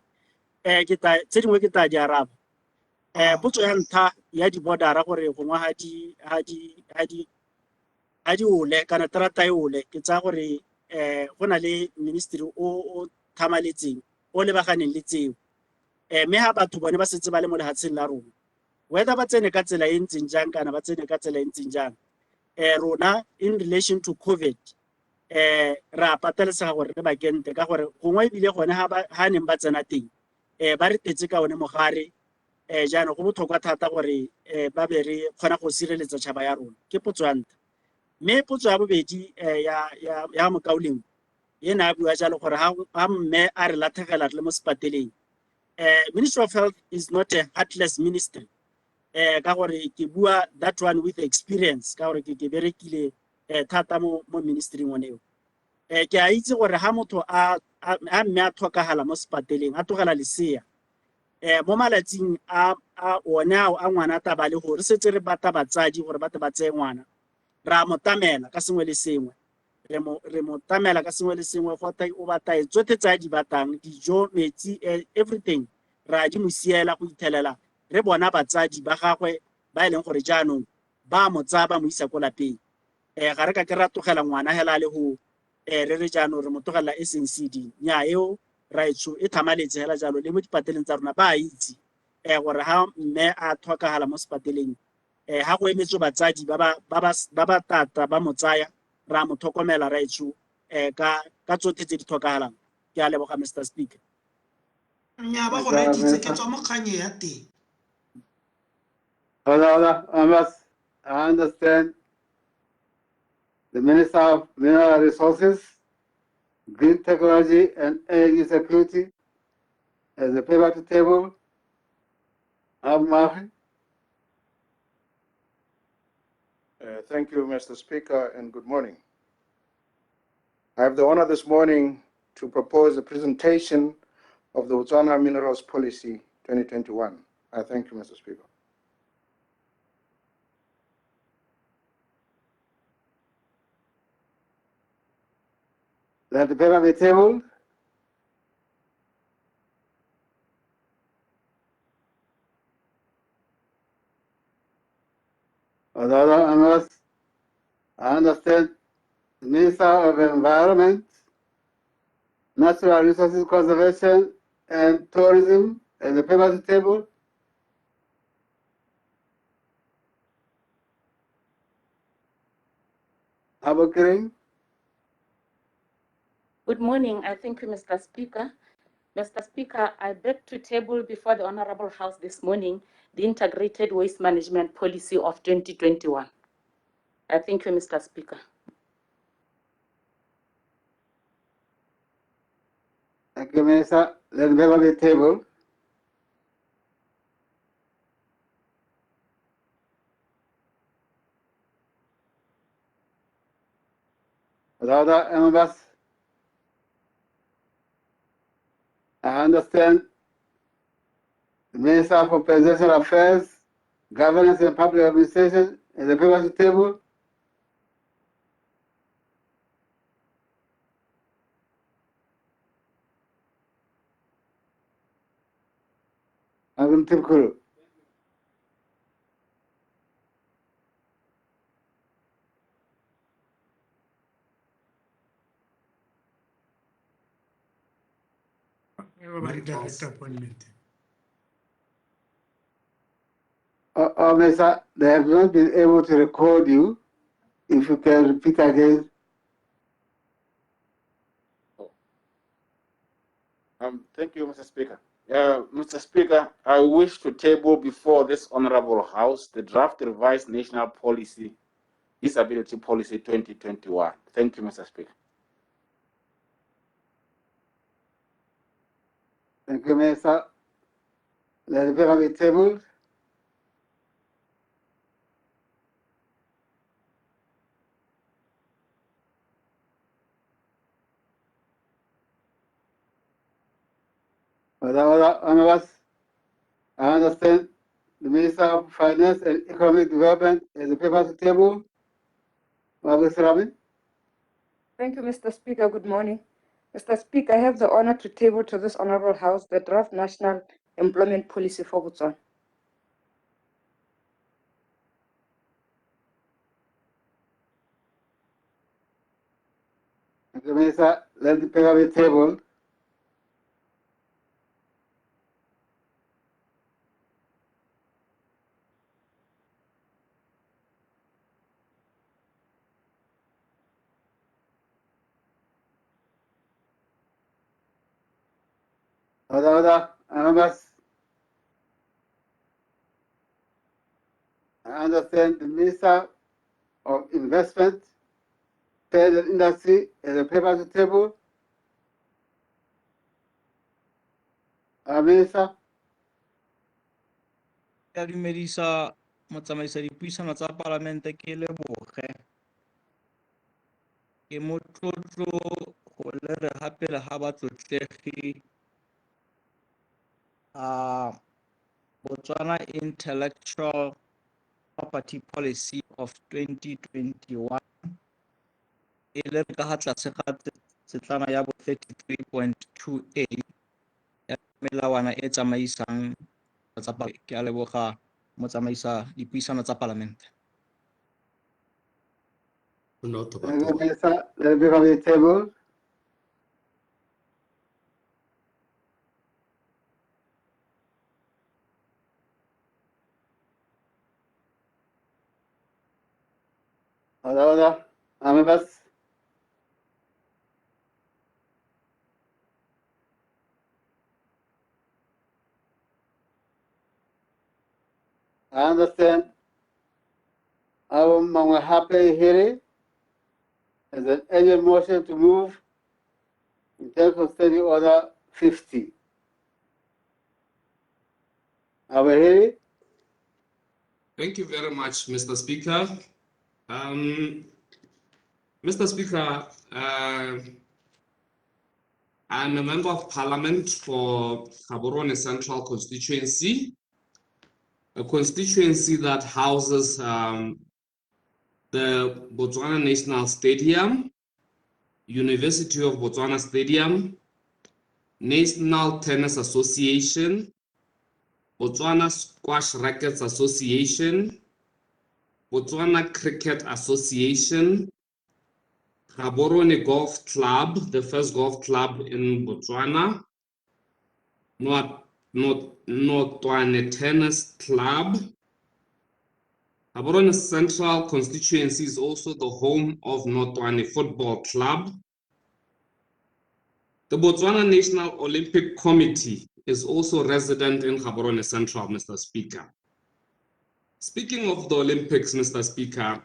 Ke tla tse dingwe ke tla di araba. Potso ya ntlha ya di-border-a gore gongwe ha di ole kana terata e ole, ke tsaya gore go na le ministry o thamaletseng o lebaganeng le tseo. Mme ha batho bone ba setse ba le mo lefatsheng la rona, whether ba tsene ka tsela e ntseng jang kana ba tsene ka tsela e ntseng jang, rona in relation to COVID, re a patelesega gore re ba kente ka gore gongwe ebile gone ha neng ba tsena teng, ba re tetse ka one mogare. Jaanong go botlhokwa thata gore ba be re kgona go sireletsa tšhaba ya rona. Ke potso ya ntlha. Mme potso ya bobedi ya mokaulengwe e ne a bua jalo gore ha mme a re latlhegela re le mo sepateleng, Ministry of Health is not a heartless ministry. Ka gore ke bua that one with experience, ka gore ke berekile thata mo ministry-ing one eo. Ke a itse gore ha motho a mme a tlhokagala mo sepateleng, a tlogela lesea, mo malatsing a one ao a ngwana a taba le gore re setse re batla batsadi gore ba tle ba tseye ngwana, ra mo tamela ka sengwe le sengwe. Re mo tamela ka sengwe le sengwe, go tla o batla eng, tsotlhe tse a di batlang, dijo, metsi, everything, ra di mo siela go ithelela. Re bona batsadi ba gagwe ba e leng gore jaanong ba mo tsaya ba mo isa ko lapeng. Ga re ka ke ra tlogela ngwana hela a le go, re re jaanong re mo tlogelela SNCD. Nnyaa, eo raetsho e tlhamaletse hela jalo le mo dipateleng tsa rona ba a itse, gore ha mme a tlhokagala mo sepateleng, ha go emetswe batsadi ba ba tata ba mo tsaya, ra mo tlhokomela raetsho, ka tsotlhe tse di tlhokagalang. Ke a leboga, Mr. Speaker. Nnyaa, ba go reeditse, ke tswa mo kgang e ya teng. Hola, hola, I understand the Minister of Mineral Resources, Green Technology and Energy Security as a paper to table. Mahi. Thank you, Mr. Speaker, and good morning. I have the honor this morning to propose a presentation of the Botswana Minerals Policy 2021. I thank you, Mr. Speaker. Let the paper be tabled. Other I understand the Minister of Environment, Natural Resources Conservation and Tourism and the paper to table. Abokering. Good morning. I thank you, Mr. Speaker. Mr. Speaker, I beg to table before the Honorable House this morning the Integrated Waste Management Policy of 2021. I thank you, Mr. Speaker. Thank you, Minister. Let me have the table. Rather, members, I understand the Minister for Presidential Affairs, Governance and Public Administration is the paper to table. Madam Timkuru. Direct appointment. Minister, they have not been able to record you. If you can repeat again. Thank you, Mr. Speaker. Mr. Speaker, I wish to table before this Honorable House the draft revised National Policy, Disability Policy 2021. Thank you, Mr. Speaker. Thank you, Minister. Let the paper be tabled. I understand the Minister of Finance and Economic Development has a paper to table. Thank you, Mr. Speaker. Good morning. Mr. Speaker, I have the honor to table to this Honorable House the draft National Employment Policy for Botswana. Thank you, Minister. Let the paper be tabled. Order, order. Members. I understand the Minister of Investment, Trade and Industry has a paper to table. Minister. Ke a dumedisa motsamaisa dipuisano tsa palamente, ke leboge. Ke motlotlo go lere ga pele ga batlotlegi a Botswana Intellectual Property Policy of 2021 e le ka ga tlase ga tsetlana ya bo 33.2A ya melawana e tsamaisang tsa ke a leboga motsamaisa dipuisano tsa palamente. Thank you, Minister. Let the paper be tabled. Order, order. Members. I understand our Mangwahape Hiri has an urgent motion to move in terms of Standing Order 50. Our Hiri. Thank you very much, Mr. Speaker. Mr. Speaker, I'm a member of Parliament for Gaborone Central Constituency, a constituency that houses the Botswana National Stadium, University of Botswana Stadium, National Tennis Association, Botswana Squash Rackets Association, Botswana Cricket Association, Gaborone Golf Club, the first golf club in Botswana, Notwane Tennis Club. Gaborone Central Constituency is also the home of Notwane Football Club. The Botswana National Olympic Committee is also resident in Gaborone Central, Mr. Speaker. Speaking of the Olympics, Mr. Speaker,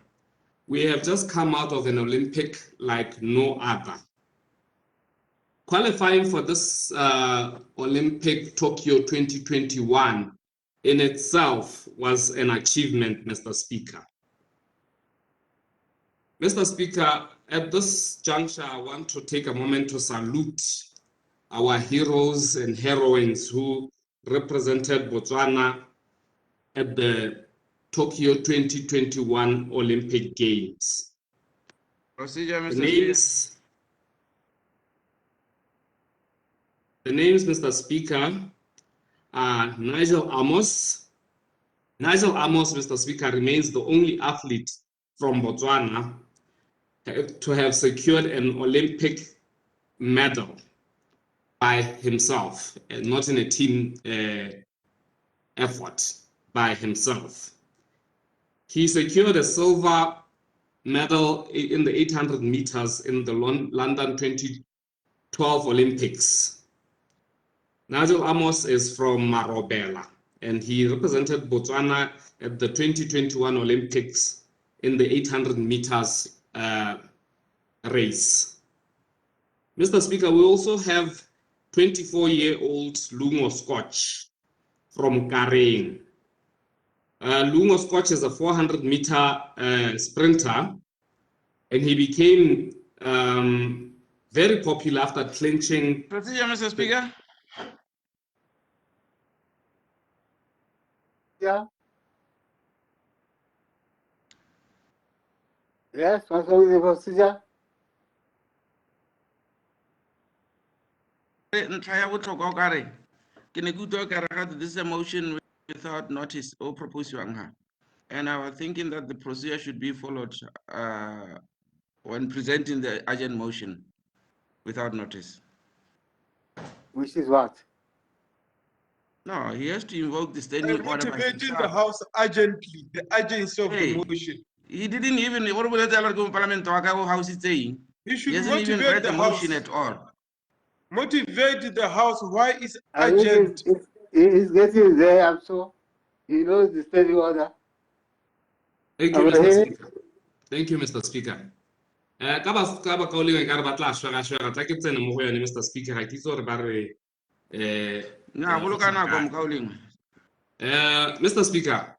we have just come out of an Olympic like no other. Qualifying for this Olympic Tokyo 2021 in itself was an achievement, Mr. Speaker. Mr. Speaker, at this juncture, I want to take a moment to salute our heroes and heroines who represented Botswana at the Tokyo 2021 Olympic Games. Procedure, Mr. Speaker. The names, Mr. Speaker, are Nigel Amos. Nigel Amos, Mr. Speaker, remains the only athlete from Botswana to have secured an Olympic medal by himself, and not in a team effort, by himself. He secured a silver medal in the 800 meters in the London 2012 Olympics. Nigel Amos is from Marobela, and he represented Botswana at the 2021 Olympics in the 800 meters race. Mr. Speaker, we also have 24-year-old Lungo Scotch from Kareng. Lungo Scotch is a 400-meter sprinter, and he became very popular after clinching. Procedure, Mr. Speaker. Yeah. Yes, what's wrong with the procedure? Ntlha ya botlhokwa o kare ke ne ke utlwa o kare ga this is a motion without notice o proposiwang ha. And I was thinking that the procedure should be followed when presenting the urgent motion without notice. Which is what? No, he has to invoke the standing order by Motivating the himself. House urgently, the urgency of Hey, the motion. He didn't even, what about the parliament house is saying? He should He hasn't even motivate read the the motion House. at all. Motivate the House. Why is I think urgent? he's getting there, I'm sure. He knows the standing order. Thank you, I'm Mr. here. Speaker. Thank you, Mr. Speaker. Ka ba ka ba kaolengwe ka re ba tla shwega shwega, tla ke tsene mo go yone, Mr. Speaker. Ga ke itse gore ba re Nya, go boloka tla nako, kae. mokaulengwe. Mr. Speaker,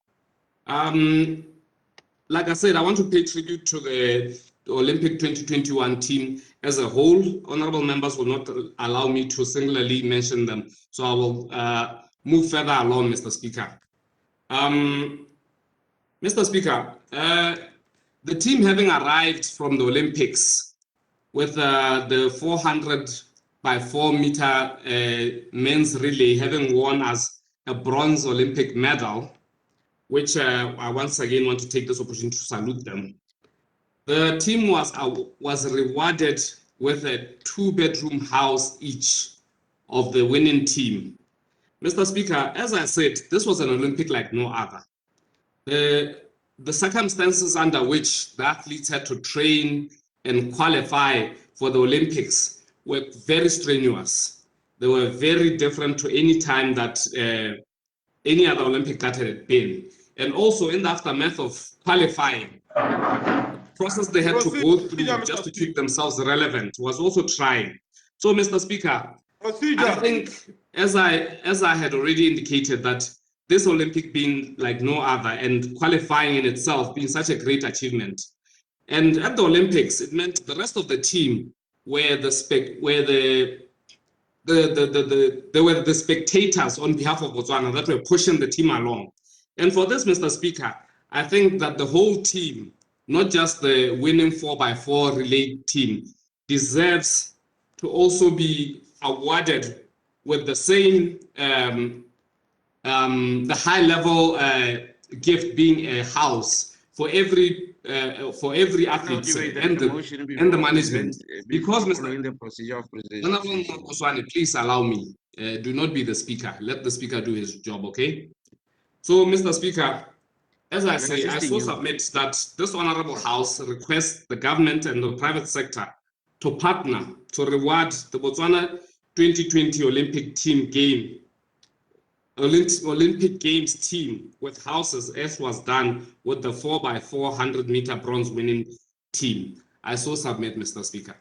like I said, I want to pay tribute to the Olympic 2021 team as a whole. Honorable members will not allow me to singularly mention them, so I will move further along, Mr. Speaker. Mr. Speaker, the team having arrived from the Olympics with the 400 by 4 meter men's relay having won us a bronze Olympic medal, which I once again want to take this opportunity to salute them. The team was rewarded with a 2-bedroom house each of the winning team. Mr. Speaker, as I said, this was an Olympic like no other. The circumstances under which the athletes had to train and qualify for the Olympics were very strenuous. They were very different to any time that any other Olympic that had been. And also in the aftermath of qualifying, the process they had to go through Procedure, just Mr. to keep themselves relevant was also trying. So, Mr. Speaker, I Procedure. think as I had already indicated that this Olympic being like no other and qualifying in itself being such a great achievement. And at the Olympics, it meant the rest of the team were the spec were the they were the spectators on behalf of Botswana that were pushing the team along. And for this, Mr. Speaker, I think that the whole team, not just the winning 4x4 relay team, deserves to also be awarded with the same, the high level gift being a house for every athlete Motivate and the motion the before management. present, Because, before Mr. following the procedure of Honorable presentation. Moswane, please allow me. Do not be the speaker. Let the speaker do his job, okay? So, Mr. Speaker, as I We're say, I assisting so you. submit that this honorable house requests the government and the private sector to partner to reward the Botswana 2020 Olympic team game, Olympic Games team with houses, as was done with the 4x400 meter bronze winning team. I so submit, Mr. Speaker.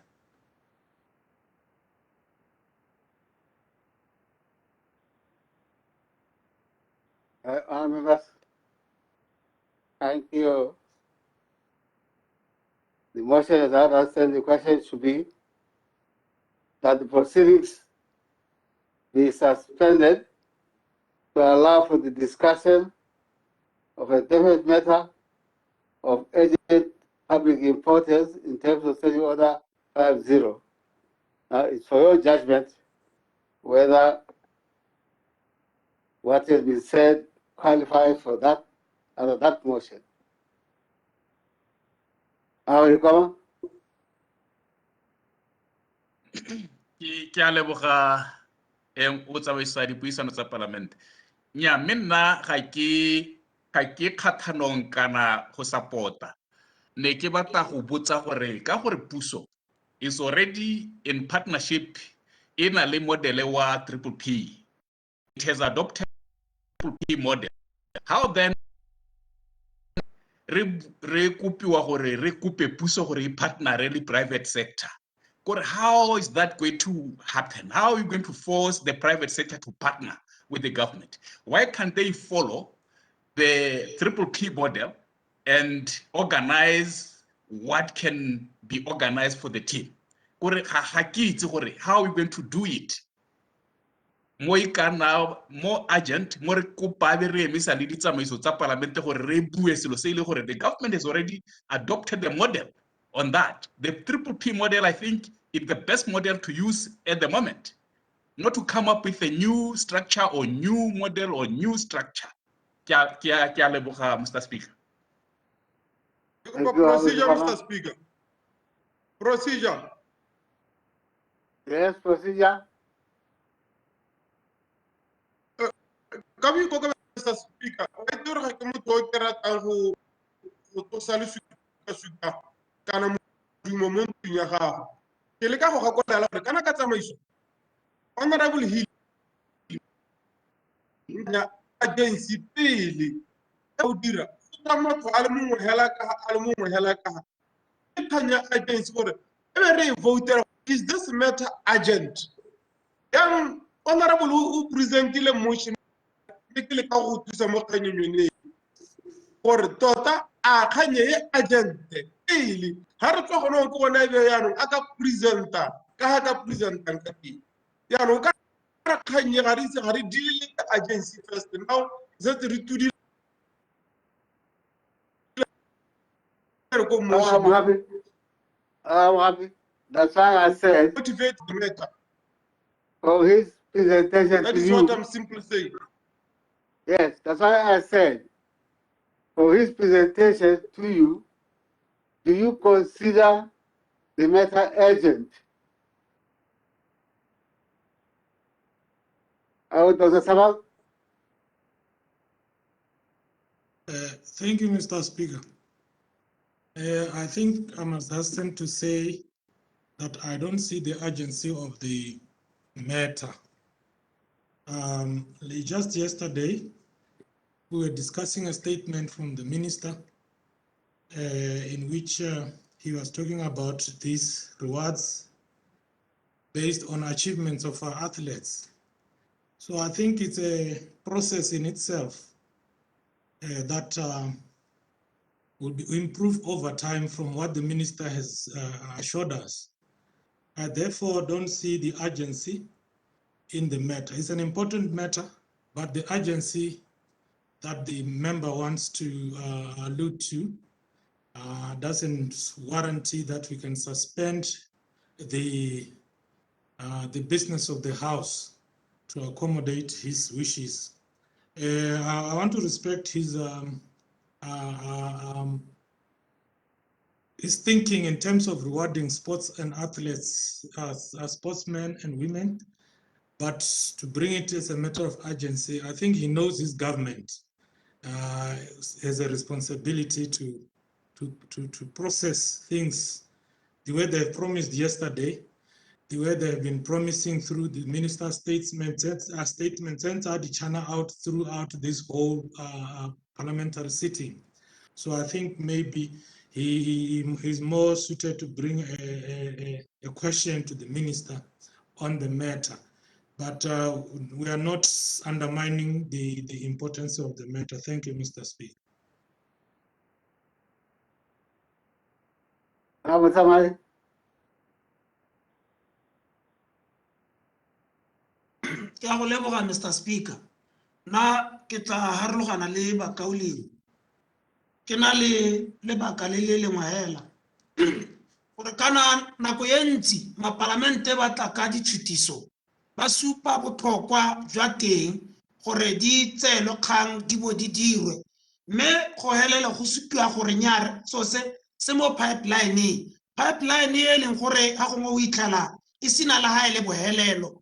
Members, thank you. The motion, as I understand the question, should be that the proceedings be suspended to allow for the discussion of a definite matter of urgent public importance in terms of Standing Order 50. Now, it's for your judgment whether what has been said qualifies for that under that motion. Our Ke a leboga, o tsamaisa dipuisano tsa palamente. Nya, mme nna ga ke kgathanong kana go support-a. Ne ke batla go botsa gore ka gore puso is already in partnership e na le model wa triple P. It has adopted triple P model. How then re kopiwa gore re kope puso gore e partnere le private sector? Gore how is that going to happen? How are you going to force the private sector to partner with the government? Why can't they follow the triple P model and organize what can be organized for the team? Gore ga ke itse gore how are we going to do it? Mo e ka nna mo urgent, mo re kopa be re emisa le ditsamaiso tsa palamente gore re bue selo se e le gore the government has already adopted the model on that. The triple P model, I think, is the best model to use at the moment. not to come up with a new structure or new model or new structure. Ke a leboga, Mr. Speaker. Procedure, Mr. Speaker. Procedure. Yes, procedure. Ka boikokobetso, Mr. Speaker, o itse gore ga ke motho o ke ratang go tlosa lesuka kana modumo mo ntlong ya gago. Ke leka go gakolola gore kana ka tsamaiso, Honorable Hill agency pele o dira ka motho a le mongwe hela ka a le mongwe hela ka ke kgang ya agency gore e be re e voutela. Is this matter urgent? Yang Honorable o presentile motion mme ke leka go thusa mo kganyeng yone gore tota a kgang e urgent pele ga re tswa gone ke gone e be jaanong a ka presenta ka ga ka presentang ka teng. Jaanong ka re kgang e ga re itse ga re deal le agency first, now setse re tudile ko motion. I'm happy. I'm happy. That's why I said motivate the matter. For his presentation That to is you. what I'm simply saying. Yes, that's why I said for his presentation to you, do you consider the matter urgent? Dr. Sabal? Thank you, Mr. Speaker. I think I must hasten to say that I don't see the urgency of the matter. Just yesterday, we were discussing a statement from the minister in which he was talking about these rewards based on achievements of our athletes. So I think it's a process in itself that will be improved over time from what the minister has assured us. I therefore don't see the urgency in the matter. It's an important matter, but the urgency that the member wants to allude to doesn't warranty that we can suspend the business of the House to accommodate his wishes. I want to respect his thinking in terms of rewarding sports and athletes, sportsmen and women, but to bring it as a matter of urgency, I think he knows his government has a responsibility to process things the way they promised yesterday, the way they have been promising through the minister's statements and the channel out throughout this whole parliamentary sitting. So I think maybe he's more suited to bring a question to the minister on the matter. But we are not undermining the importance of the matter. Thank you, Mr. Speaker. Ke a go leboga, Mr. Speaker. Nna ke tla harologana le bakaulengwe. Ke na le lebaka le le lengwe hela. Gore kana nako e ntsi mapalamente ba tla ka ditshutiso, ba supa botlhokwa jwa teng gore di tseelwe kgang di bo di dirwe. Mme go helela go supiwa gore nyaa so se mo pipeline-eng. Pipeline e leng gore ga gongwe o itlhela e sena le ha e le bohelelo.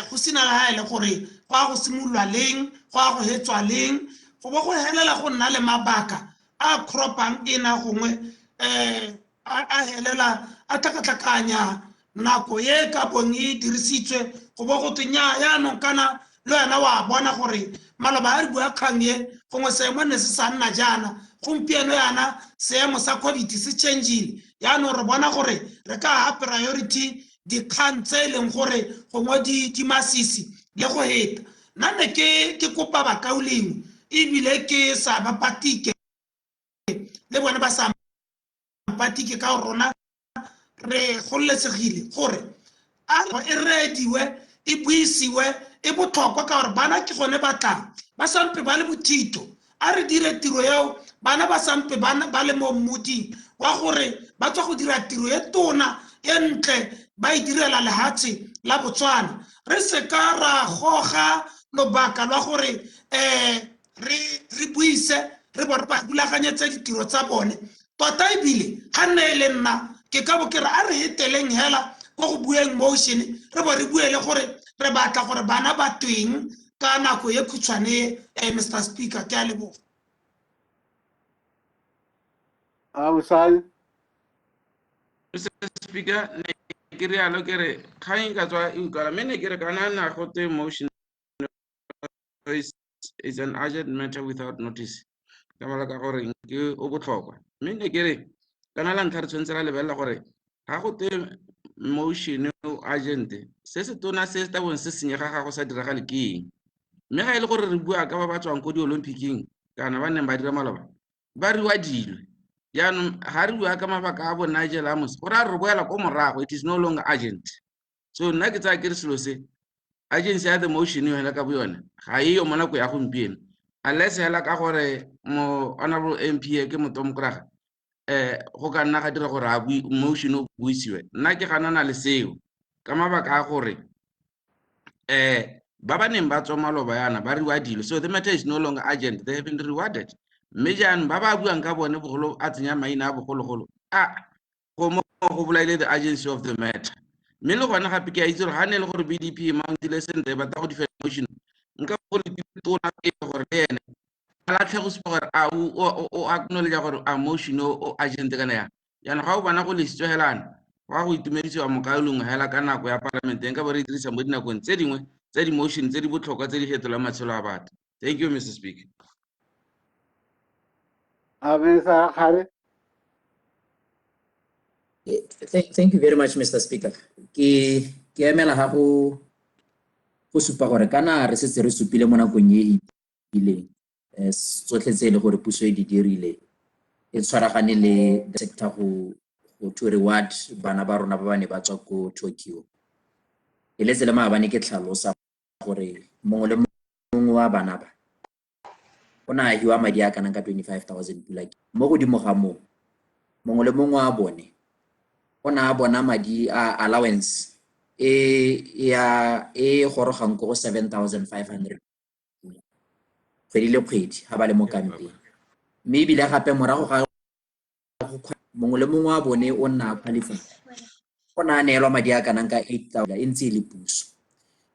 Go sena le ha e le gore go a go simololwa leng, go a go hetswa leng, go bo go helela go nna le mabaka a cropang ena gongwe a helela a tlhakatlhakanya nako e ka bong e dirisitswe go bo go twe nnyaa yaanong kana le wena wa bona gore maloba a re bua kgang e gongwe seemo ne se sa nna jaana, gompieno yana seemo sa COVID se changile, yaanong re bona gore re ka ha priority dikgang tse e leng gore gongwe di masisi le go heta. Nna ne ke kopa bakaulengwe ebile ke sa ba patike le bone ba sa mpatike ka rona re gololesegile gore a e reediwe e buisiwe e botlhokwa ka gore bana ke gone ba tlang ba sampe ba le bothito. A re dire tiro eo bana ba sampe ba le mo mmoding wa gore ba tswa go dira tiro e tona e ntle ba e direla lehatshe la Botswana. Re seka ra goga lobaka lwa gore re buise re bo re ba rulaganyetse ditiro tsa bone. Tota ebile ga nne e le nna ke ka bo ke re a re heteleng hela ko go bueng motion, re bo re bue le gore re batla gore bana ba tweng ka nako e khutshwane. Mr Speaker, ke a leboga. Mosadi. Mr Speaker, ne ke rialo ke re kgang e ka tswa e utlwala, mme ne ke re kana na go twe motion is an urgent matter without notice, ka mabaka a gore ke o botlhokwa. Mme ne ke re kana la ntlha re tshwanetse ra lebelela gore ga go twe motion o urgent, se se tona se se tabong se senyega ga go sa diragale ke eng? Mme ga e le gore re bua ka ba ba tswang ko di-Olympiceng kana ba neng ba dira maloba, ba rewardilwe. Jaanong ga re bua ka mabaka a bo Nigel Amos, go raya re boela ko morago, it is no longer urgent. So nna ke tsaya ke re selo se, urgency ya the motion hela ka bo yone ga e yo mo nako ya gompieno, unless hela ka gore mo honorable MP ke motho mokoraga, go ka nna ga dira gore a motion o buisiwe. Nna ke ganana le seo ka mabaka a gore ba ba neng ba tswa maloba yana ba rewardilwe, so the matter is no longer urgent, they have been rewarded. Mme jaanong ba ba buang ka bone bogolo a tsenya maina a bogologolo, a go mo go bolaile the urgency of the matter. Mme le gone gape ke a itse gore ga ne e le gore BDP e mountile sentle e batla go defend motion, nka go letile tona pele gore le ene a latlhe go supa gore a o acknowledge gore a motion o urgent kana yang. Jaanong ga o bona go lesitswe helana, go a go itumedisiwa mokaulengwe hela ka nako ya palamente, nka bo re e dirisa mo dinakong tse dingwe tsa di-motion tse di botlhokwa tse di fetolang matshelo a batho. Thank you, Mr Speaker. Thank you very much, Mr Speaker. Ke emela ga go supa gore kana re setse re supile mo nakong e e fetileng, tsotlhe tse e le gore puso e di dirile e tshwaragane le the sector go to reward bana ba rona ba ba ne ba tswa ko Tokyo. E letse le maabane ke tlhalosa gore mongwe le mongwe wa bana ba o ne a hiwa madi a kanang ka 25,000 pula. Mo godimo ga moo, mongwe le mongwe wa bone o ne a bona madi a allowance e e gorogang ko go 7,500 pula kgwedi le kgwedi ga ba le mo kampeng. Mme ebile gape morago ga mongwe le mongwe wa bone o nna a qualify, o ne a neelwa madi a kanang ka 8,000 e ntse e le puso.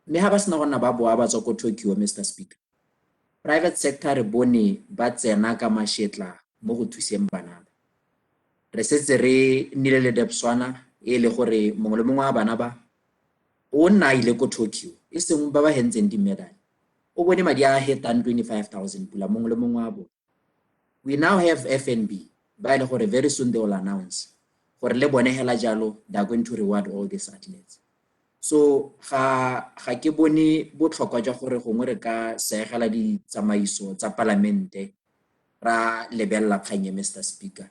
Mme ga ba sena go nna ba boa ba tswa ko Tokyo, Mr Speaker, private sector re bone ba tsena ka mashetla mo go thuseng bana ba. Re setse re nnile le Debswana e le gore mongwe le mongwe wa bana ba o nna a ile ko Tokyo, e seng ba ba hentseng di-medal, o bone madi a hetang 25,000 pula mongwe le mongwe wa bone. We now have FNB ba e le gore very soon they will announce gore le bone hela jalo they are going to reward all these athletes. So ga ke bone botlhokwa jwa gore gongwe re ka seegela ditsamaiso tsa palamente ra lebelela kgang e, Mr Speaker.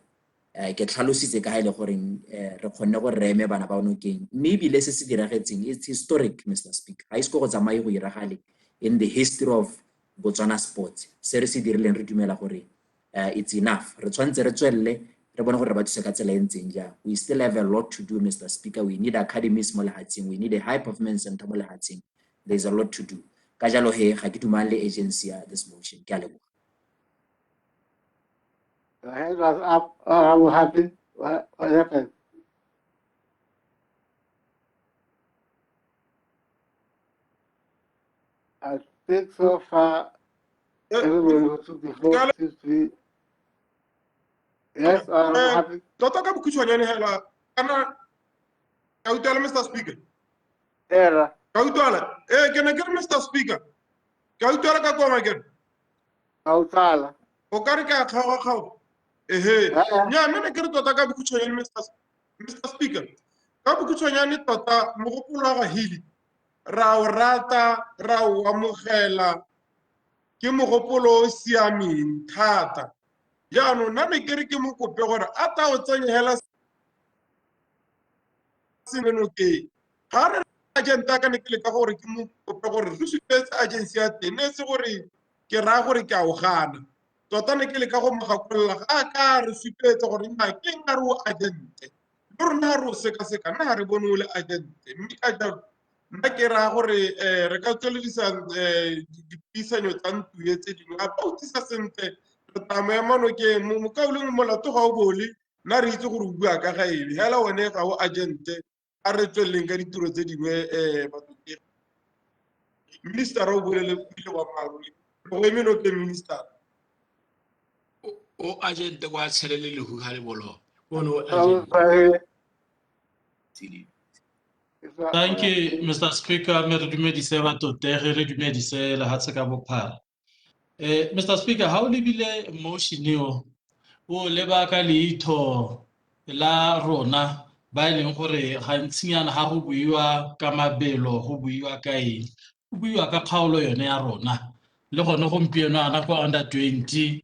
Ke tlhalositse ka ga e le goreng re kgonne gore re eme bana ba nokeng, mme ebile se se diragetseng it's historic, Mr Speaker. Ga ise go tsamaye go iragale in the history of Botswana sports. Se re se dirileng re dumela gore it's enough. Re tshwanetse re tswelele re bone gore re ba thuse ka tsela e ntseng jang. We still have a lot to do, Mr Speaker. We need academies mo lehatsheng. We need a high performance center mo lehatsheng. There is a lot to do. Ka jalo he, ga ke dumane le agency ya this motion. Ke a leboga. The hand was up. Oh, what happened? What happened? I think so far, everyone who took the floor seems to be. Yes, I'm happy. Tota ka bokhutshwanyane hela, kana ka utlwala, Mr Speaker? Era. Ka utlwala? Ke ne ke re, Mr Speaker, ka utlwala ka kwa ke re? Ka utlwala. O ka re ke a kgaoga-kgaoga. Ehe. Nnyaa, mme ne ke re tota ka bokhutshwanyane, Mr Speaker, ka bokhutshwanyane tota mogopolo wa ga Healy ra o rata, ra o amogela, ke mogopolo o siameng thata. Jaanong nna ne ke re ke mo kope gore a ta o tsenye hela senokeng. Ga re agent a ka ne ke leka gore ke mo kope gore re supetse agency ya teng, ne se gore ke raya gore ke a o gana. Tota ne ke leka go mo gakolola ga a ka re supetse gore nna ke nka re o agente. Le rona ga re o sekaseka, nna ga re bone o le agente. Mme ka jalo Nna ke raya gore re ka tsweledisa dipuisanyo tsa ntlo e tse dingwe. A ba o tlisa sentle, re tla mo ema nokeng. Mokaulengwe molato ga o bole, nna re itse gore o bua ka ga eng. Hela one ga o agente, a re tsweleleng ka ditiro tse dingwe batlotlegi. Minister o bolele boammaaruri, re go eme nokeng minister. O agente kwa tshelele lehu ga le bolo. Thank you, Mr. Speaker. Me re dumedise batlotlegi, re dumedise lehatshe ka bophara. Mr. Speaker, ha o lebile motion eo, o leba ka leitho la rona ba e leng gore gantsinyana ha go buiwa ka mabelo, go buiwa ka eng, go buiwa ka kgaolo yone ya rona. Le gone gompieno ana kwa under 20,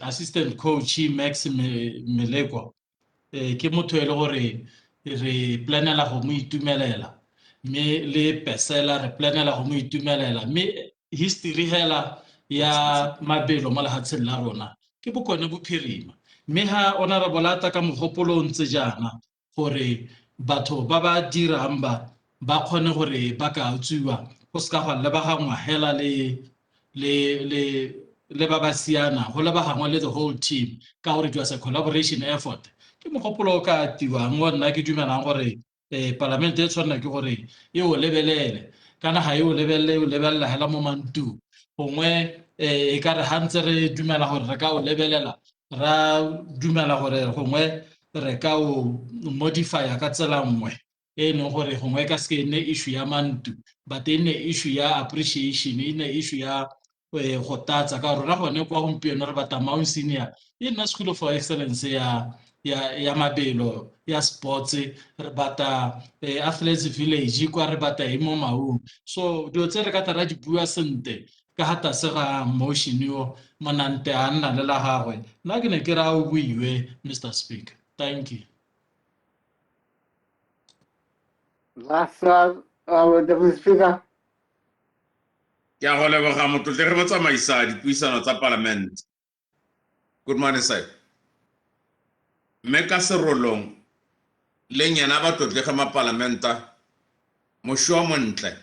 assistant coach Max Meleko, ke motho e le gore re planela go mo itumelela, mme le Pesela re planela go mo itumelela, mme history hela ya mabelo mo lefatsheng la rona ke Bokone Bophirima. Mme ha honorable a tla ka mogopolo o ntse jaana gore batho ba ba dirang ba ba kgone gore ba ka utswiwa, go seka gwa lebagangwa hela le ba ba siana, go lebagangwa le the whole team, ka gore it was a collaboration effort. Ke mogopolo o ka tiwang o nna ke dumelang gore palamente e tshwanela ke gore e o lebelele, kana ga e o lebelele, e o lebelela hela mo mantung. Gongwe e ka re ha ntse re dumela gore re ka o lebelela, ra dumela gore gongwe re ka o modifya ka tsela nngwe e leng gore gongwe ka seke e nne issue ya mantu, but e nne issue ya appreciation, e nne issue ya go tatsa. Ka rona gone kwa gompieno re batla Maun Senior e nna School of Excellence ya mabelo ya sports, re batla Athletes Village kwa, re batla eng mo Maun. So dilo tse re ka tla ra di bua sentle ka ga tlase ga motion yo monante a nna le la gagwe. Nna ke ne ke re a o buiwe, Mr. Speaker. Thank you. Last one, Deputy Speaker. Ke a go leboga motlotlegi motsamaisa dipuisano tsa palamente. Good morning, sir. Mme ka serolong le nyena batlotlegi mapalamenta, mošwa o montle.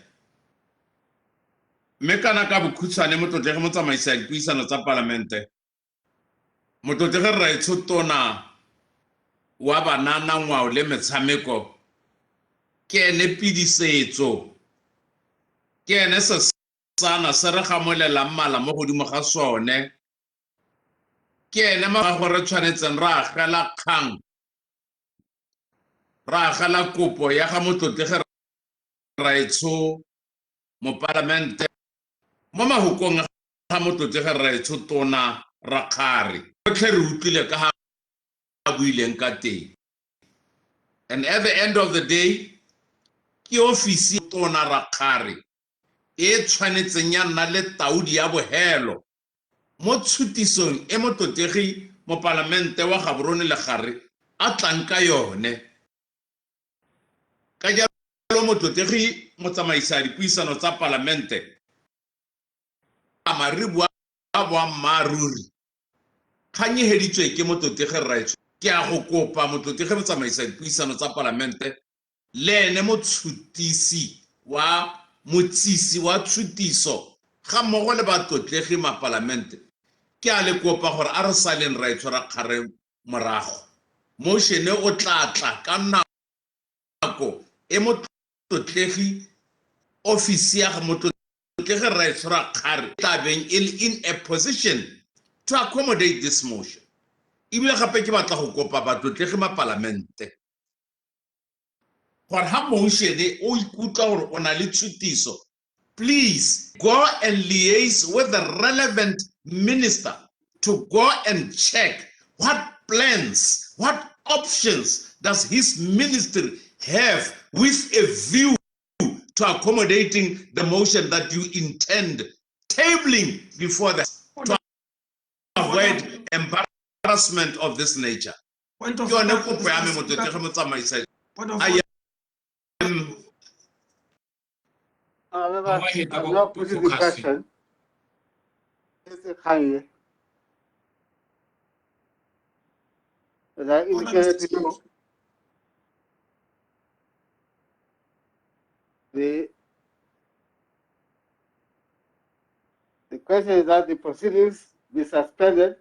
Mme kana ka bokhutshwane motlotlegi motsamaisa dipuisano tsa palamente, motlotlegi rraetsho tona wa banana ngwao le metshameko ke ene pidisetso, ke ene sesana se re gamolelang mala mo godimo ga sone, ke ene magago re tshwanetseng ra agela kgang, ra agela kopo ya ga motlotlegi rraetsho mopalamente mo mahokong ga motlotlegi rraetsho tona Rakgare. Rotlhe re utlwile ka ga a buileng ka teng. And at the end of the day, ke ofisi tona Rakgare e tshwanetseng ya nna le taodi ya bohelo mo tshutisong e motlotlegi mopalamente wa Gaborone Legare a tlang ka yone. Ka jalo motlotlegi motsamaisa dipuisano tsa palamente, ama re bua boammaaruri, kgang e heditswe ke motlotlegi rraetsho. Ke a go kopa motlotlegi motsamaisa dipuisano tsa palamente le ene motshutisi wa motsisi wa tshutiso ga mmogo le batlotlegi mapalamente, ke a le kopa gore a re saleng rraetsho Rakgare morago. Motion o tla tla ka nako e motlotlegi ofisi ya motlotlegi rraetsho Rakgare tla beng e le in a position to accommodate this motion. Ebile gape ke batla go kopa batlotlegi mapalamente gore ha motion o ikutlwa gore o na le tshutiso, please go and liaise with the relevant minister to go and check what plans, what options does his ministry have with a view to accommodating the motion that you intend tabling before the, to avoid embarrassment of this nature. Point of Ke yone order, kopo ya me, Mr. Speaker. motlotlegi motsamaisa. Point of I order. am Members, I'm not putting the question. It's a kgang e. As I indicated to you, The question is that the proceedings be suspended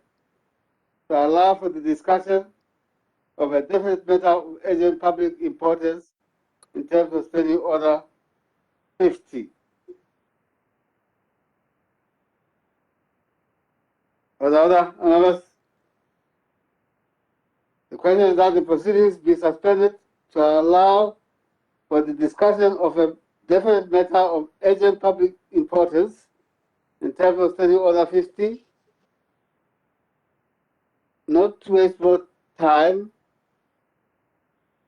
to allow for the discussion of a definite matter of urgent public importance in terms of Standing Order 50. Order, members. The question is that the proceedings be suspended to allow for the discussion of a definite matter of urgent public importance in terms of Standing Order 50, not to waste more time.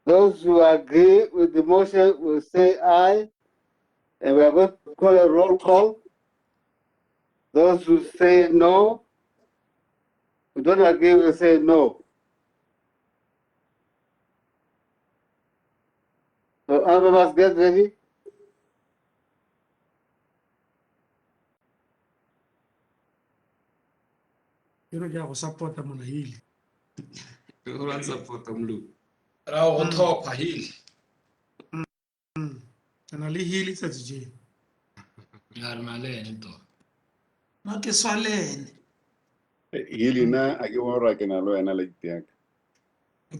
Those who agree with the motion will say aye, and we are going to call a roll call. Those who say no, who don't agree, will say no. So all of us get ready. Ke re ke a go support-a mona Hili. O ra support-a molu. Ra go thopha Hili. Re na le Hili tsatsi je. Ya re na le ene to. No ke swa le ene. Hili na a ke bone gore a ke na le wena le iteaka. Le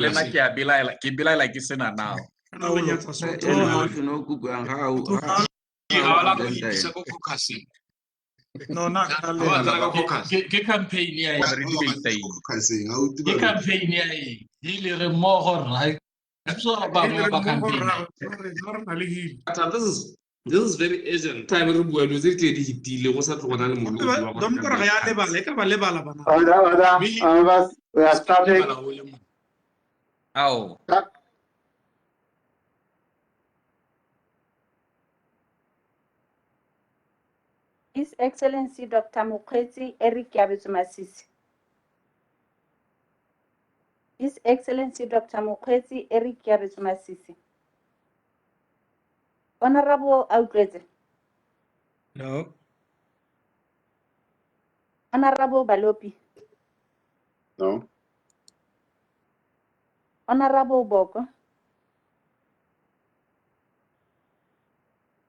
nna ke a belaela, ke belaela ke sena now. No, na ke campaign ya eng? Ke campaign ya eng? Hili re mmogo rra. So ba bangwe ba campaign. This is very urgent. Time re bua dilo tse di tle di hitile go sa tlogona le molodi wa gore Dom kore ga ya lebala, e ka ba lebala bana. Order, order, members, we are starting. Ao. His Excellency Dr. Mokgweetsi Eric Keabetswe Masisi. His Excellency Dr. Mokgweetsi Eric Keabetswe Masisi. Honorable Autlwetse. No. Honorable Balopi. No. Honorable Boko.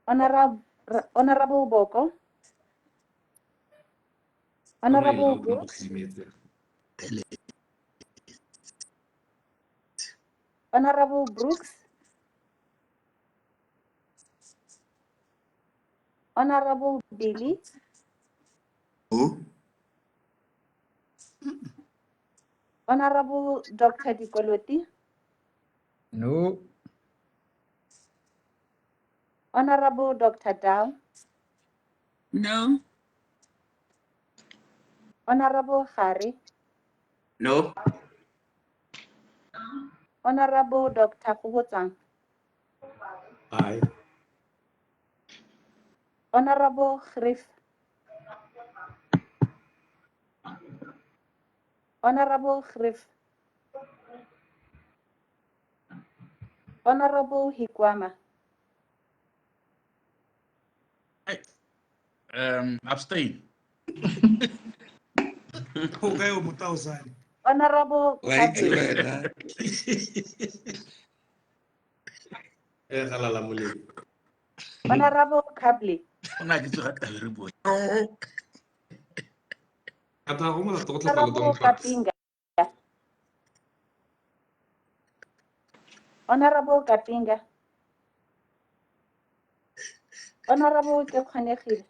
Honorable Boko. Honorable Brooks. Honorable Brooks. Honorable Billy. Oh. Honorable Dr. Dikoloti. No. Honorable Dr. Dow. No. Honorable Hari. No. Honorable Dr. Kubotsang. Aye. Honorable Griff. Honorable Griff. Honorable Hikuama. Abstain. Honorable Honorable Kabli. Honorable Kapinga. Honorable Kapinga. Honorable Kekgonegile.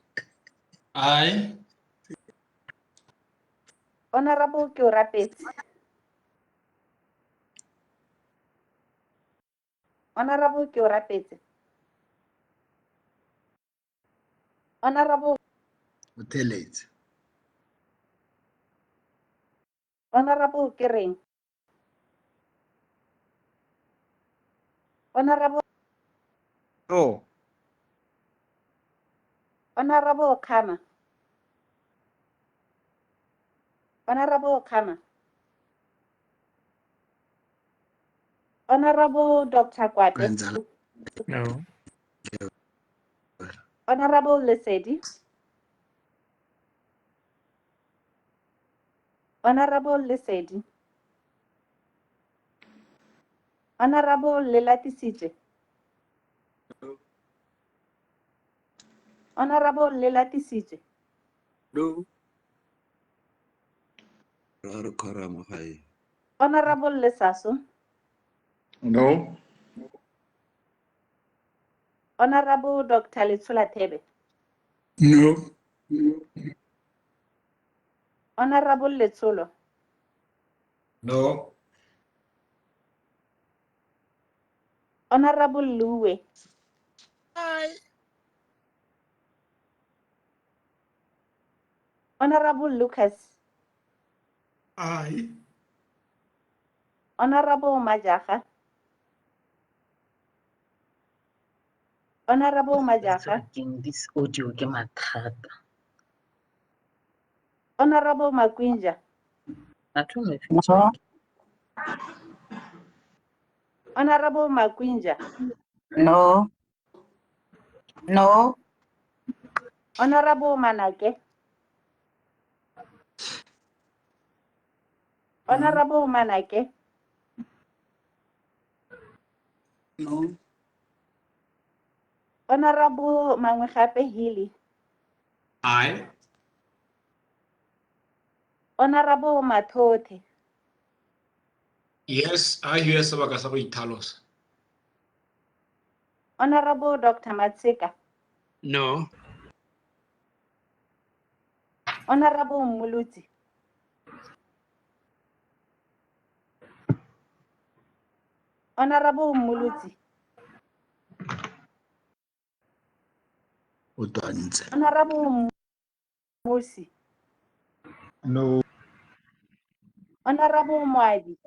Aye. Honorable Keorapetse. Honorable Keorapetse. Honorable Oteletse. Honorable Kereng. Honorable Oh. Honorable Khama. Honorable Khama. Honorable Dr. Kwate. No. Honorable Lesedi. Honorable Lesedi. Honorable Lelatisitswe. Honorable Lelatisitswe. No. Ra re quorum ga e. Honorable Lesaso. No. Honorable Dr. Letsholathebe. No. Honorable Letsholo. No. Honorable Luwe. Aye. Honorable Lucas. Aye. Honorable Majaga. Honorable Majaga. This audio ke mathata. Honorable Makwinja. I don't know if it's No. Honorable Makwinja. No. No. Honorable Manake. Honorable Manake. No. Honorable Mangwegape Healy. Aye. Honorable Mathoothe. Yes, a hiwe sebaka sa go itlhalosa. Honorable Dr. Matsheka. No. Honorable Mmolotsi. Honorable Mmolotsi. O twantse. Honorable Mmusi. No. Honorable Moabi.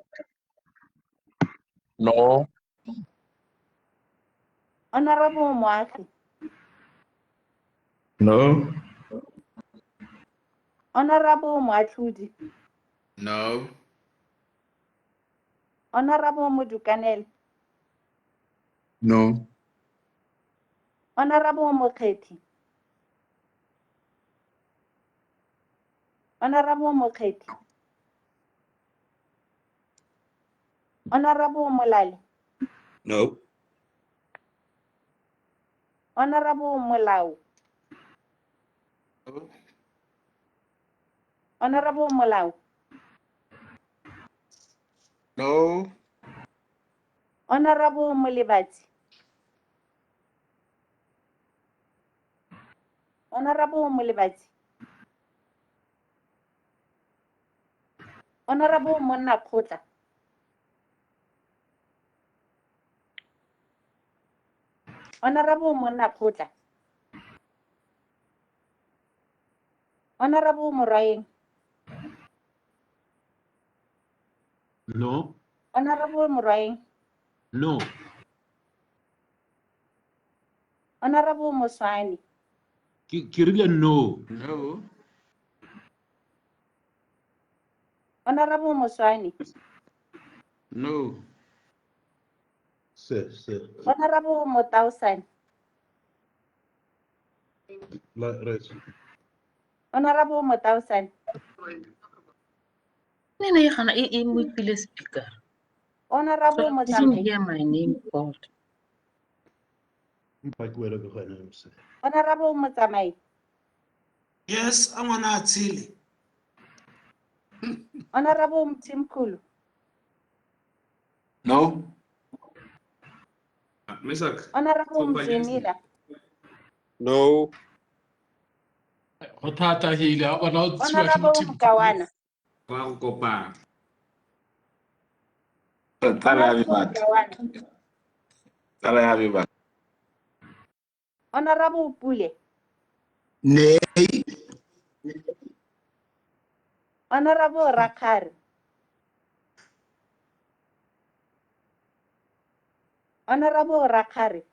No. Honorable Moagi. No. Honorable Moatlhodi. No. Honorable Modukanele. No. Honorable Mokgethi. Honorable Mokgethi. Honorable Molale. No. Honorable Molao. Honorable Molao. No. Honorable Molebatsi. Honorable Molebatsi. Honorable Monnakgotla. Honorable Monnakgotla. Honorable Morwaeng. No. Honorable Morwaeng. No. Honorable Moswane. Ke rile no. No. Honorable Moswane. No. Se, se. Honorable Motaosane. La, res. Honorable Motaosane. Nene e gana e mo pile speaker. Honorable So I didn't Motsamai. hear my name called. Mpa ke wele ke gone mse. Honorable Motsamai. Yes, a ngwana a tshele. Honorable Mthimkhulu. No. Meshack. Honorable Kopanyetsi. Mzwinila. No. Go thata Healy, ha bona o tshiwa ke Honorable Mthimkhulu. Mkawana. Wa go kopana. Tsala ya me Honorable batho. Mkawana. Tsala ya me batho. Honorable Pule. Nay. Honorable Rakgare. Honorable Rakgare.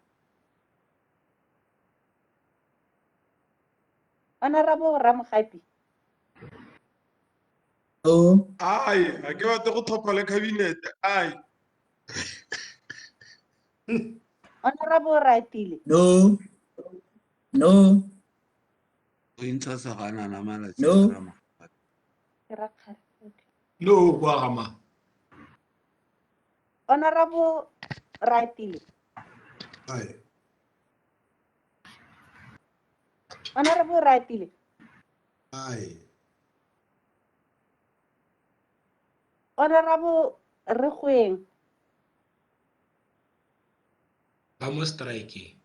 Honorable Ramogapi. No. Aye, ga ke batle go tlhopha le cabinet. Aye. Honorable Ratile. No. No. O intsha seganana malatsi No. a Ramo. Rakgare. Okay. No, kwa ga mang? Honorable Ratile. Aye. Honorable Ratile. Aye. Honorable Regoeng. Ba mo strike.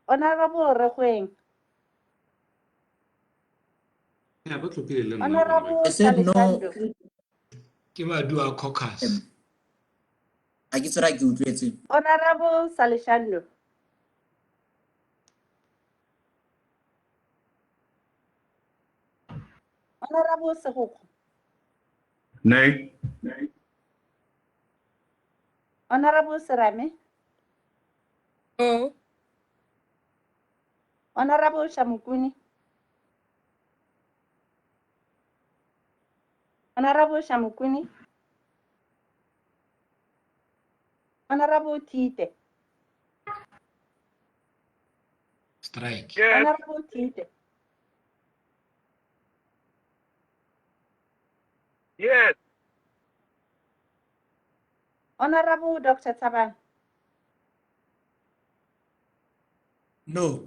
Honorable Regoeng. Yeah, ba tlhophile le nna. Honorable I said no. Saleshando. Ke maduo a caucus. A ke tsora ke utlwetse. Honorable Saleshando. Honorable Segokgo. Nay. Honorable Serame. No. Honorable Shamukuni. Honorable Shamukuni. Honorable Tite. Strike. Yes. Honorable Tite. Yes. Honorable Dr. Thabang. No.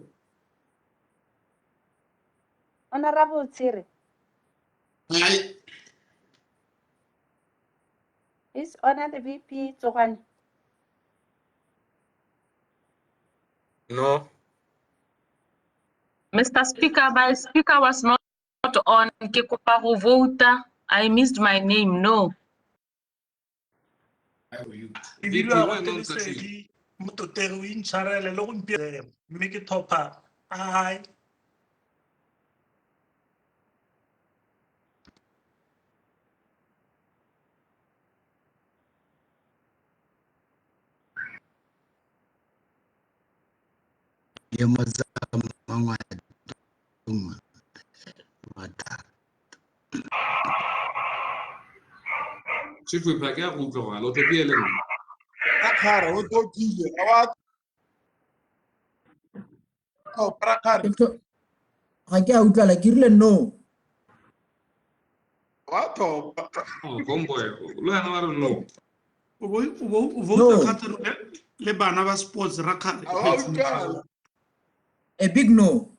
Honorable Tshere. Aye. His Honor the VP Tsogwane. No. Mr. Speaker, my speaker was not on. Ke kopa go vouta. I missed my name. No. Ke dira go Lesedi mototegi o intshwarele le gompieno mme ke thopha aye. Chief Whip, ha ke a go utlwa gore a lo tlhophile le nna. Rakgare o tlhophile, ga wa tlhopha Rakgare. Ga ke a utlwala, ke rile no. Wa tlhopha. Oh, Gomboy, le wena wa re no. O vouta kgatlhanong le bana ba sports Rakgare. Ga wa utlwala. A big no.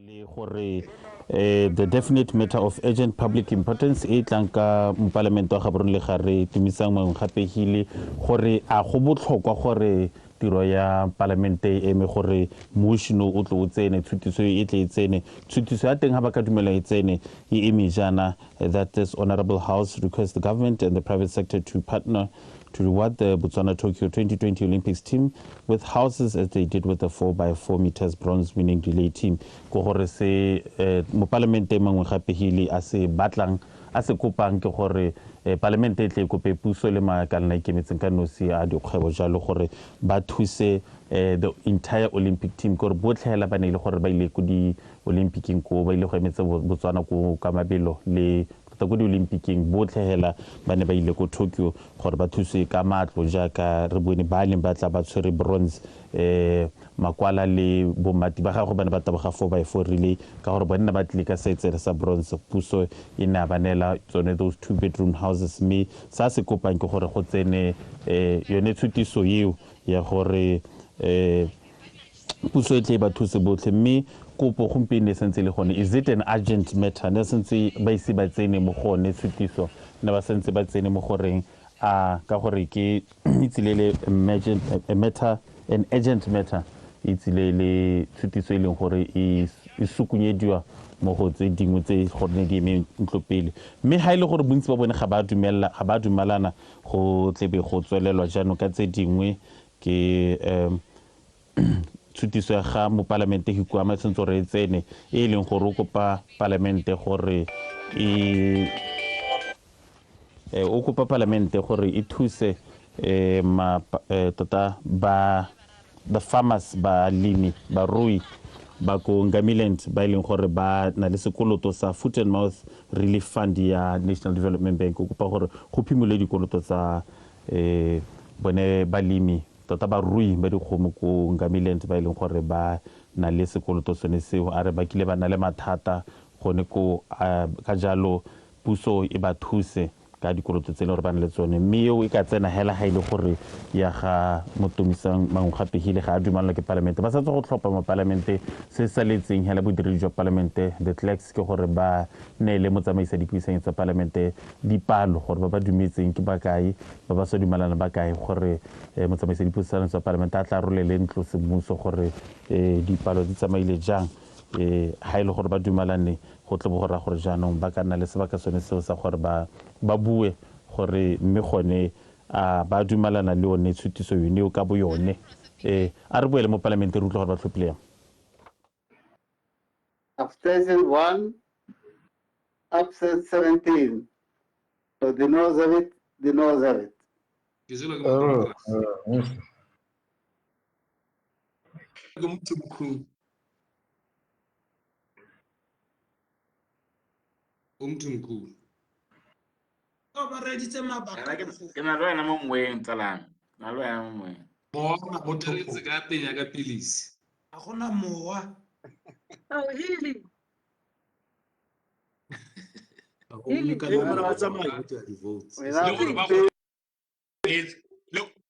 Le gore the definite matter of urgent public importance e tlang ka mopalamente wa Gaborone le gare Tumisang Mangwe-Gapegile gore a go botlhokwa gore tiro ya palamente e eme gore motion o tlo o tsene, tshutiso e tle e tsene, tshutiso ya teng ha ba ka dumela e tsene e eme jaana, that this honorable house requests the government and the private sector to partner to reward the Botswana Tokyo 2020 Olympics team with houses as they did with the 4x4 meters bronze winning relay team. Ko gore se mopalamente Mangwe-Gapegile a se batlang, a se kopang ke gore palamente e tle e kope puso le makalana a ikemetseng ka nosi a dikgwebo jalo gore ba thuse the entire Olympic team, gore botlhe hela ba ne e le gore ba ile ko di-Olympiceng ko, ba ile go emetse Botswana ko ka mabelo le tota ko di-Olympiceng, botlhe hela ba ne ba ile ko Tokyo gore ba thuse ka matlo jaaka re bone ba neng ba tla ba tshwere bronze, Makwala le bomati ba gagwe ba ne ba taboga 4x4 relay ka gore bone ne ba tlile ka seetsele sa bronze, puso e ne a ba neela tsone those 2 bedroom houses. Mme sa se kopang ke gore go tsene yone tshutiso eo ya gore puso e tle e ba thuse botlhe. Mme kopo gompieno e santse e le gone, is it an urgent matter? Ne santse ba ise ba tsene mo go one tshutiso, ne ba santse ba tsene mo goreng a ka gore ke e tsile le emergent, a matter, an urgent matter, e tsile le tshutiso e leng gore e sukunyediwa mo go tse dingwe tse gore ne di eme ntlo pele. Mme ha e le gore bontsi ba bone ga ba dumela, ga ba dumalana go tlebe go tswelelwa jaanong ka tse dingwe ke tshutiso ya ga mopalamente Hikuama e tshwanetse gore e tsene, e leng gore o kopa palamente gore e o kopa palamente gore e thuse ma tota ba the farmers, balemi, barui ba ko Ngamiland ba e leng gore ba na le sekoloto sa Foot and Mouth Relief Fund ya National Development Bank. O kopa gore go phimole dikoloto tsa bone balemi tota barui ba dikgomo ko Ngamiland ba e leng gore ba na le sekoloto sone seo. A re ba kile ba na le mathata gone ko, ka jalo puso e ba thuse Ka dikoloto tse e leng gore ba na le tsone, mme eo e ka tsena hela ga ile gore ya ga Motomisang Mangwegapegile ga a dumalana ke palamente. Ba sa tswa go tlhopha mo palamente, se saletseng hela bodiredi jwa palamente, the clerks, ke gore ba neele motsamaisa dipuisanyo tsa palamente dipalo gore ba ba dumetseng ke ba kae, ba ba sa dumalana ba kae, gore motsamaisa dipuisano tsa palamente a tla rolele ntlo semmuso gore dipalo di tsamaile jang. Ha e le gore ba dumalane, go tle bo go raya gore jaanong ba ka nna le sebaka sone seo sa gore ba bue gore mme gone a ba dumalana le yone tshutiso yone eo ka bo yone. A re boele mo palamente re utlwe gore ba tlhophile yang. Abstention 1, absent 17. So the noes have it, the noes have it. Umthimkhulu. Ba reeditse mabaka. Ke na le wena mo moeng, tsalana. Na le wena mo moeng. Bona bo thetse ka tenya ka pilisi. Ha gona mowa. Oh, really? Le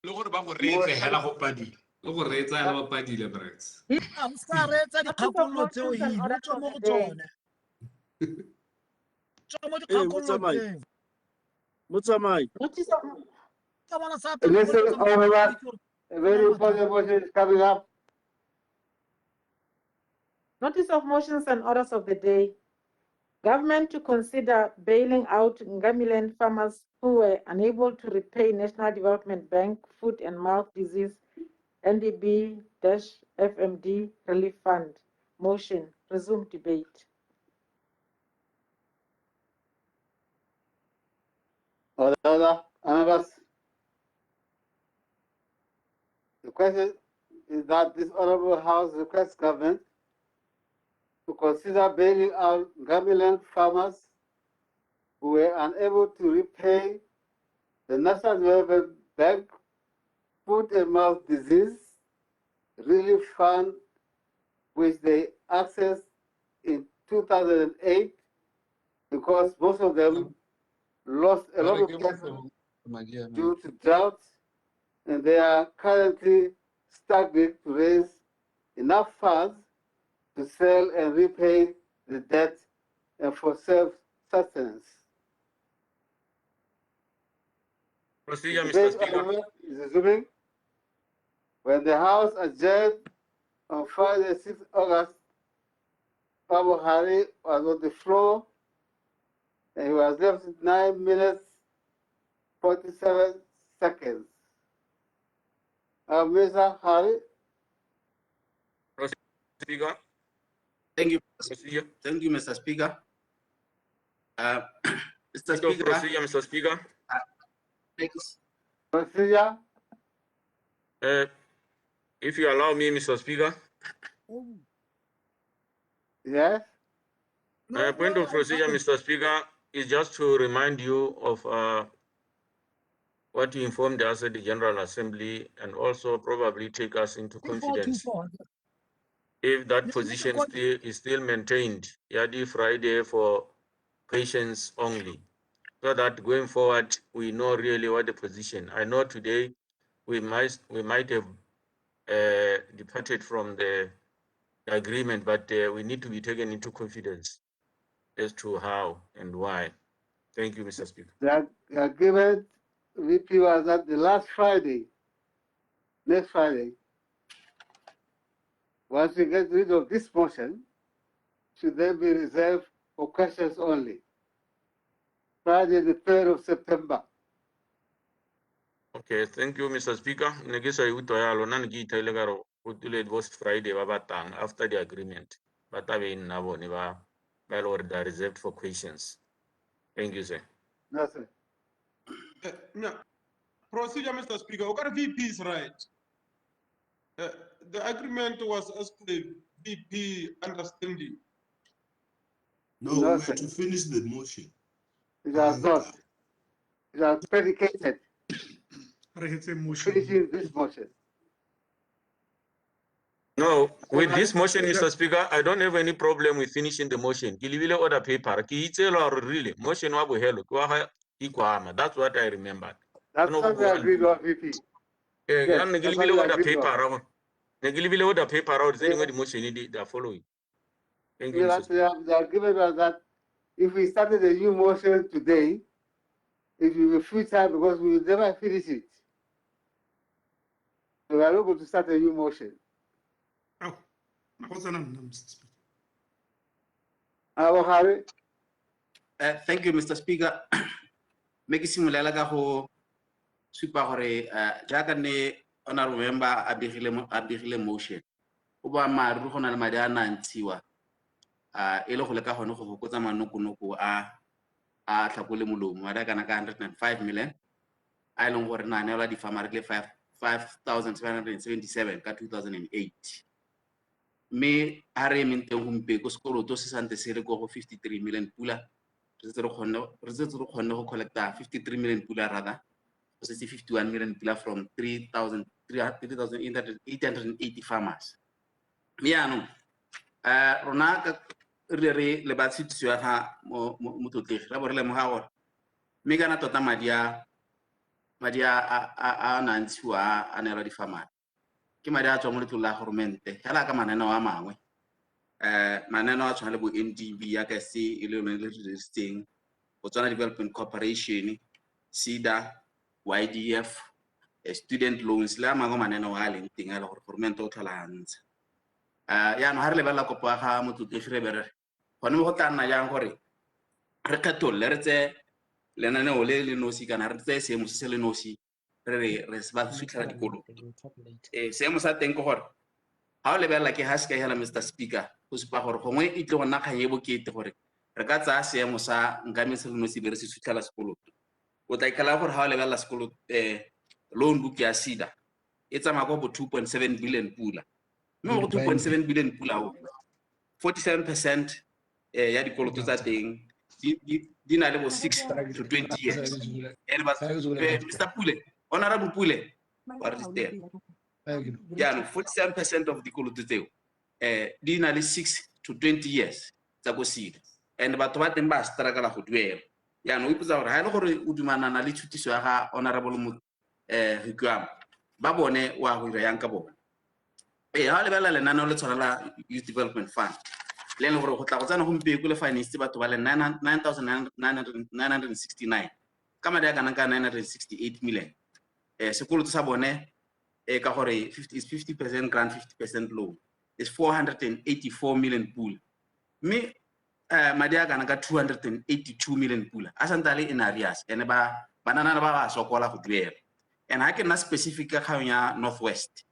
gore ba go reetse hela go padile. Le go reetsa hela ba padile, Brits. A o ska reetsa dikgakololo tseo, Hili, o tswe mo go tsone. Motsamai. Motsamai. Listen, over, a very important motion is coming up. Notice of motions and orders of the day. Government to consider bailing out Ngamiland farmers who were unable to repay National Development Bank Foot and Mouth Disease NDB-FMD Relief Fund. Motion. Resume debate. Order, members. The question is that this honorable house requests government to consider bailing out Ngamiland farmers who were unable to repay the National Development Bank Foot and Mouth Disease Relief Fund, which they accessed in 2008, because most of them lost a lot of cattle due to drought, and they are currently struggling to raise enough funds to sell and repay the debt and for self-sustenance. Procedure, Mr. Speaker. Is resuming. When the House adjourned on Friday, 6 August, Babu Hari was on the floor and he was left with 9 minutes, 47 seconds. Mr. Hari. Speaker. Thank you. Thank you, Mr. Speaker. Mr. Speaker. Procedure, Mr. Speaker. Thanks. Procedure. If you allow me, Mr. Speaker. Yes. Point of procedure, Mr. Speaker, is just to remind you of what you informed us at the General Assembly, and also probably take us into confidence. If that position is still maintained, Yadi Friday for patients only, so that going forward we know really what the position. I know today we might have departed from the agreement, but we need to be taken into confidence as to how and why. Thank you, Mr. Speaker. The agreement, VP, was at the last Friday, next Friday. Once we get rid of this motion, should then be reserved for questions only. Friday, the 3rd of September. Okay, thank you, Mr. Speaker. Friday after the agreement. But I are reserved for questions. Thank you, sir. No, sir. No. Procedure, Mr. Speaker. Okay, VP is right. The agreement was as per the VP understanding. No, we have to finish the motion. It has not. It has predicated. Finishing this motion. No, with this motion, Mr. Speaker, I don't have any problem with finishing the motion. Ke lebile order paper. Ke itse lo hore really motion wa bohelo ke wa ga Ikwama. That's what I remembered. That's No, what we go on. agreed on, VP. Eh, Yes, ne ke that's what lebile we order agreed paper on. ra ne ke lebile order paper ra tse dingwe di-motion di are following. Thank you, Yeah, Mr. that's the agreement was that if we started a new motion today, it will be futile because we will never finish it. So we are not going to start a new motion. Go tsena nna, Mr. Speaker. Abogare, Thank you, Mr. Speaker. Mme ke simolola ka go supa gore jaaka ne honorable member a begile a begile motion, go boammaaruri go na le madi a na ntshiwa e le go leka gone go fokotsa manokonoko a a tlhakole molomo, madi a kana ka 105 million a e leng gore na neelwa di-farmer le 5777 ka 2008. Mme ha re emeng teng gompieko, sekoloto se santse se le ko go 53 million pula. Re setse re kgonne go collecta 53 million pula, rather go setse 51 million pula from 3,880 farmers. Mme jaanong rona ka re re le ba tshutiso ya ga motlotlegi, ra bo re lemoga gore mme kana tota madi a a na ntshiwa a neelwa di-farmer ke madi a tswang mo letlole la goromente fela ka mananeo a mangwe. Mananeo a tshwana le bo NDB yaka se e le yone le re dirisitseng, Botswana Development Corporation, SEDA, YDF, student loans le a mangwe mananeo a leng teng a e le gore goromente o tlhola a ntsha. Jaanong ga re lebelela kopo ya ga motlotlegi re be re re gone mo go tla nna jang gore re kgetholole, re tseye lenaneo le le nosi kana re tseye seemo se se le nosi re re ba sutlhela dikoloto. Seemo sa teng ke gore ga o lebelela ke ga se ka hela, Mr. Speaker, go supa gore gongwe e tle go nna kgang e bokete gore re ka tsaya seemo sa nkame se le nosi be re se sutlhela sekoloto. O tla ikela gore ga o lebelela sekoloto, loan book ya SEDA e tsamaya kwa bo 2.7 billion pula, mme mo go 2.7 billion pula o 47% ya dikoloto tsa teng di na le bo 6 to 20 years. And Mr. Pule, Honorable Pule, wa re jaanong 47% of dikoloto tseo di na le 6 to 20 years tsa ko SEDA, and batho ba teng ba struggle go duela. Jaanong o ipotsa gore ha e le gore o dumanana le tshutiso ya ga Honorable Hikuama, ba bone wa go dira yang ka bone. Ha o lebelela lenaneo le tshwana la Youth Development Fund le leng gore go tla go tsena gompieko le finance batho ba le 9,969 ka madi a kanang ka 968 million. Sekoloto sa bone ka gore is 50% grant, 50% loan, is 484 million pula. Mme madi a kana ka 282 million pula a santse a le in arrears, ene ba banana ba ba sokola go duela. And ha ke nna specific ka kgang ya Northwest,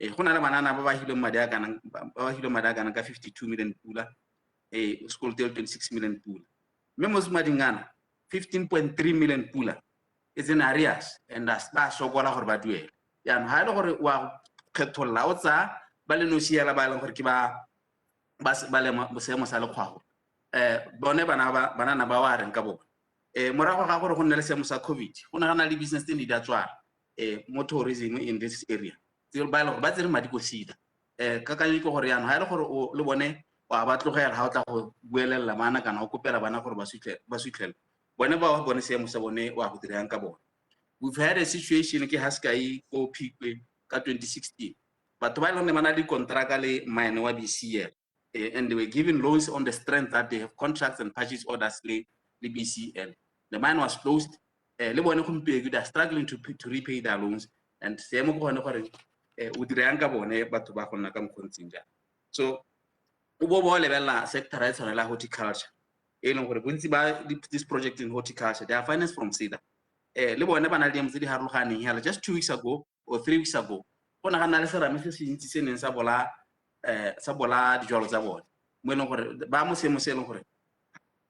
go na le banana ba ba hileng madi a kanang, ba ba hileng madi a kanang ka 52 million pula, sekoloto e le 26 million pula. Mme mo mading ana 15.3 million pula is in arrears, and ba sokola gore ba duele. Jaanong ha e le gore wa kgetholola o tsaya ba le nosi hela ba e leng gore ke ba le seemo sa lekgwago, bone banana ba wa reng ka bone. Morago ga gore go nne le seemo sa COVID, go ne ga na le business tse ne di a tswala mo tourism in this area, tse ba e leng gore ba tsere madi ko SEDA. Kakanyo ke gore jaanong ha e le gore o le bone wa ba tlogela ha o tla go buelela bana kana o kopela bana gore ba sutlhele bone, ba bone seemo sa bone wa go dirang ka bone. We've had a situation ke Haskai ko Phikwe ka 2016. Batho ba e leng gore ba na le dikontraka le mine wa BCL, and they were given loans on the strength that they have contracts and purchase orders le BCL. The mine was closed. Le bone gompieno they are struggling to repay their loans, and seemo ke gone gore o dirang ka bone batho ba go nna ka mokgontseng jang. So o bo bo lebelela sector e tshwana la horticulture, e leng gore bontsi ba this project in horticulture they are financed from SEDA. Le bone ba na le diemo tse di harologaneng hela. Just 2 weeks ago or 3 weeks ago go ne ga nna le serame se se ntsi se neng sa bola dijalo tsa bone, mo e leng gore ba mo seemo se e leng gore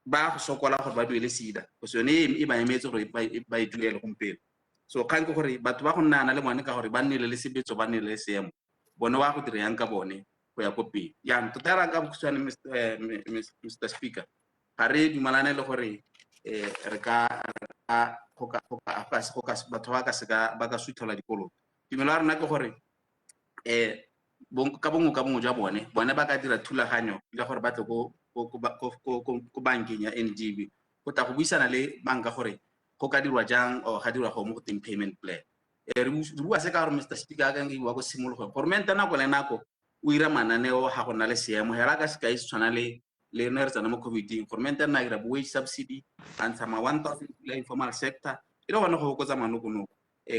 ba go sokola gore ba duele SEDA, go yone e ba emetse gore ba e duele gompieno. So kgang ke gore batho ba go nna le bone ka gore ba nnile le sebetso, ba nnile le seemo, bone wa go dira yang ka bone go ya ko pele. Jaanong tota ra ka bokhutshwane, Mr. Speaker, ga re dumalane le gore re ka batho ba ka seka ba ka sutlhela dikoloto. Tumelo ya rona ke gore ka bongwe jwa bone ba ka dira thulaganyo ya gore ba tle ko bankeng ya NDB go tla go buisana le banka gore Go ka dirwa jang or ga dirwa go mo go teng payment plan. Re bua se ka gore Mr. Speaker ka ke bua ko simologong. Goromente nako le nako o ira mananeo ga go na le seemo. Hela ka sekai se tshwana le ne re tsena mo COVID-ing. Goromente nna ira bo wage subsidy, a ntsha ma 1,000 pula informal sector, e le gone go fokotsa manokonoko.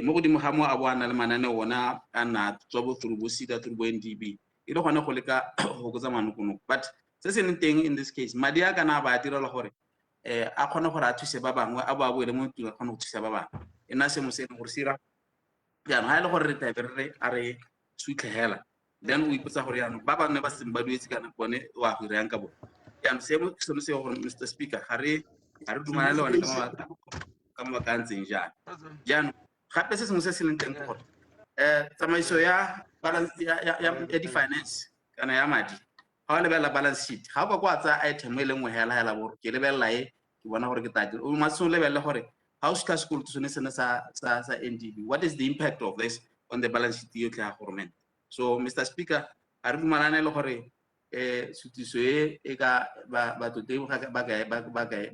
Mo godimo ga mo a bo a na le mananeo ona a nna tswa bo through bo SEDA, through bo NDB, e le gone go leka go fokotsa manokonoko. But se se leng teng in this case, madi a kana ba a direlwa gore a kgone gore a thuse ba bangwe, a bo a boele mo ntlong a kgone go thusa ba bangwe. E nna sengwe se e leng gore se ira jaanong, ga e le gore re tlabe re re a re sutlhegela, then o ipotsa gore jaanong ba bangwe ba seng ba duetse kana bone wa go irang ka bone. Jaanong seemo ke sone se gore Mr. Speaker ga re dumalane le one ka mabaka a ntseng jaana. Jaanong gape se sengwe se se leng teng ke gore tsamaiso ya balance ya di-finance kana ya madi, ga o lebelela balance sheet, ga o ka kwa tsaya item e le nngwe hela hela gore ke lebelela e ke bona gore ke tla dira, o matsheng o lebelele gore ga o sutlha sekoloto sone sene sa NDB, what is the impact of this on the balance sheet yotlhe ya government. So Mr. Speaker, ga re dumalane le gore sutiso e ka batlotlegi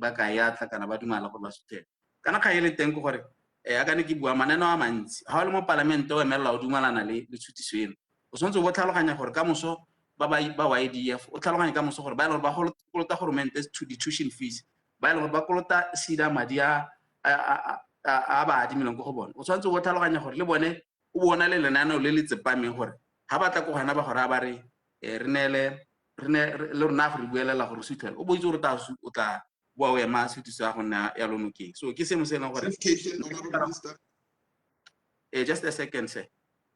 ba ka e atla kana ba dumela gore ba suthele. Kana kgang e le teng ke gore a ka ne ke bua mananeo a mantsi, ga o le mo palamente o emelela o dumalana le tshutiso eno, o tshwanetse o bo tlhaloganya gore ka moso ba YDF, o tlhaloganye ka moso gore ba e leng gore ba kolota goromente di-tuition fees, ba e leng gore ba kolota SEDA madi a ba adimileng ko go bone. O tshwanetse o bo tlhaloganya gore le bone o bona le lenaneo le le tsepameng gore ga ba tla ko gona ba gore a ba re re neele le rona go re buelela gore sutlhele, o bo itse gore o tla boa o ema sutiso ya go nna ya lonokeng. So ke sengwe se e leng gore just a second, sir.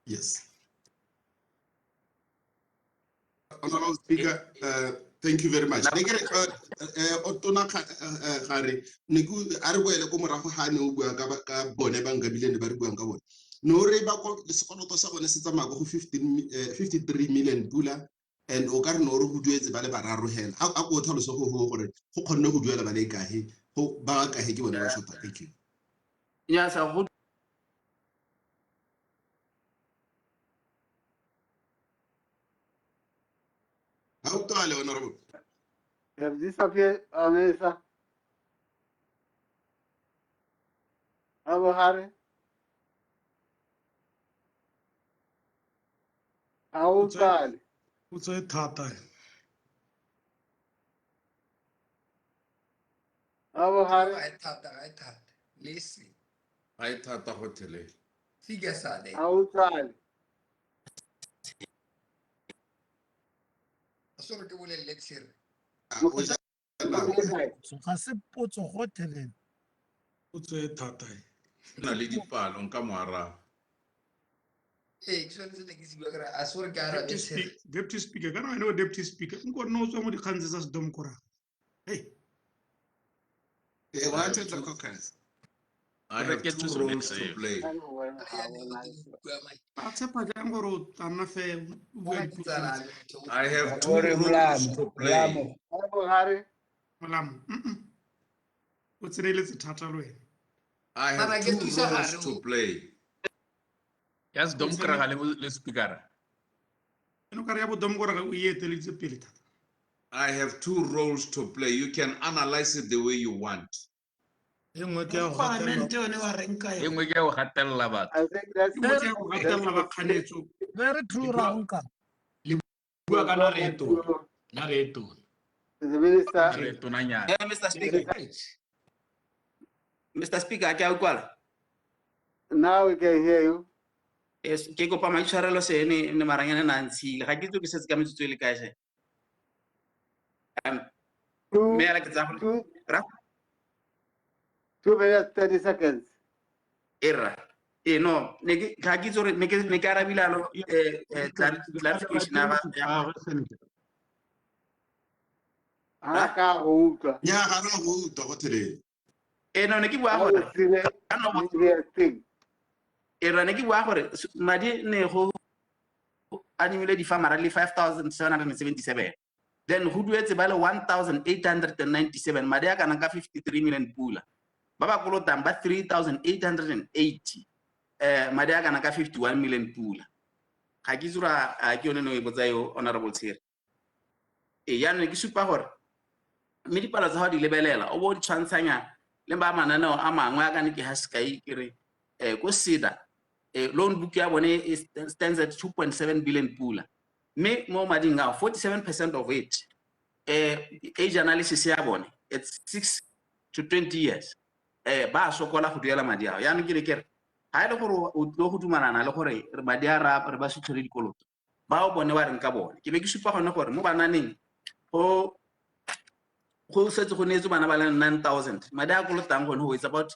Yes. Honorable Speaker, thank you very much. Tona Gare, ne ke a re boele ko morago ga ne o bua ka bone ba nkabile ne ba re buang ka bone. No re ba ko sekoloto sa bone se tsamaya go 53 million pula, and o ka re no re go duetse ba le bararo hela. A ko tlhalose go gore go kgonne go duela ba le kae, go ba kae ke bone ba shota. Thank you. Yes, I would. Honorable. Have disappeared, Minister. Abu Hari. Awu Potso e thata. Abu Hari. Ga e thata, ga e thata. Le se. Ga e thata gotlhelele. Figures are there. Awu Kale. Sorry ke bolelele Tshiri. Ga se potso gotlhelele. Potso e thata. Na le dipalo nka mo araba. Ee, ke sone se ne ke se bua ke re, a se gore ke arabe Tshiri. Deputy Speaker, kana wena o Deputy Speaker, nko nne o tswa mo dikgang tse tsa Sedomkora. Hey. Eh, wa thetla caucus. I have two roles to play. A tshepa jang gore o tla nna fair, o bua dipuo tse di I have two roles to play. Molamo. O tseneletse thata le wena. I have two roles to play. Ya Sedomkora le speaker. Eno ka re ya bodomkora o e eteleditse pele thata. I have two roles to play. You can analyze it the way you want. E nngwe ke ya go Palamente yone wa reng ka E yone? nngwe ke ya go gatelela batho. I think that's E nngwe ke ya go gatelela bakganetso. Very true, Ranka. Le bua ka nare e tona. Nare e tona. The minister. Nare e tonanyana. Mr. Speaker. Mr. Speaker, ke a utlwala? Now we can hear you. Yes, ke kopa maitshwarelo se ne ne maranyane na ntshile. Ga ke itse ke setse ka metsotso e le kae se. Mme ala ke tsaya gore ra 2 minutes 30 seconds. Erra. No, ne ke ga ke itse gore ne ke arabile alo, clarification ya ga Ha ka go utlwa. Nya ga re go utlwa go thelele. No, ne ke bua gore Erra, ne ke bua gore madi ne go adimile di-farmer le 5,777. Then go duetse ba le 1,897, madi a kana ka 53 million pula. Ba ba kolotang ba 3,880, madi a kana ka 51 million pula. Ga ke itse gore a ke yone ne o e botsa eo, Honorable Tshiri. Jaanong ke supa gore mme dipalo tsa gago di lebelela, o bo o di tshwantshanya Le ba mananeo a mangwe a ka ne ke ha sekai ke re ko SEDA loan book ya bone e stands at 2.7 billion pula, mme mo mading ao 47% of it, age analysis ya bone it's 6 to 20 years, ba sokola go duela madi ao. Yaanong ke ne ke re ga e le gore o tlile go dumalana le gore re madi a re ba sutlhele dikoloto bao bone ba reng ka bone. Ke be ke supa gone gore mo bananeng go setse go neetswe bana ba le 9,000 madi a kolotang gone go it's about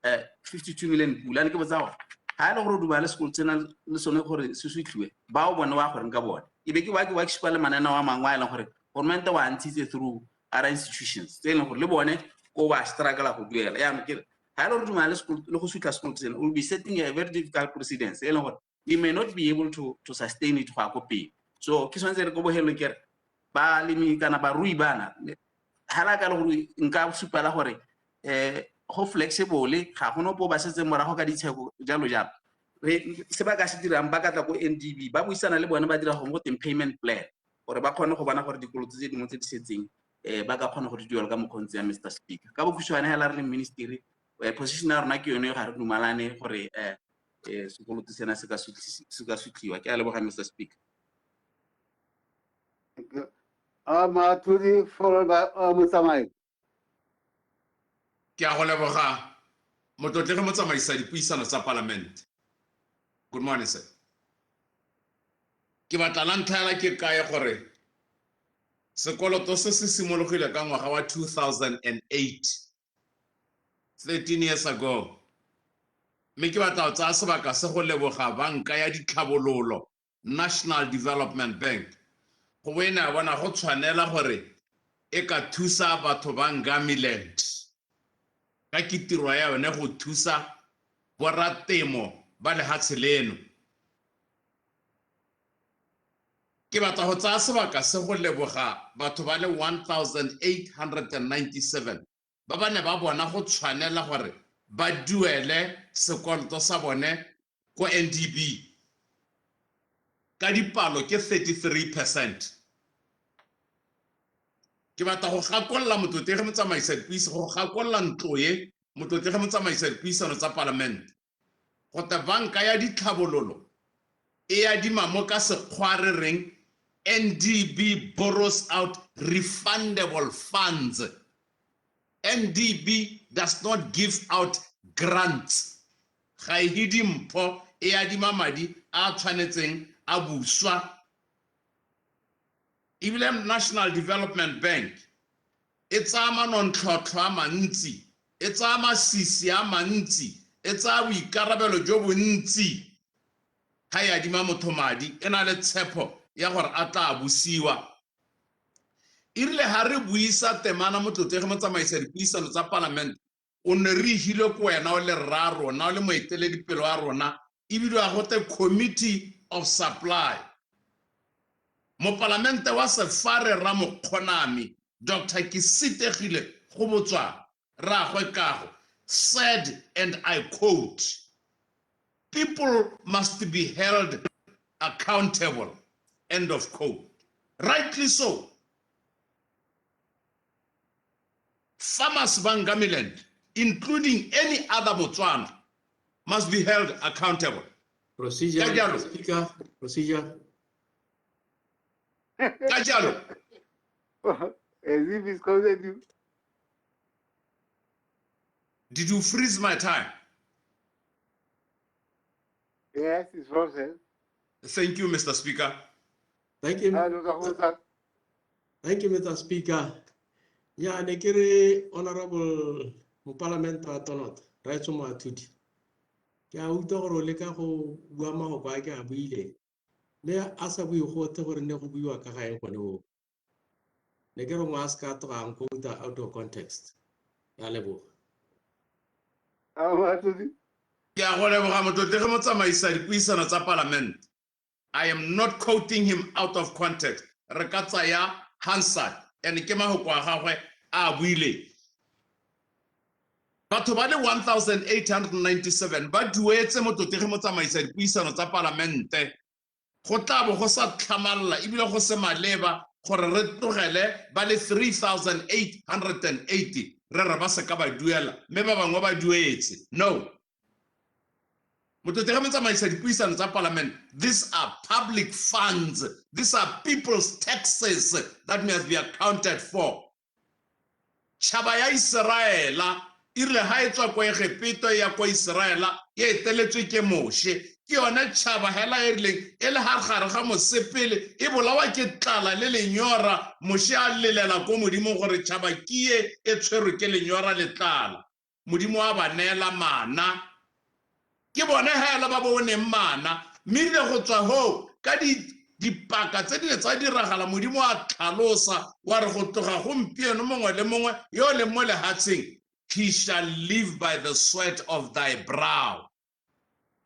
52 million pula. Ne ke botsa gore ga e le gore o dumala le sekolo tsena le sone gore se sutlhiwe bao bone ba goreng ka bone. E be ke wa ke supa le mananeo a mangwe a e leng gore government wa ntshitse through other institutions tse e leng gore le bone ko ba struggle go duela. Yaanong ke re ga e le gore dumala le go sutlha sekolo tsena, o will be setting a very difficult precedence e leng gore we may not be able to sustain it go ya ko pele. So ke tshwanetse re ko bohelong ke re balemi kana barui bana ga la ka le gore nka supela gore go flexible, ga gona ope o ba setseng morago ka ditsheko jalo jalo. Re se ba ka se dirang ba ka tla ko NDB ba buisana le bone ba dira gongwe go teng payment plan gore ba kgone go bona gore dikoloto tse dingwe tse di setseng ba ka kgona go di duela ka mokgwa o ntse ya Mr. Speaker. Ka bokhutshwane hela re le ministry, position ya rona ke yone ga re dumalane gore sekoloto sena se ka sutlhiwa. Ke a leboga Mr. Speaker. Thank you. Mathudi followed by Motsamai. Ke a go leboga motlotlegi motsamaisa dipuisano tsa palamente. Good morning, sir. Ke batla la ntlha hela ke kae gore sekoloto se se simologile ka ngwaga wa 2008, 13 years ago. Mme ke batla go tsaya sebaka se go leboga banka ya ditlhabololo, National Development Bank, go bo e ne ya bona go tshwanela gore e ka thusa batho ba Ngamiland ka ke tiro ya yone go thusa boratemo ba lehatshe leno. Ke batla go tsaya sebaka se go leboga batho ba le 1897 ba ba ne ba bona go tshwanela gore ba duele sekoloto sa bone ko NDB ka dipalo ke 33%. Ke batla go gakolola motlotlegi motsamaisa dipuisano, go gakolola ntlo e motlotlegi motsamaisa dipuisano tsa palamente gote banka ya ditlhabololo e adima mo ka sekgwa re reng NDB borrows out refundable funds. NDB does not give out grants. Ga e he dimpho, e adima madi a tshwanetseng a buswa. Ebile National Development Bank e tsaya manontlhotlho a mantsi, e tsaya masisi a mantsi, e tsaya boikarabelo jo bontsi. Ga e adima motho madi, e na le tshepo ya gore a tla busiwa. E rile ha re buisa temana motlotlegi motsamaisa dipuisano tsa palamente, o ne re hile ko wena o le rra rona, o le moeteledipele wa rona, ebile wa gote Committee of Supply. Mopalamente wa Sefhare Ramokgonami, Dr. Kesitegile Gobotswang, rraagwe Kago, said, and I quote, people must be held accountable, end of quote. Rightly so. Farmers ba Ngamiland, including any other Botswana, must be held accountable. Procedure, Ka jalo. Speaker, procedure. Ka jalo. As if it's called you. Did you freeze my time? Yes, it's frozen. Thank you, Mr. Speaker. Thank you. Thank you, Mr. Speaker. Yeah, ne ke re Honorable Mopalamente wa Tonota, Raetsho Moathudi. Ke a utlwa gore o leka go bua mafoko a ke a buileng, mme a sa bue gotlhe gore ne go buiwa ka ga eng gone oo. Ne ke re ngwe a se ka tloga a nquota out of context. Ke a leboga. Ke a go leboga motlotlegi motsamaisa dipuisano tsa palamente. I am not quoting him out of context. Re ka tsaya Hansard and ke mahoko a gagwe a buileng. Batho ba le 1897 ba duetse motlotlegi motsamaisa dipuisano tsa palamente. Go tla bo go sa tlhamalla ebile go se maleba gore re tlogele ba le 3880 re re ba seka ba duela, mme ba bangwe ba duetse. No. Motlotlegi motsamaisa dipuisano tsa parliament, these are public funds, these are people's taxes that must be accounted for. Tšhaba ya Iseraela e rile ha e tswa ko Egepeta ya ko Iseraela e eteletswe ke Moshe, ke yone tšhaba hela e rileng e le ha gare ga mosepele e bolawa ke tlala le lenyora. Moshe a lelela ko Modimong gore tšhaba ke e e tshwerwe ke lenyora le tlala. Modimo a ba neela mana, ke bone hela ba boneng mana. Mme rile go tswa hoo ka dipaka tse di ne tsa diragala, Modimo a tlhalosa wa re go tloga gompieno mongwe le mongwe yo o leng mo lehatsheng, he shall live by the sweat of thy brow.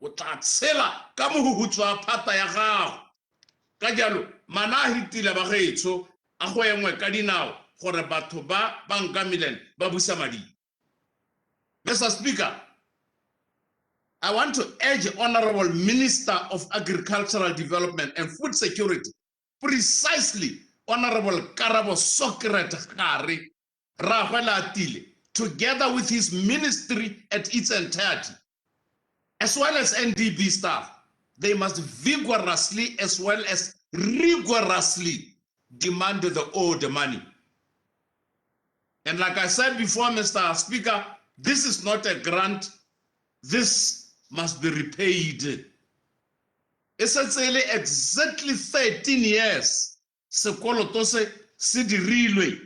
O tla tshela ka mohuhutso wa phata ya gago. Ka jalo mana a hitile ba gaetsho a go engwe ka dinao gore batho ba ba Ngamiland ba busa madi. Mr. Speaker, I want to urge Honorable Minister of Agricultural Development and Food Security, precisely Honorable Karabo Socrat Gare Ragwelatile, together with his ministry at its entirety, as well as NDB staff, they must vigorously as well as rigorously demand the owed money. And like I said before, Mr. Speaker, this is not a grant. This must be repaid. E setse e le exactly 13 years sekoloto se se dirilwe.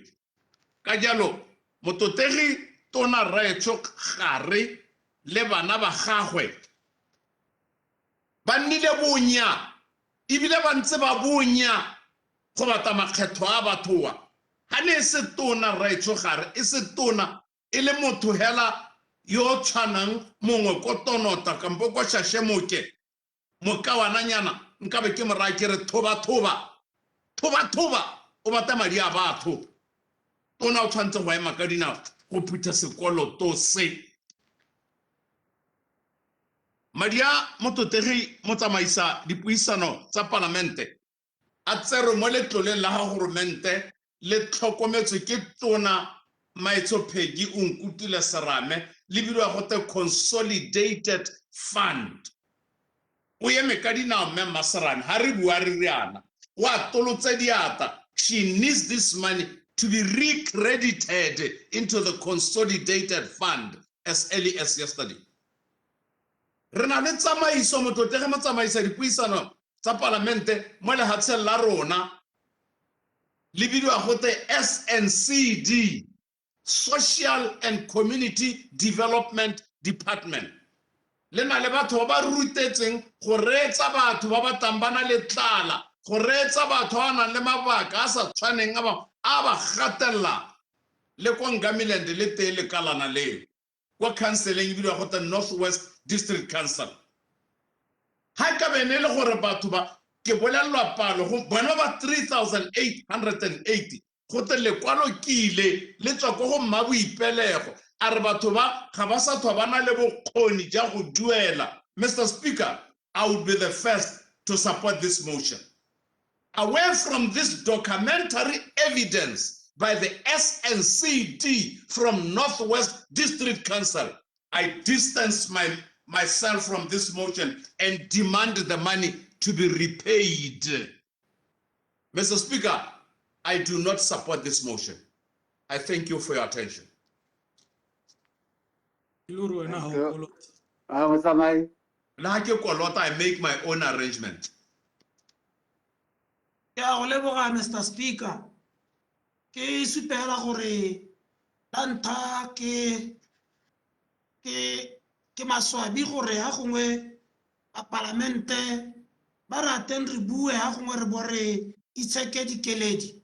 Ka jalo motlotlegi Tona Rraetsho Gare le bana ba gagwe ba nnile bonya, ebile ba ntse ba bonya go batla makgetho a bathoa. Ha ne e se Tona Rraetsho Gare, e se Tona, e le motho hela yo tshwanang mongwe ko Tonota kampo ko Shashemoke, mokawananyana nkabe ke mo raya ke re thoba thoba thoba thoba, o batla madi a batho. Tona o tshwanetse go ema ka dinao go phutha sekoloto se. Madi a motlotlegi motsamaisa dipuisano tsa palamente a tserwe mo letloleng la ga goromente le tlhokometswe ke Tona Maetsho Peggy Onkutile Serame, le bidiwa gote Consolidated Fund. O eme ka dinao mme Mmaserame, ha re bua re riana, o atolotse diatla. She needs this money to be recredited into the Consolidated Fund as early as yesterday. Re na le tsamaiso, motlotlegi motsamaisa dipuisano tsa palamente mo lehatsheng la rona, le bidiwa gote SNCD, Social and Community Development Department. Le na le batho ba ba rutetseng go reetsa batho ba ba tlang ba na le tlala, go reetsa batho ba nang le mabaka a sa tshwaneng a ba gatelela. Le kwa Ngamiland le teng lekalana leo, kwa council-eng e bidiwa gote North West District Council. Ha ka be ne le gore batho ba ke bolellwa palo go bona ba 3880, go te lekwalo ke ile le tswa ko go Mmaboipelego, a re batho ba ga ba sa tlhwa ba na le bokgoni ja go duela. Mr. Speaker, I would be the first to support this motion. Away from this documentary evidence by the SNCD from Northwest District Council, I distance myself from this motion and demand the money to be repaid. Mr. Speaker, I do not support this motion. I thank you for your attention. Thank you. I make my own arrangement. Ke a go leboga, Mr. Speaker. Ke supela gore la ntlha ke maswabi gore ha gongwe bapalamente ba rateng re bue, ha gongwe re bo re itsheke dikeledi,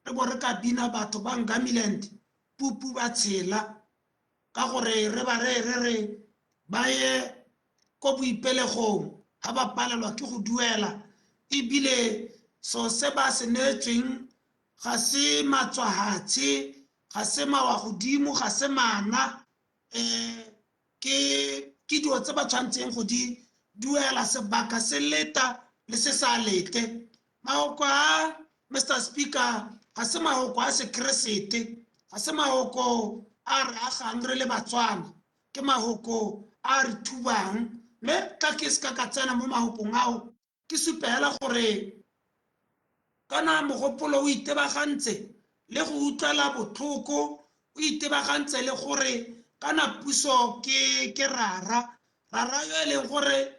re bo re ka bina batho ba Ngamiland pupu ba tshela, ka gore re ba re re re ba ye ko boipelegong ha ba palelwa ke go duela, ebile so se ba se neetsweng ga se matswahatshe, ga se mawagodimo, ga se mana, ke dilo tse ba tshwanetseng go di duela sebaka se leta le se sa lete. Maoko a Mr. Speaker, ga se mahoko a sekeresete, ga se mahoko a re agang re le Batswana, ke mahoko a re thubang. Mme tla ke seka ka tsena mo mahokong ao, ke supe hela gore kana mogopolo o itebagantse le go utlwela botlhoko, o itebagantse le gore kana puso ke rara, rara yo e leng gore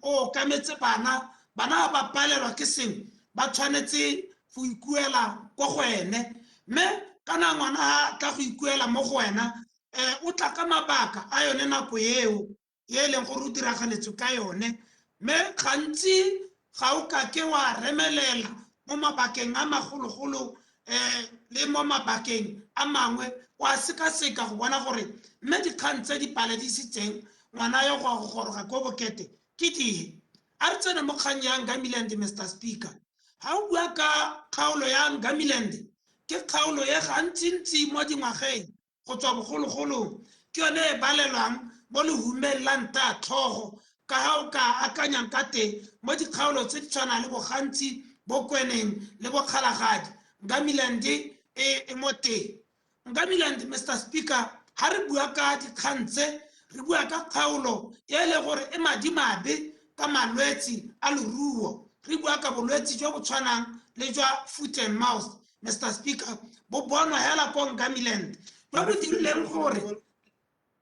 o okametse bana, bana ba palelwa ke sengwe, ba tshwanetse go ikuela ko go ene. Mme kana ngwana ha tla go ikuela mo go wena, o tla ka mabaka a yone nako eo e e leng gore o diragaletswe ka yone. Mme gantsi ga o ka ke wa remelela mo mabakeng a magologolo, le mo mabakeng a mangwe, wa sekaseka go bona gore mme dikgang tse di paledisitseng ngwana yo go goroga ko bokete ke dife. A re tsene mo kgang ya Ngamiland, Mr. Speaker. Ha o bua ka kgaolo ya Ngamiland, ke kgaolo e gantsintsi mo dingwageng go tswa bogologolong, ke yone e balelwang mo lehumeng la nta tlhogo, ka ha o ka akanyang ka teng mo dikgaolo tse di tshwanang le bogantsi, bo Kweneng le bo Kgalagadi. Ngamiland e mo teng. Ngamiland, Mr. Speaker, ha re bua ka dikgang tse, re bua ka kgaolo e le gore e madimabe ka malwetse a leruo. Re bua ka bolwetse jo bo tshwanang le jwa foot and mouth, Mr. Speaker, bo bonwa hela ko Ngamiland, jo bo dirileng gore,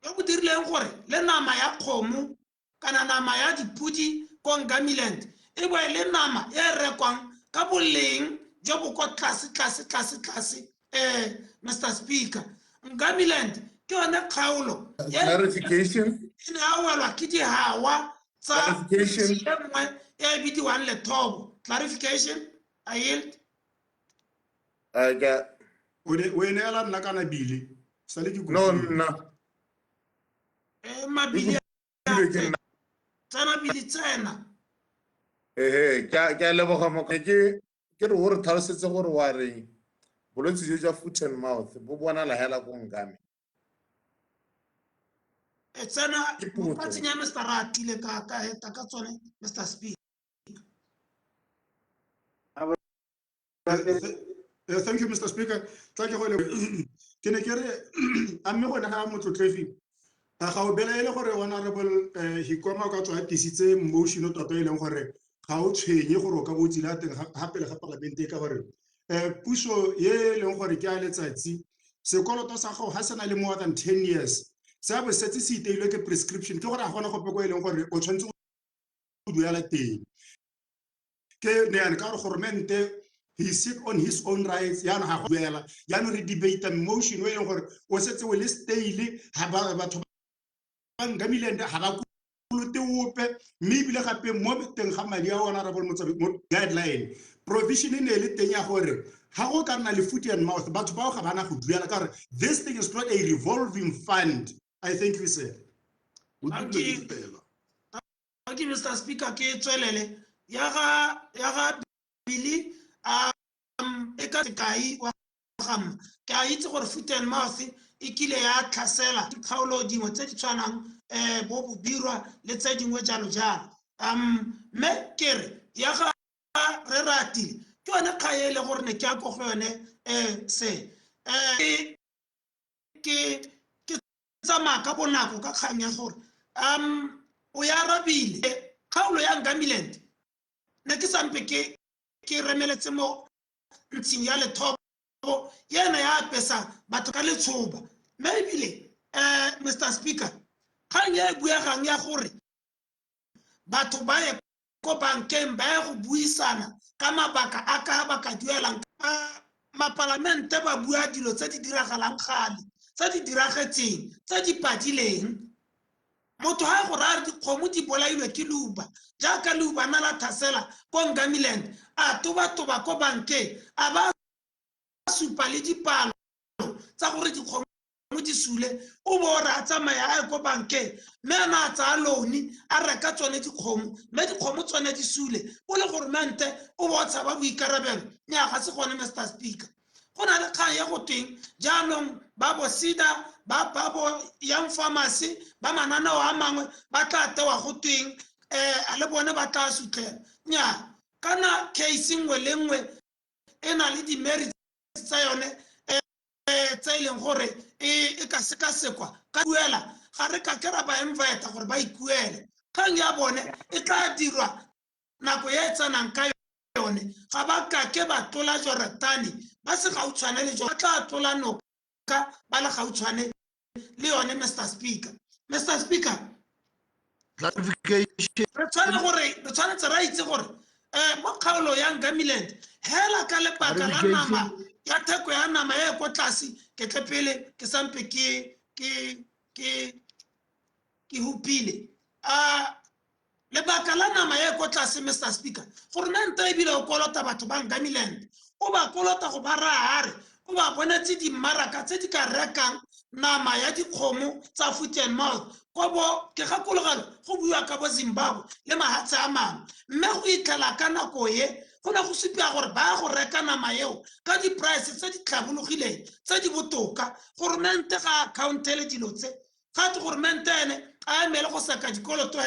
jo bo dirileng gore le nama ya kgomo kana nama ya dipudi ko Ngamiland e bo e le nama e rekwang ka boleng jo bo kwa tlase, tlase, tlase, tlase, Mr. Speaker. Ngamiland ke yone kgaolo e Clarification. e ne ya welwa ke dihawa tsa Clarification. e nngwe e e bidiwang lethobo. Clarification, I yield. I got. O ne neela nna kana bile. Sale ke No, kopile. nna. Mabili Ke ke nna. Tsena bili tsena. Ehe, ke a leboga mo ke ke re o re tlhalosetse gore wa reng bolwetse jo jwa foot and mouth bo bonala hela ko Ngami. E tsena Ke potso. mo tsenya Mr. Ratile ka heta ka tsone, Mr. Speaker. Thank you, Mr. Speaker. Tla ke go le ke ne ke re a mme gone ga motlotlegi a ga o belaele gore honorable Hikoma o ka tswa a tlisitse motion tota e leng gore ga o tshwenye gore o ka bo o tsile a teng ga pele ga palamente, ka gore puso e e leng gore ke a letsatsi, sekoloto sa gago ga se na le more than 10 years, se a bo setse se iteilwe ke prescription, ke gore ga gona gope ko e leng gore o tshwanetse go duela teng. Ke ne yana ka gore goromente he sit on his own rights, jaanong ga go duela. Jaanong re debate motion o e leng gore o setse o le stale, ga ba, batho ba Ngamiland ga ba kolote ope, mme ebile gape mo teng ga madi a ona honorable Motsabi, mo guideline provision e ne e le teng ya gore ga go ka nna le foot and mouth, batho bao ga bana go duela, ka gore this thing is not a revolving fund. I thank you, sir. Thank you. Thank you, Mr. Speaker. Ke tswelele ya ga Billy, e ka sekai wa gamma. Ke a itse gore foot and mouth e kile ya tlhasela dikgaolo dingwe tse di tshwanang, bo Bobirwa le tse dingwe jalo jalo. Mme ke re ya ga re Ratile ke yone kgang e le gore ne ke ya ko go yone, se. Ke tsamaya ka bonako ka kgang ya gore, o ya arabile kgaolo ya Ngamiland, ne ke sampe ke remeletse mo ntshing ya lethobo, yena ya apesa batho ka letshoba. Mme ebile, Mr. Speaker, kgang e buegang ya gore batho ba ye ko bankeng ba ye go buisana ka mabaka a ka ba ka duelang, mapalamente ba bua dilo tse di diragalang gale, tse di diragetseng, tse di padileng. Motho ha go raya dikgomo di bolailwe ke leuba, jaaka leuba na la tlhasela ko Ngamiland, a toba-toba ko bankeng, a ba supa le dipalo tsa gore dikgomo di sule, o bo re a tsamaya a ye ko bankeng, mme a na a tsaya loan a reka tsone dikgomo, mme dikgomo tsone di sule, o le goromente o bo o tshaba boikarabelo. Nnyaa, ga se gone, Mr. Speaker. Go na le kgang ya go tweng jaanong ba bo SEDA, ba bo Young Farmers, ba mananeo a mangwe ba tla tewa go tweng, a le bone ba tla sutlhela. Nnyaa, kana case nngwe le nngwe e na le di-merits tsa yone tse e leng gore e ka sekasekwa ka duela. Ga re ka ke ra ba invite gore ba ikuele. Kgang ya bone e tla dirwa nako e e tsenang ka yone. Ga ba kake ba tlola Joretane ba se gautshwane le ba tla tlola noka ba le gautshwane le yone. Mr Speaker, Mr Speaker, re tshwanetse ra itse gore mo kgaolo ya Ngamiland hela ka lebaka la nama ya theko ya nama e ko tlase, ke tle pele ke sampe ke hupile lebaka la nama e ko tlase. Mr Speaker, goromente ebile o kolota batho ba Ngamiland, o ba kolota go ba raya a re o ba bonetse dimmaraka tse di ka rekang nama ya dikgomo tsa foot and mouth ko bo ke gakologelo go buiwa ka bo Zimbabwe le mahatshe a mangwe, mme go itlhela ka nako e go ne go supiwa gore ba go reka nama eo ka di-price tse di tlhabologileng tse di botoka. Goromente ga accountele dilo tse, ga te goromente ene a emele go seka dikoloto.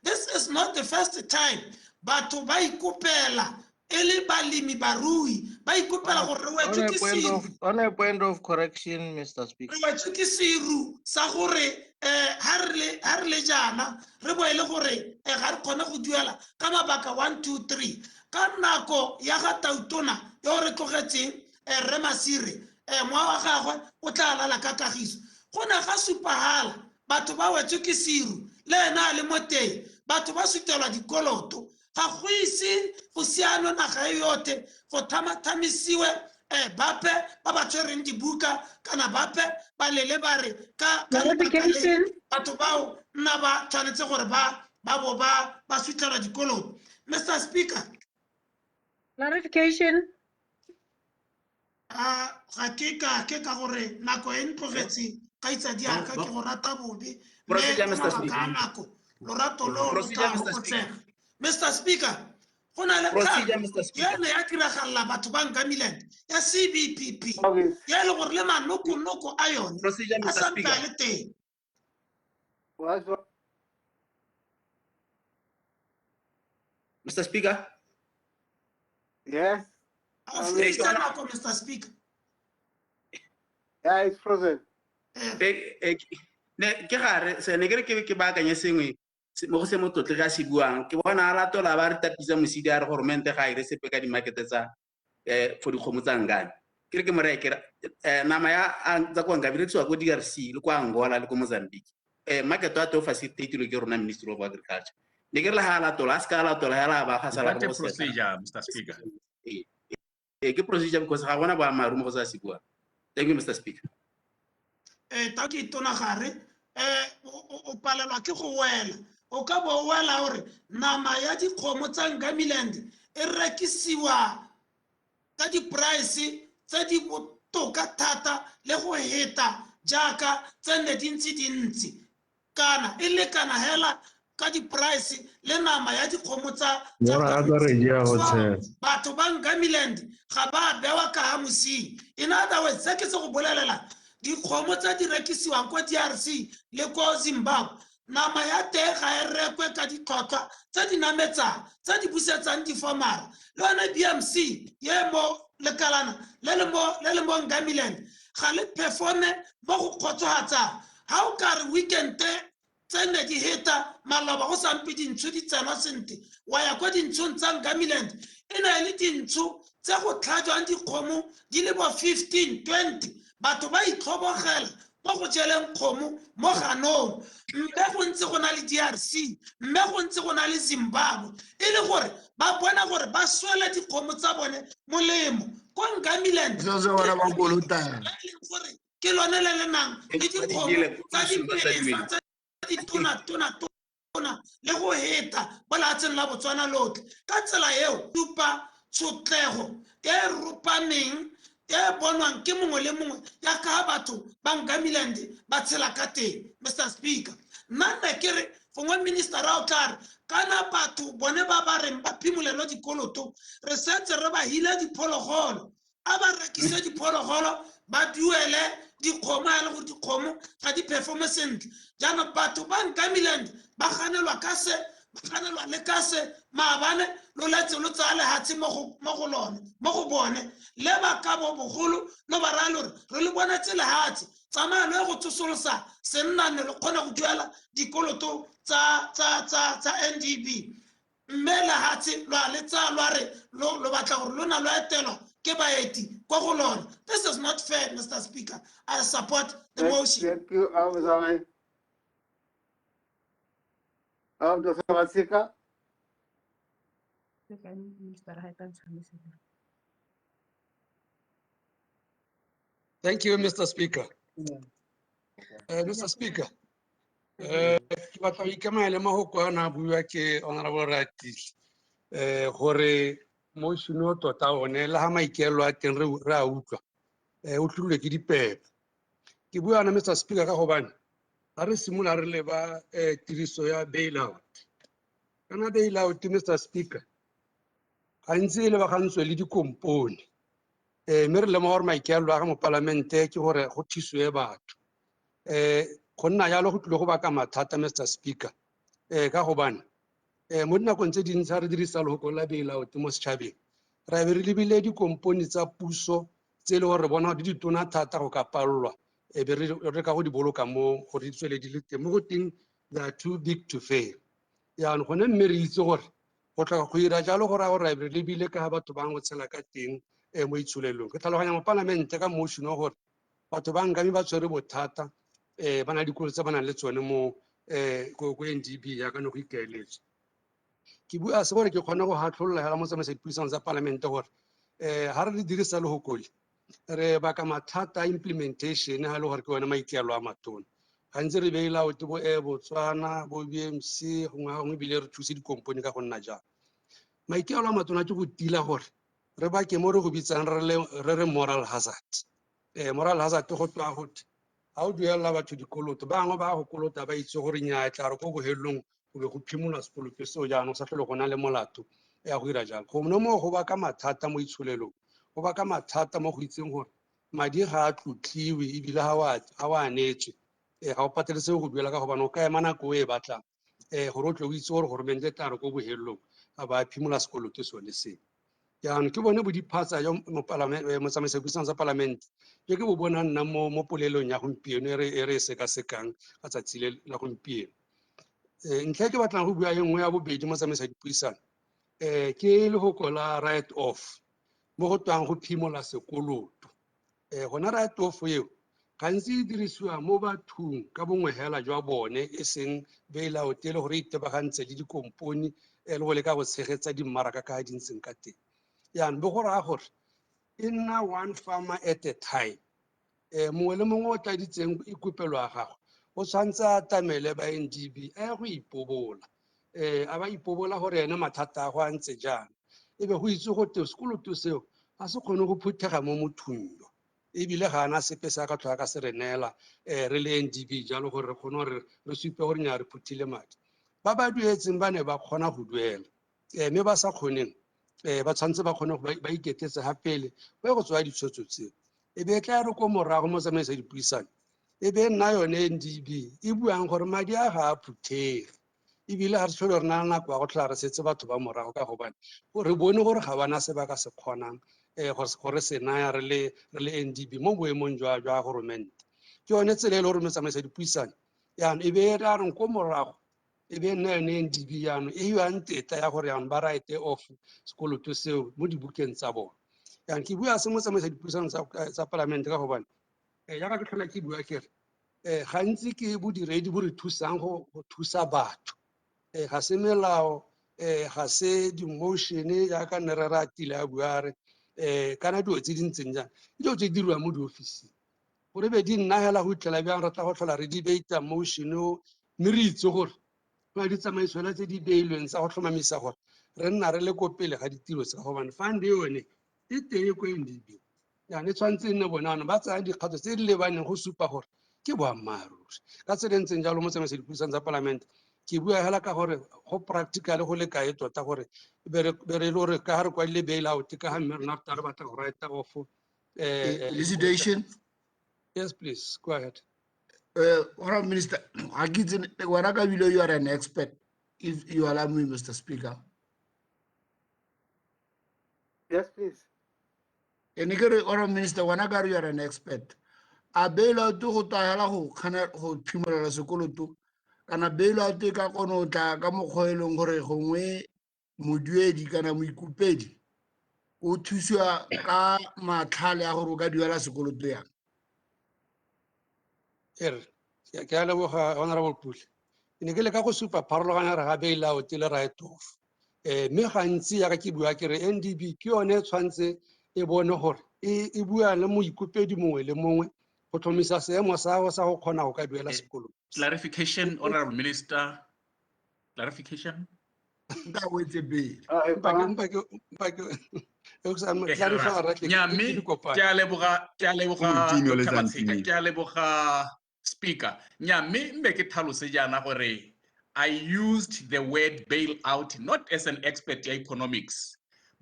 This is not the first time batho ba ikopela e le balemi barui ba ikopela gore re wetswe ke seru. On a point of correction, Mr. Speaker, re wetswe ke seru sa gore ha re le jaana re bo e le gore ga re kgone go duela ka mabaka 1 2 3. Ka nako ya ga Tautona yo re tlogetseng Rre Masire, mowa wa gagwe o tla lala ka kagiso, go ne ga supagala batho ba wetswe ke seru le ena a le mo teng, batho ba sutelwa dikoloto. Ga go ise go sianwe naga e yotlhe go thamathamisiwe bape ba ba tshwereng dibuka kana bape ba lele ba re ka batho bao nna ba tshwanetse gore ba bo ba sutlhelwa dikoloto. Mr Speaker, clarification. Ga ke ka gore nako e ntlogetse kgaitsadi aka ke go rata bobe, mme mabaka a nako lorato lo lo tla fokotsega. Mr Speaker, go na le kgang ene ya diragalela batho ba Ngamiland ya CBPP ya e le gore le manokonoko a yone a sampe a le teng. Mr Speaker? Yes. Nako, Mr Speaker. Yeah, it's frozen. Ke gare se ne ke re ke baakanye sengwe mo go se motlotle ga se buang. Ke bona a latola ba re tapisa mosidi a re goromente ga ire sepe ka di-markete tsa for dikgomo tsa Ngami. Ke re ke mo reye ke nama ya tsa kwa Ngami rekisiwa ko DRC le kwa Angola le ko Mozambique. Market wa teng o facilitatilwe ke rona Ministry of Agriculture. Ne ke re le ga a latola, a se ka a latola hela ba ga sala go procedure, Mr Speaker. Ke procedure because ga gona boammaaruri mo go se a se buang. Thank you, Mr Speaker. Ta ke itona gare o palelwa ke go wela. O ka bo wela gore nama ya dikgomo tsa Ngamiland e rekisiwa ka di-price tse di botoka thata le go heta jaaka tse ne di ntse dintsi, kana e lekana hela ka di-price le nama ya dikgomo tsa batho ba Ngamiland ga ba bewa ka ha mosing. In other words, se ke se go bolelela, dikgomo tse di rekisiwang ko DRC le ko Zimbabwe, nama ya teng ga e rekwe ka ditlhotlhwa tse di nametsang tse di busetsang difomara. Le yone BMC ye mo lekalana le le mo Ngamiland ga le performe mo go kgotsofatsang. Ga o ka re weekend tse ne di heta maloba go sampe dintsho di tsenwa sentle, wa ya kwa dintshong tsa Ngamiland e ne le dintsho tse go tlhajwang dikgomo di le bo 15 20, batho ba itlhobogela mo go jeleng kgomo mo ganong, mme go ntse go na le DRC, mme go ntse go na le Zimbabwe, e le gore ba bona gore ba swele dikgomo tsa bone molemo. Ko Ngamiland gore ke lone le le nang le dikgomo tsa dipelesa tse di tona-tona-tona le go heta mo lefatsheng la Botswana lotlhe. Ka tsela eo supa tshotlego e ropameng e bonwang ke mongwe le mongwe ya ka batho ba Ngamiland ba tshela ka teng. Mr Speaker, nna nne ke re gongwe minister-a o tla re kana batho bone ba ba reng ba phimolelwe dikoloto, re setse re ba hile diphologolo, a ba rekise diphologolo ba duele dikgomo a le gore dikgomo ga di performe sentle. Jaanong batho ba Ngamiland ba ganelwa ka se Ba ganelwa le ka se maabane lo letse lo tsaya lehatshe mo go lone, mo go bone, le ba ka bo bogolo lo ba raya lo re re le bonetse lehatshe, tsamaya lo ye go tsosolosa sennane lo kgone go duela dikoloto tsa NDB. Mme lehatshe lo a le tsaya lo re lo batla gore lona lo etelwa ke baeti kwa go lone. This is not fair, Mr. Speaker. I support the motion. Thank you, Dr. Masika. Thank you, Mr. Speaker. Mr. Speaker, ke batla go ikamanya le mahoko a na buiwa ke Honorable Ratile, gore motion o tota one le ha maikaelelo a teng re a utlwa, o tlhomilwe ke dipepo. Ke bua yana, Mr. Speaker, ka gobane ga re simolola re leba tiriso ya bailout. Kana bailout, Mr. Speaker, gantsi e lebagantswe le dikompone. Mme re lemoga gore maikaelelo a ga mopalamente ke gore go thusiwe batho. Go nna jalo go tlile go baka mathata, Mr. Speaker, ka gobane mo dinakong tse dintsi ga re dirisa lehoko la bailout mo setšhabeng, ra be re lebile dikompone tsa puso tse e le gore re bona di ditona thata go ka palelwa, e be re ka go di boloka mo gore di tswele di le teng, mo go teng they are too big to fail. Jaanong gone mme re itse gore go tlhoka go dira jalo go raya gore ra be re lebile ka ga batho bangwe go tshela ka teng mo itsholelong. Ke tlhaloganya mopalamente ka motion wa gore batho ba nkame ba tshwere bothata, ba na le dikolo tse ba nang le tsone mo ko NDB jaaka ne go ikaeletswe. Ke bua se gore ke kgone go hatlholola hela mo tsamaisa dipuisano tsa palamente gore ha re le dirisa lehoko le, re baka mathata a implementation ha e le gore ke one maikaelelo a matona. Gantsi re bail out bo Air Botswana, bo BMC, gongwe gongwe ebile re thuse dikompone ka go nna jalo. Maikaelelo a matona ke go tila gore re bake mo re go bitsang re re moral hazard. Moral hazard go tloga go thwe ha o duelela batho dikoloto, bangwe ba go kolota ba itse gore nnyaa, e tla re ko bohelong go be go phimolwa sekoloto seo, jaanong sa tlhole go na le molato ya go dira jalo. Gongwe mo go baka mathata mo itsholelong, go baka mathata mo go itseng gore madi ga a tlotliwe ebile ga o a neetswe, ga o patelesege go duela ka gobane o ka ema nako o e batlang, gore o tle o itse gore goromente e tla re ko bohelong a ba phimola sekoloto sone seo. Jaanong ke bone bodiphatsa jo motsamaisa dipuisano tsa palamente jo ke bo bonang nna mo polelong ya gompieno e re e sekasekang ka tsatsi le la gompieno. Ntlha e ke batlang go bua e nngwe ya bobedi motsamaisa dipuisano, ke lehoko la write off, mo go twang go phimola sekoloto. Gona write off eo gantsi e dirisiwa mo bathong ka bongwe hela jwa bone, e seng bailout e le gore e itebagantse le dikompone, le go leka go tshegetsa dimmaraka ka di ntseng ka teng. Jaanong bo go raya gore e nna one farmer at a time. Mongwe le mongwe o tladitseng ikopelo ya gagwe o tshwanetse a atamele ba NDB a ye go ipobola. A ba ipobola gore ene mathata a go a ntse jang, e be go itse gote sekoloto seo ga se kgone go phuthega mo mothong yo, ebile ga ana sepe se a ka tlhola ka se re neela, re le NDB jalo gore re kgone gore re supe gore nnyaa re phuthile madi. Ba ba duetseng ba ne ba kgona go duela, mme ba sa kgoneng, ba tshwanetse ba kgone go ba iketetse ga pele ba ye go tsaya ditshwetso tseo. E be e tla re ko morago mo tsamaisa dipuisano, e be nna yone NDB e buang gore madi a ga a phuthege, ebile ga re tlhole re na le nako ya go tlhola re setse batho ba morago ka gobane re bone gore ga bana se ba ka se kgonang, gore se naya re le NDB mo boemong jwa goromente. Ke yone tsela e le gore motsamaisa dipuisano jaanong e be e ra reng ko morago e be nna yone NDB jaanong e fiwang tetla ya gore jaanong ba write off sekoloto seo mo dibukeng tsa bone. Jaanong ke bua se motsamaisa dipuisano tsa palamente ka gobane, jaaka ke tlhola ke bua ke re, gantsi ke bodiredi bo re thusang go thusa batho. Ga se melao, ga se di-motion jaaka nne re ratile a bua a re, kana dilo tse di ntseng jang, ke dilo tse di diriwang mo diofising. Gore be di nna hela go itlhela bjang re tla go tlhola re debate-a motion o, mme re itse gore go na le ditsamaiso fela tse di beilweng tsa go tlhomamisa gore re nna re le ko pele ga ditiro tse, gobane fund yone e teng ko NDB. Jaanong e tshwanetse e nne bone jaanong ba tsaya dikgato tse di lebaneng go supa gore ke boammaaruri. Ka tsela e ntseng jalo mo tsamaisa dipuisano tsa palamente, ke bua hela ka gore go practical go le kae tota gore be re le gore ka ga re kwadile bail out ka ga mme rona re batla go write off, Elucidation? Yes, please, go ahead. Honorable Minister, ga ke itse, wena ka bile you are an expert. if you allow me, Mr. Speaker. Yes, please. And Honorable Minister, whenever you are an expert, a bailout go tla go kgana go phimolela sekoloto kana bailout e ka kgona go tla ka mokgwa e leng gore gongwe moduedi kana moikopedi o thusiwa ka matlhale a gore o ka duela sekoloto yang. Ke a leboga, Honorable Pule. Ke ne ke leka go supa pharologano gare ga bailout le write off. Mme gantsi yaka ke bua ke re NDB ke yone e tshwanetse e bone gore e bua le moikopedi mongwe le mongwe go tlhomisa seemo sa go sa go kgona go ka duela sekoloto. Clarification, Honorable Minister. Clarification. Nka wetse pele. Mme ke a leboga, ke a leboga, Dr. Matsheka, ke a leboga, Speaker. Nya mme ke tlhalose jaana gore I used the word bailout not as an expert in economics,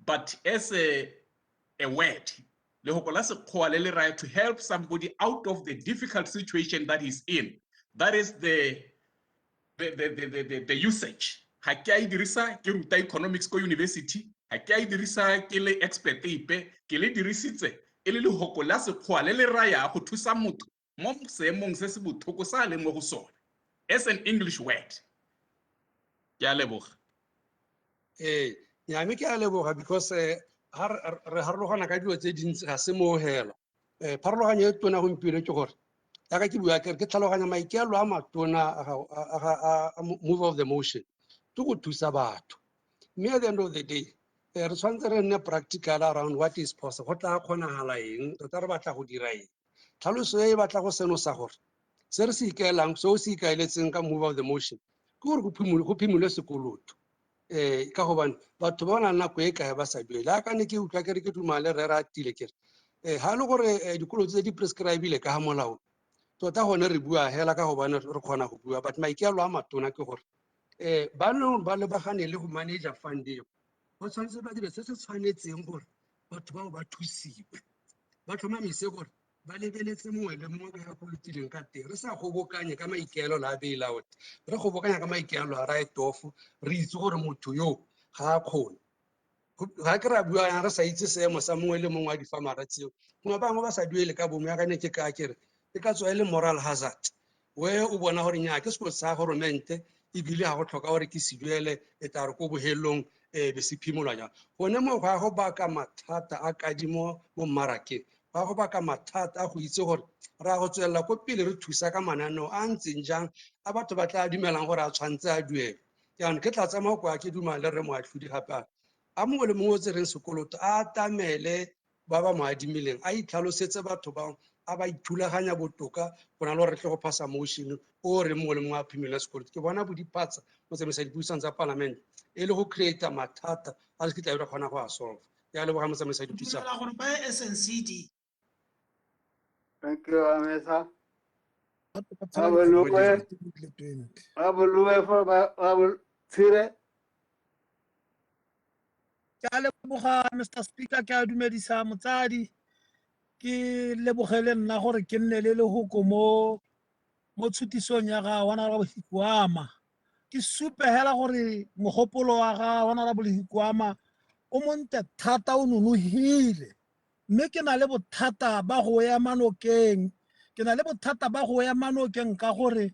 but as a word. Lehoko la sekgowa le le raya to help somebody out of the difficult situation that he's in. That is the usage. Ha ke a e dirisa ke ruta economics ko university, ha ke a e dirisa ke le expert epe, ke le dirisitse e le lehoko la sekgowa le le raya go thusa motho mo seemong se se botlhoko sa leng mo go sone, as an English word. Ke a leboga. Ee, mme ke a leboga because ha re harologana ka dilo tse dintsi ga se moo hela. Pharologanyo e tona gompieno ke gore yaka ke bua ke re ke tlhaloganya maikaelelo a matona a move of the motion ke go thusa batho. Mme at the end of the day, re tshwanetse re nne practical around what is possible. Go tla kgonagala eng, tota re batla go dira eng. Tlhaloso e batla go senosa gore se re se ikaelang, se o se ikaeletseng ka move of the motion ke gore go phimolwe sekoloto. Ka gobane batho ba na le nako e kae ba sa duele. Jaaka ne ke utlwa ke re ke dumela le rre re atile ke re, ha e le gore dikoloto tse di prescribe-ile ka ga molao, tota gone re bua hela ka gobane re kgona go bua, but maikaelelo a matona ke gore ba ba lebagane le go manager fund eo, ba tshwanetse ba dire se se tshwanetseng gore batho bao ba thusiwe, ba tlhomamise gore ba lebeletse mongwe le mongwe ka go lotileng ka teng. Re sa kgobokanye ka maikaelelo a bailout, re kgobokanya ka maikaelelo a write off, re itse gore motho yo ga a kgone. Ga ke ra bua yang re sa itse seemo sa mongwe le mongwe wa difamara tseo, gongwe bangwe ba sa duele ka bomo, yaka ne ke ka ke re e ka tswa e le moral hazard, we o bona gore nnyaa ke sekolo sa goromente ebile ga go tlhoka gore ke se duele, e tla re ko bohelong be se phimolwa jang. Gone mo go ya go baka mathata a kadimo mo mmarakeng, ba go baka mathata a go itse gore ra go tswelela ko pele re thusa ka mananeo a ntseng jang a batho ba tla dumelang gore a tshwanetse a duele. Jaanong ke tla tsamaya kwa ke dumela le rre Moatlhodi gape a mongwe le mongwe o tsereng sekoloto a atamele ba ba mo adimileng, a itlhalosetse batho bao, a ba ithulaganya botoka go na le gore re tle go phasa motion o re mongwe le mongwe a phimole sekoloto. Ke bona bodiphatsa mo tsamaisa dipuisano tsa palamente e le go create mathata a re se kitla re kgona go a solve. Ke a leboga motsamaisa dipuisano. Dumela gore ba ye SNCD. Thank you, Amesa. Tshire. Ke a leboga, Mr. Speaker, ke a dumedisa motsadi. Ke lebogele nna gore ke nne le lehoko mo tshutisong ya ga Honorable Hikuama. Ke supe hela gore mogopolo wa ga Honorable Hikuama o montle thata, o nonogile. Mme ke na le bothata ba go ema nokeng. Ke na le bothata ba go ema nokeng ka gore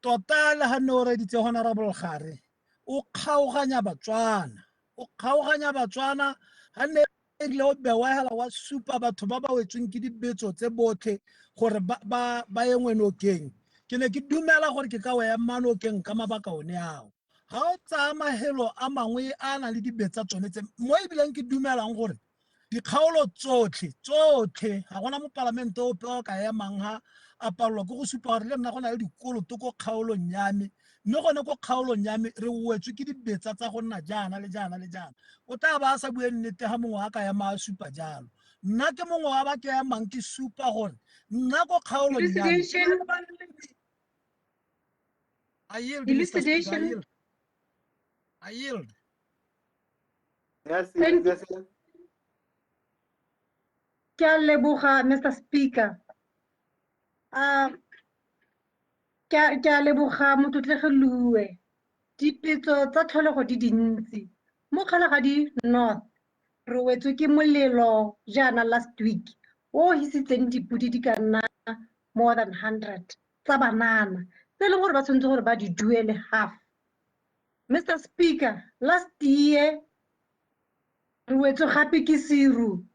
tota le ga ne o reditse Honorable Gare, o kgaoganya Batswana. O kgaoganya Batswana ga ne erile o bewa hela wa supa batho ba ba wetsweng ke dibetso tse botlhe gore ba engwe nokeng. Ke ne ke dumela gore ke ka o ema nokeng ka mabaka one ao. Ga o tsaya mahelo a mangwe a nang le dibetsa tsone tse, mo ebileng ke dumelang gore dikgaolo tsotlhe ga gona mopalamente ope o ka emang ha a palelwa ke go supa gore le nna go na le dikoloto ko kgaolong ya me, mme gone ko kgaolong ya me re wetswe ke dibetsa tsa go nna jaana le jaana le jaana. O tla ba a sa bue nnete ga mongwe a ka ema a supa jalo. Nna ke mongwe wa ba ke emang ke supa gore nna ko kgaolong ya me. I yield, Mr. Speaker, I yield. Yes, yes. Ke a leboga, Mr. Speaker. Ke a leboga motlotlegi Lue. Dipetso tsa tlholego di dintsi. Mo Kgalagadi North, re wetswe ke molelo jaana last week o o hisitseng dipodi di ka nna more than 100 tsa banana tse e leng gore ba tshwanetse gore ba di duele half. Mr. Speaker, last year re wetswe gape ke seru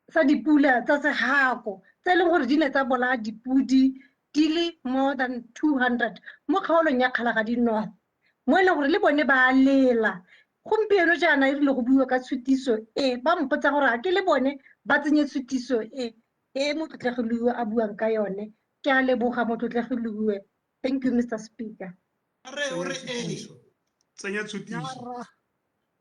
sa dipula tsa sehako tse e leng gore di ne tsa bolaya dipodi di le more than 200 mo kgaolong ya Kgalagadi North, mo e leng gore le bone ba a lela. Gompieno jaana e rile go buiwa ka tshutiso e, ba mpotsa gore a ke le bone ba tsenye tshutiso e e Motlotlegi Leuwe a buang ka yone. Ke a leboga Motlotlegi Leuwe. Thank you, Mr. Speaker. Tsenya tshutiso.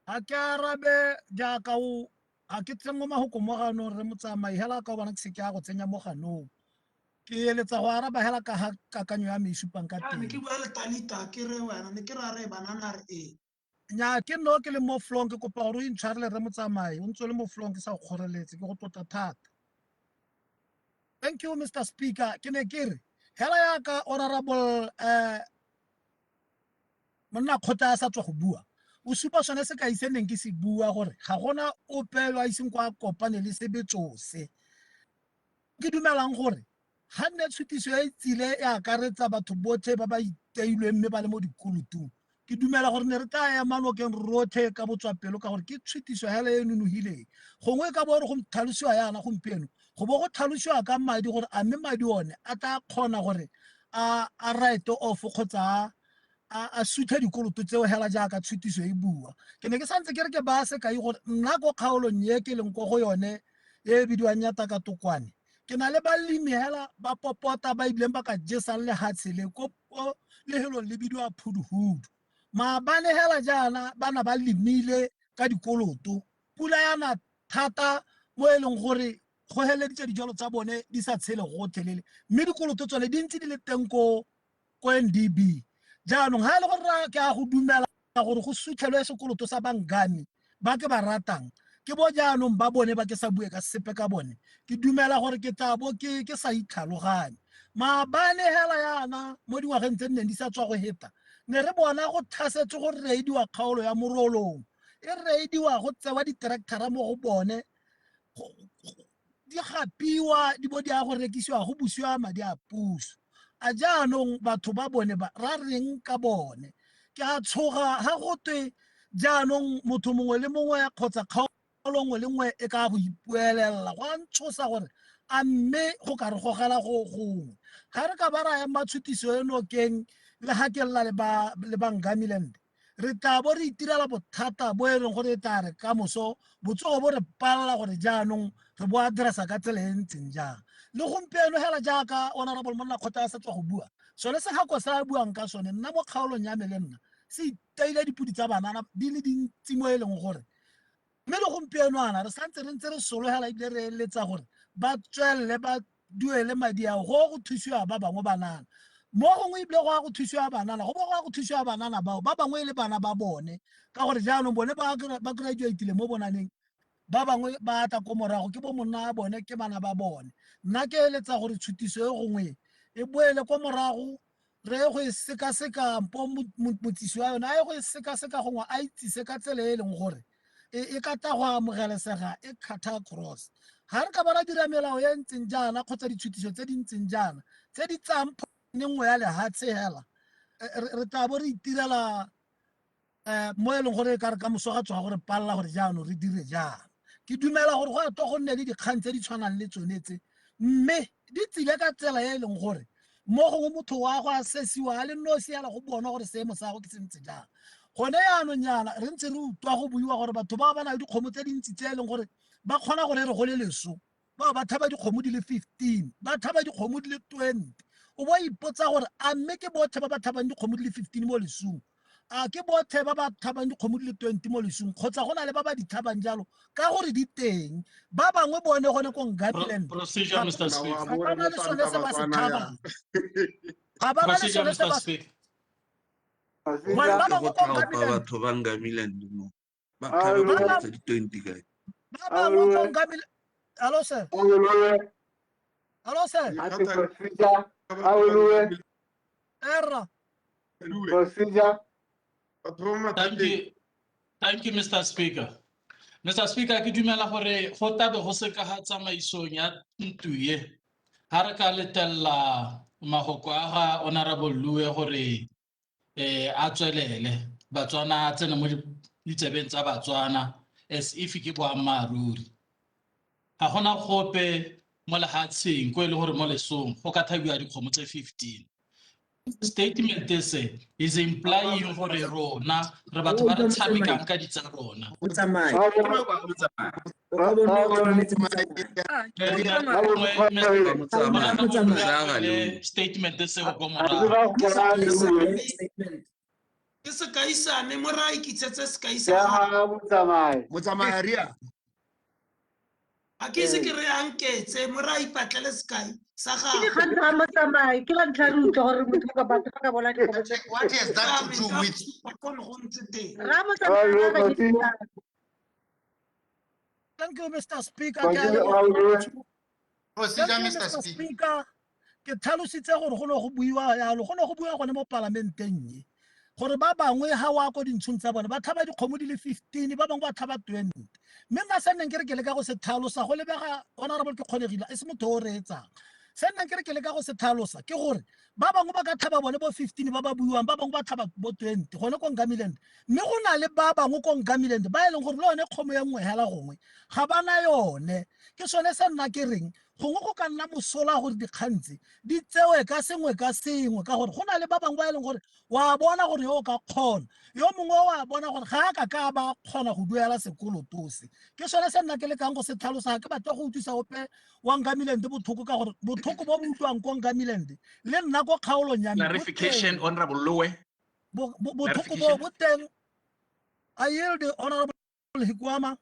Ga ke arabe jaaka o ga ke tsenngwe mahoko mo ganong re motsamai hela ka o bona ke se ke a go tsenya mo ganong. Ke eletsa go araba hela ka ga kakanyo ya me e supang ka Ne ke teng. bua le Talita ke re wena ne ke ra re banana re ee. Nya ke no ke le mo flong ke kopa gore o intshwarele re motsamai o ntse o le mo flong ke sa go kgoreletse ke go tlotla thata. Thank you, Mr. Speaker. Ke ne ke re hela yaka honorable monna kgotla a sa tswa go bua o supa sone sekai se neng ke se bua gore ga gona ope yo a iseng kwa kopane le sebetso se. Ke dumelang gore ga nne tshutiso e tsile e akaretsa batho botlhe ba ba iteilweng mme ba le mo dikolotong, ke dumela gore ne re tla ema nokeng rotlhe ka botswapelo ka gore ke tshutiso hela e nonogileng. Gongwe e ka bo re go tlhalosiwa yana gompieno, go bo go tlhalosiwa ka madi gore a mme madi one a tla kgona gore a write off kgotsa a suthe dikoloto tseo hela jaaka tshutiso e bua. Ke ne ke santse ke re ke baya sekai gore nna ko kgaolong e ke leng ko go yone e e bidiwang ya Takatokwane, ke na le balemi hela ba popota ba ebileng ba ka jesang lehatshe le ko lehelong le bidiwa Phuduhudu. Maabane hela jaana bana ba lemile ka dikoloto, pula ya na thata mo e leng gore go heleditse dijalo tsa bone di sa tshele gotlhelele, mme dikoloto tsone di ntse di le teng ko NDB. Jaanong ha e le gore ke a go dumela gore go sutlhelwe sekoloto sa bangami ba ke ba ratang, ke bo jaanong ba bone ba ke sa bue ka sepe ka bone, ke dumela gore ke tla bo ke sa itlhaloganye. Maabane hela yana mo dingwageng tse nne di sa tswa go heta, ne re bona go tlhasetswe go reidiwa kgaolo ya Morolong, e reidiwa go tsewa di-tractor-a mo go bone, di gapiwa di bo di ya go rekisiwa go busiwa madi a puso. A jaanong batho ba bone ba ra reng ka bone? Ke a tshoga ha go twe jaanong motho mongwe le mongwe kgotsa kgaolo nngwe le nngwe e ka go ipuelela, go a ntshosa gore a mme go ka re gogela go gongwe. Ga re ka ba ra ema tshutiso e nokeng le ga ke lla le ba Ngamiland, re tla bo re itirela bothata bo e leng gore e tla re ka moso botsogo bo re palela gore jaanong re bo addressa ka tsela e ntseng jang. Le gompieno hela jaaka honorable monna kgotla a sa tswa go bua, sone se gako se a buang ka sone, nna mo kgaolong ya me le nna se iteile dipodi tsa banana di le dintsi mo e leng gore mme le gompieno ana re santse re ntse re sologela ebile re eletsa gore ba tswelele ba duele madi ao go thusiwa ba bangwe banana. Mo gongwe ebile go ya go thusiwa banana, go bo go ya go thusiwa banana bao ba bangwe e le bana ba bone, ka gore jaanong bone ba graduatile mo bonaneng, ba bangwe ba tla ko morago ke bo monna a bone, ke bana ba bone. Nna ke eletsa gore tshutiso e gongwe e boele ko morago, re ye go e sekaseka mpo motsisi wa yone a ye go e sekaseka gongwe a itsise ka tsela e e leng gore e ka tla go amogelesega e cutter across. Ga re ka ba ra dira melao e ntseng jaana kgotsa ditshutiso tse di ntseng jaana tse di tsayang phone nngwe ya lehatshe hela, re tla bo re itirela mo e leng gore e ka re ka moso ga tsoga gore palela gore jaanong re dire jang. Ke dumela gore go a tlo go nne le dikgang tse di tshwanang le tsone tse, mme di tsile ka tsela e e leng gore mo gongwe motho wa go assessiwa a le nosi hela go bona gore seemo sa gagwe ke se ntse jang. Gone jaanong jaana re ntse re utlwa go buiwa gore batho ba ba na le dikgomo tse dintsi tse e leng gore ba kgona gore e re go le leso, bao ba tlhaba dikgomo di le 15, ba tlhaba dikgomo di le 20. O bo ipotsa gore a mme ke botlhe ba ba tlhabang dikgomo di le 15 mo lesong, a ke botlhe ba ba tlhabang dikgomo di le 20 mo lesong, kgotsa go na le ba ba di tlhabang jalo ka gore di teng. Ba bangwe bone gone ko Ngamiland, Procedure, ga Mister Speaker. ba na le sone se ba se tlhabang. Ga ba na le Procedure, sone se Mister ba se Speaker. Ba Ke bangwe go ko tlaopa Ngamiland. batho ba Ngamiland mo. Ba tlhabe Ba dikgomo tse di 20 kae? Ba bangwe ko Ngamiland. Hello, sir. Hello, sir. Erra. Procedure. Thank you. Thank you, Mr. Speaker. Mr. Speaker, ke dumela gore go tlabe go se ka ga tsamaisong ya ntlo e ga re ka letella mafoko a ga Honorable Lue gore a tswelele Batswana a tsene mo ditsebeng tsa Batswana as if ke boammaaruri. Ga gona gope mo lehatsheng ko e le gore mo lesong go ka thabiwa dikgomo tse 15. Statement se is implying gore rona re batho ba re tshamekang ka ditsa rona. Statement seo ko morago. Ke sekai sa me, mo re a ikitsetse sekai sa gagwe. Motsamai ria. A ke ise ke re a nketse, mo re a ipatlele sekai sa Ke dikgang tsa motsamai, ke la ntlha re utlwa gore motho ka batho ba ka bona dikgomo tse. What has that to do with go ntse teng? Ra motsamai a re ke Thank you, Mr. Speaker. Procedure, Thank you, Mr. Mr. Speaker. Speaker. Ke tlhalositse gore go ne go buiwa yalo, go ne go buiwa gone mo palamenteng e. Gore ba bangwe ha wa ko dintshong tsa bone ba tlhaba dikgomo di le 15, ba bangwe ba tlhaba 20. Mme nna se nneng ke re ke leka go se tlhalosa, go lebega honorable ke kgonegile, e se motho o reetsang. Se nneng ke re ke leka go se tlhalosa ke gore ba bangwe ba ka tlhaba bone bo 15 ba ba buiwang, ba bangwe ba tlhaba bo 20 gone ko Ngamiland. Mme go na le ba bangwe ko Ngamiland ba e leng gore le yone kgomo e nngwe hela gongwe ga ba na yone. Ke sone se nna ke reng gongwe go ka nna mosola gore dikgang tse di tsewe ka sengwe ka sengwe, ka gore go na le ba bangwe ba e leng gore wa bona gore yo o ka kgona, yo mongwe wa bona gore ga a ka ka ba kgona go duela sekoloto se. Ke sone se nna ke lekang go se tlhalosa, ga ke batle go utlwisa ope wa Ngamiland botlhoko, ka gore botlhoko bo bo utlwang ko Ngamiland le nna ko kgaolong ya me bo Clarification, teng. Honorable Lowe. Botlhoko bo bo teng. I yield, Honorable Hikuama.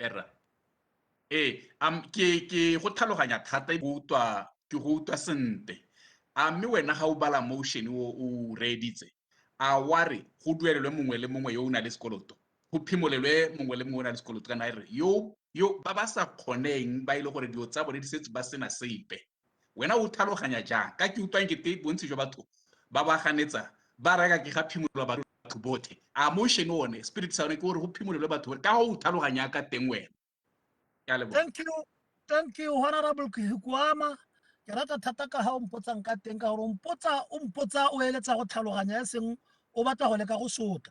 Erra. Ke go tlhaloganya thata, ke go utlwa sentle. A mme wena ga o bala motion o o reeditse, a wa re go duelelwe mongwe le mongwe yo o nang le sekoloto, go phimolelwe mongwe le mongwe o nang le sekoloto, kana e re yo ba ba sa kgoneng ba ile gore dilo tsa bone di setse ba sena sepe. Wena o tlhaloganya jang? Ka ke utlwang ke te bontsi jwa batho ba ba ganetsa ba reka ke ga phimolelwa batho botlhe. A motion one spirit sa one ke gore go phimolelwe batho botlhe, ka go o tlhaloganya ka teng wena. Ke a leboga. Thank you, thank you, Honorable Hikuama. Ke rata thata ka ha o mpotsang ka teng, ka gore o mpotsa o eletsa go tlhaloganya, e seng o batla go leka go sotla.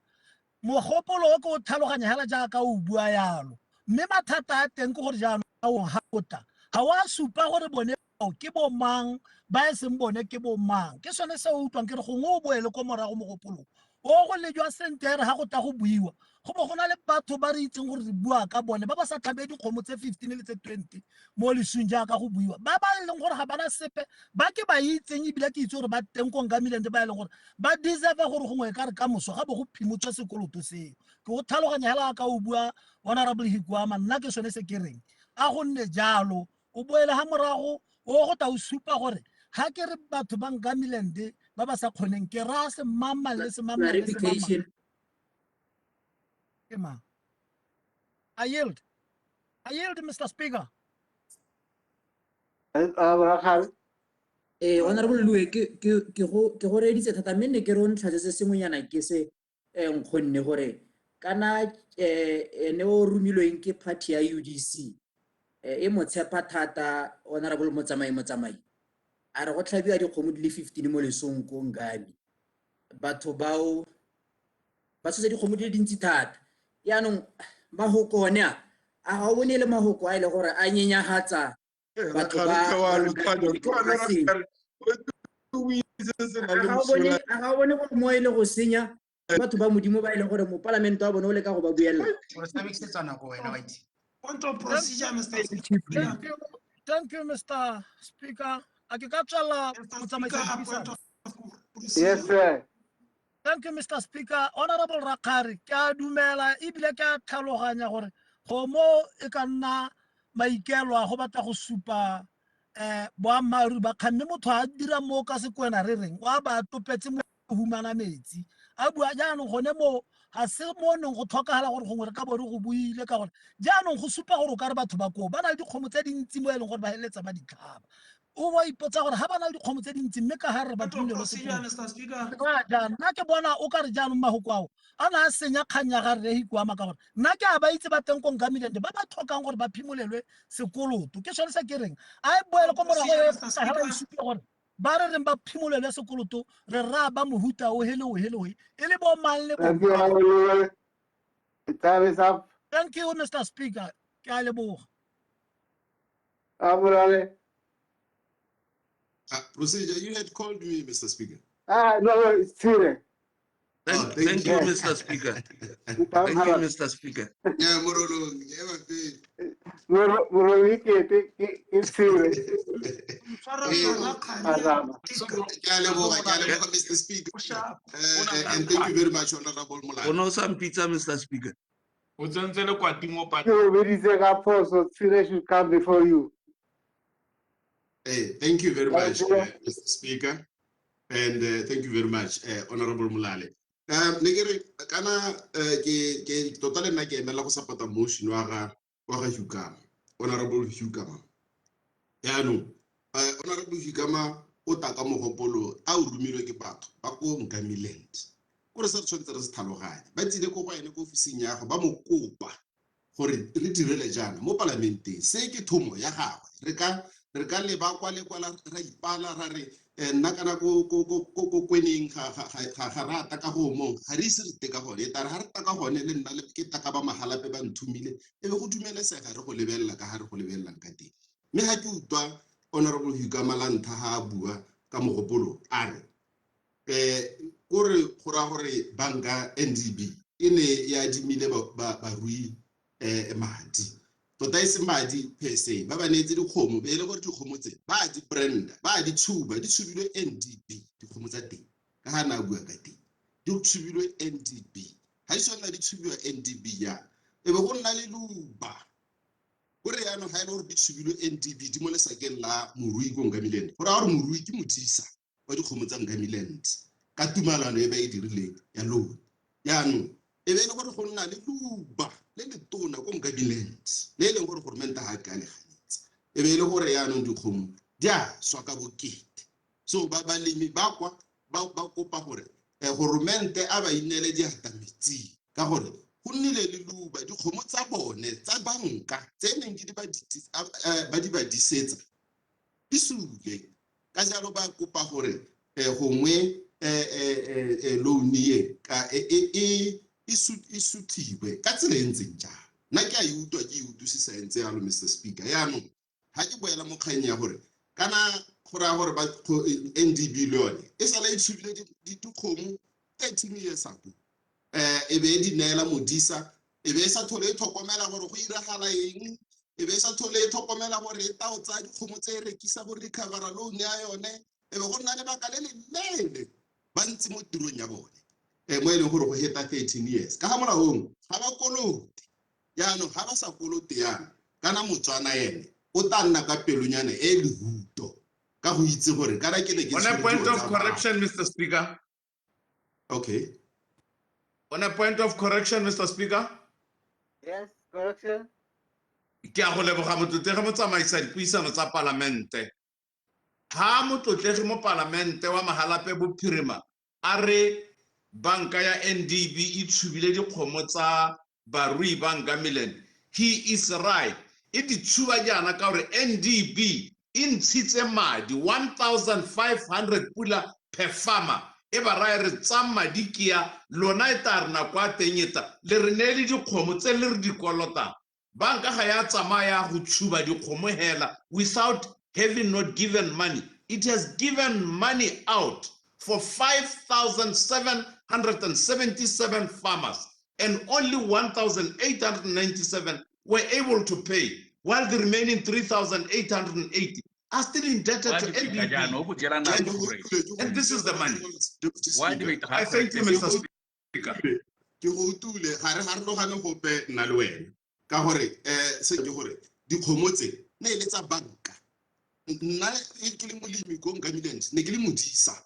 Mogopolo o ke o tlhaloganya hela jaaka o bua yalo. Mme mathata a teng ke gore jaanong a o gakotla, ga o a supa gore bone bao ke bo mang, ba e seng bone ke bo mang. Ke sone se o utlwang ke re gongwe o boele ko morago mogopolong o go lejwa sentle re ga go tla go buiwa, go bo go na le batho ba re itseng gore re bua ka bone ba ba sa tlhabe dikgomo tse 15 le tse 20 mo lesung jaaka go buiwa, ba ba e leng gore ga bana sepe, ba ke ba itseng ebile ke itse gore ba teng ko Ngamiland, ba e leng gore ba deserve gore gongwe e ka re ka moso ga bo go phimotswe sekoloto seo. Ke go tlhaloganya hela ka o bua, Honorable Hikuama, nna ke sone se ke reng a go nne jalo, o boele ha morago o go tla o supa gore ga ke re batho ba Ngamiland ba ba sa kgoneng, ke raya semangmang le semangmang le semangmang. Clarification. Ke mang? I yield. I yield, Mr. Speaker. Honorable Lue, ke go reeditse thata, mme ne ke re o ntlhatsetse sengwenyana ke se nkgonne gore kana ene o romilweng ke party ya UDC e mo tshepa thata Honorable Motsamai Motsamai. A re go tlhabiwa dikgomo di le 15 mo lesong ko Ngami. Batho bao ba tshotse dikgomo di le dintsi thata. Jaanong mahoko one a, a ga o bone e le mahoko a e le gore a nyenyagatsa batho ba A ga o bone gore mo e le go senya batho ba Modimo ba e leng gore mopalamente wa bone o leka go ba buelela. O tshamekisetswa nako wena, wa itse. Point of procedure, Mr. Speaker. Thank you, thank you, Mr. Speaker. A ke ka tswela go tsamaisa dipuisano? Yes, sir. Thank you, Mr. Speaker. Honorable Rakgare, ke a dumela ebile ke a tlhaloganya gore go mo e ka nna maikelo a go batla go supa boammaaruri ba kgang, mme motho a dira mo ka sekwena re reng o a ba topetse mo humana metsi a bua jaanong gone mo ga se mo neng go tlhokagala gore gongwe re ka bo re go buile, ka gore jaanong go supa gore o ka re batho ba koo ba na le dikgomo tse dintsi mo e leng gore ba feleletsa ba di tlhaba. O wa ipotsa gore ga ba na le dikgomo tse dintsi mme ka ga re ba phimolelwe sekoloto jaanong nna ke bona o ka re jaanong mahoko ao a na a senya kgang ya ga rre Hikuama ka gore nna ke a ba itse ba teng ko Ngamiland ba ba tlhokang gore ba phimolelwe sekoloto. Ke sone se ke reng a e boele ko morago e ga e supe gore ba re reng ba phimolelwe sekoloto re raya ba mohuta o hele o hele o e le bo mang le bo. Time is up. Thank you, Mr. Speaker. Ke a leboga. Amorale. Procedure, you had called me, Mr. Speaker. No, no, it's Tire. Thank you, Mr. Speaker. Thank you, Mr. Speaker. Yeah, Morolo. Morolo, ke Tire. Mr. Speaker. And thank you very much, Honorable Molale. O no sa mpitsa, Mr. Speaker. O tsentse lekwati mo pateng. Ke o beditse ka phoso, Tire should come before you. Hey, thank you very much, Mr. Speaker, and thank you very much, Honorable Molale. Ne ke re kana ke tota le nna ke emela go support-a motion wa ga Hugh Kama, Honorable Hugh Kama. Jaanong, Honorable Hugh Kama o tla ka mogopolo a o romilwe ke batho ba ko Ngamiland. Kore se re tshwanetse re se tlhaloganye. Ba tsile ko go ene ko ofising ya gagwe ba mo kopa gore re direle jaana mo palamenteng. Se ke thomo ya gagwe. Re ka leba kwa le kwa ra ipala ra re nna kana ko kweneng ga rata ka go mong ga re ise re te ka gone e tare ga re ta ka gone le nna le ke taka ba Mahalape ba nthumile e be go dumelesega re go lebelela ka ga re go lebelelang ka teng. Mme ga ke utlwa Honorable Hugh Kama la ntlha ga a bua ka mogopolo a re kore go raya gore banka NDB e ne e adimile barui madi. Tota e se madi per se, ba ba neetse dikgomo, be e le gore dikgomo tse ba a di branda, ba a di tshuba, di tshubilwe NDB, dikgomo tsa teng, ka ga na bua ka teng, di tshubilwe NDB. Ga di tshwanela di tshubiwa NDB jang, e be go nna le leuba. Kore jaanong ga e le gore di tshubilwe NDB di mo lesakeng la morui ko Ngamiland, go raya gore morui ke modisa wa dikgomo tsa Ngamiland ka tumalano e ba e dirileng ya loan. Jaanong e be e le gore go nna le leuba le le tona ko Ngamiland le e leng gore goromente ga a ka le ganetsa, e be e le gore jaanong dikgomo di a swa ka bokete. So ba balemi ba kwa ba kopa gore goromente a ba inele diatla metsing ka gore go nnile le leuba dikgomo tsa bone tsa banka tse neng ke di ba di ba disetsa di sule. Ka jalo ba kopa gore gongwe loan e ka e suthiwe ka tsela e ntseng jang. Nna ke a e utlwa, ke e utlwisisa e ntse jalo, Mr. Speaker. Jaanong ga ke boela mo kgang ya gore kana go raya gore ba NDB le yone e sala e tshubile dikgomo 13 years ago, e be e di neela modisa, e be e sa tlhole e tlhokomela gore go iragala eng, e be e sa tlhole e tlhokomela gore e tla o tsaya dikgomo tse e rekisa go recovera loan ya yone, e be go nna lebaka le le leele ba ntse mo tirong ya bone. Mo e leng gore go heta 13 years. Ka ga molaong ga ba kolote. Jaanong ga ba sa kolote yana, kana Motswana ene o tla nna ka pelonyana e lehuto ka go itse gore kana ke ne ke On a tshwere point dilo of tsa correction, Mr. Speaker. Okay. On a point of correction, Mr. Speaker. Yes, correction. Ke a go leboga motlotlegi motsamaisa dipuisano tsa palamente. Ha motlotlegi mo palamente wa Mahalape Bophirima a re banka ya NDB e tshubile dikgomo tsa barui ba Ngamiland, he is right. E di tshuba jaana ka gore NDB e ntshitse madi 1500 pula per farmer. E ba raya re tsa madi ke ya lona e tla re nako ya teng e tla le re neele dikgomo tse le re di kolotang. Banka ga ya tsamaya go tshuba dikgomo hela without having not given money. It has given money out for 5,777 farmers, and only 1,897 were able to pay, while the remaining 3,880 are still indebted Why to do you think NDB. I don't know? And this is the money. Why do we I thank you, Mr. Speaker. Ke go utlwile, ga re harologane gope nna le wena. Ka gore, se ke gore, dikgomo tse ne e le tsa banka. Nna ke le molemi ko Ngamiland, ne ke le modisa.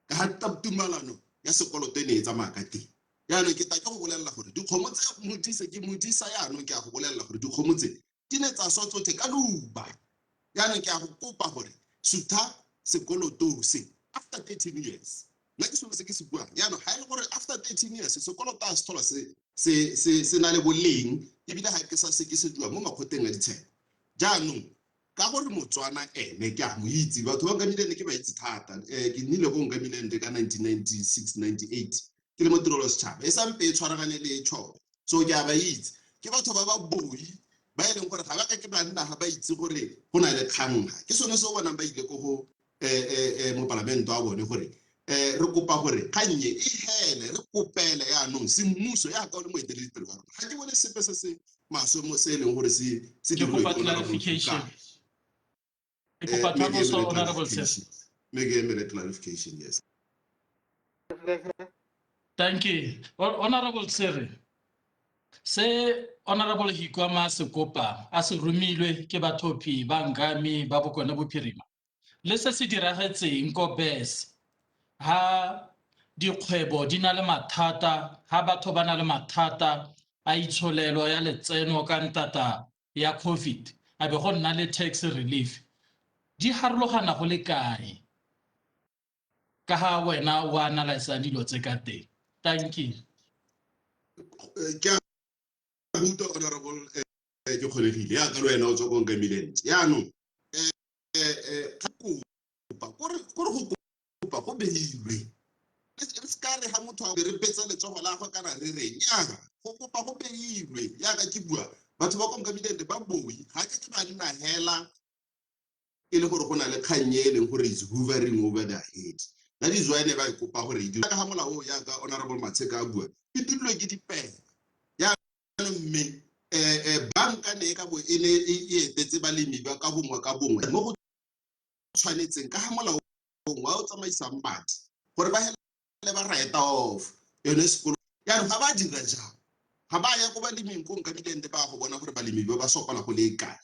Ka ga tumalano ya sekoloto e ne e tsamaya ka teng. Jaanong ke tla ke go bolelela gore dikgomo tse modisa, ke modisa jaanong ke a go bolelela gore dikgomo tse di ne tsa swa tsotlhe ka leuba. Jaanong ke a go kopa gore Sutha sekoloto se after 13 years. Nna ke selo se ke se buang. Jaanong ga e le gore after 13 years sekoloto a se tlhola se na le boleng, ebile ga ke sa sekisediwa mo makgoteng a ditsheko. Jaanong ka gore Motswana ene ke a mo itse, batho ba Nkamilende ke ba itse thata. Ke nnile ko Nkamilende ka 1996-98 ke le mo tirelo ya setšhaba, e sampe e tshwaragane le e tšhobe, so ke a ba itse. Ke batho ba ba boi ba e leng gore ga ba ka ke ba nna ga ba itse gore go na le kgang. Ke sone se o bonang ba ile ko go mopalamente wa bone gore re kopa gore kgannye e hele, re kopele yaanong semmuso yaka o le moeteledipele wa rona. Ga ke bone sepe se se maswe mo se e leng gore se Ke dirilwe kopa ke Honorable clarification. Kgokane. Ke kopa tlhaloso, Honorable Tshere. May ke emele clarification, yes. Thank you. Honorable Tshere, se Honorable Hikuama se kopa a se romilwe ke bathophi ba Ngami ba Bokone Bophirima le se se diragetseng ko BES, ha dikgwebo di na le mathata, ha batho ba na le mathata a itsholelo ya letseno ka ntata ya COVID, a be go nna le tax relief, di harologana go le kae ka ha wena o analysa dilo tse ka teng? Thank you. Ke a utlwa, Honorable, ke kgonegile yaka le wena o tswa ko Nkamilende. Yaanong, go kopa, kore go kopa go beilwe. Re se ka re ha motho a re betsa letsogo la gagwe kana re reng, nnyaa, go kopa go beilwe. Yaka ke bua, batho ba ko Nkamilende ba boi, ga ke ke ba nna hela e le gore go na le kgang e leng gore is hovering over their head. That is why ne ba e kopa gore e dirwe. Ka ga molao o, yaka Honorable Matsheka a bua, e dirilwe ke dipela. Jaanong mme, banka ne e ka bo e ne e etetse balemi ba ka bongwe ka bongwe mo go tshwanetseng ka ga molao wa o tsamaisang madi gore ba hele ba write off yone sekolo. Jaanong ga ba dira jang, ga ba ya ko baleming ko Nkamilende ba go bona gore balemi ba ba sokola go le kae.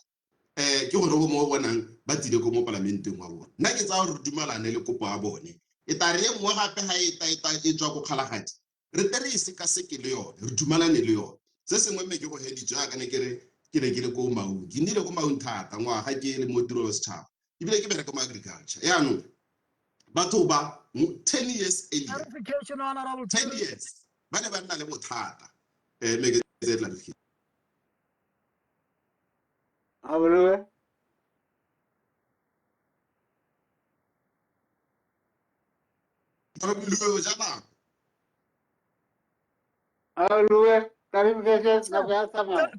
Ke gone go mo bonang ba tsile ko mo palamenteng wa bone. Nna ke tsaya gore re dumalane le kopo ya bone. E tla re e nngwe gape ga e tla, e tla e tswa ko Kgalagadi, re tle re e sekaseke le yone, re dumalane le yone. Se sengwe mme ke go heditswe jaaka ne ke re ke ne ke le ko Maung. Ke nnile ko Maung thata ngwaga ke le mo tirelo ya setšhaba, ebile ke bereka mo agriculture. Jaanong batho ba 10 years earlier, Clarification, Honorable 10 Chair. years, ba ne ba nna le bothata. Mme ke tseye clarification. Abolowe. Abolowe, o ja nako. Abolowe, clarification, nako ya tsamaya.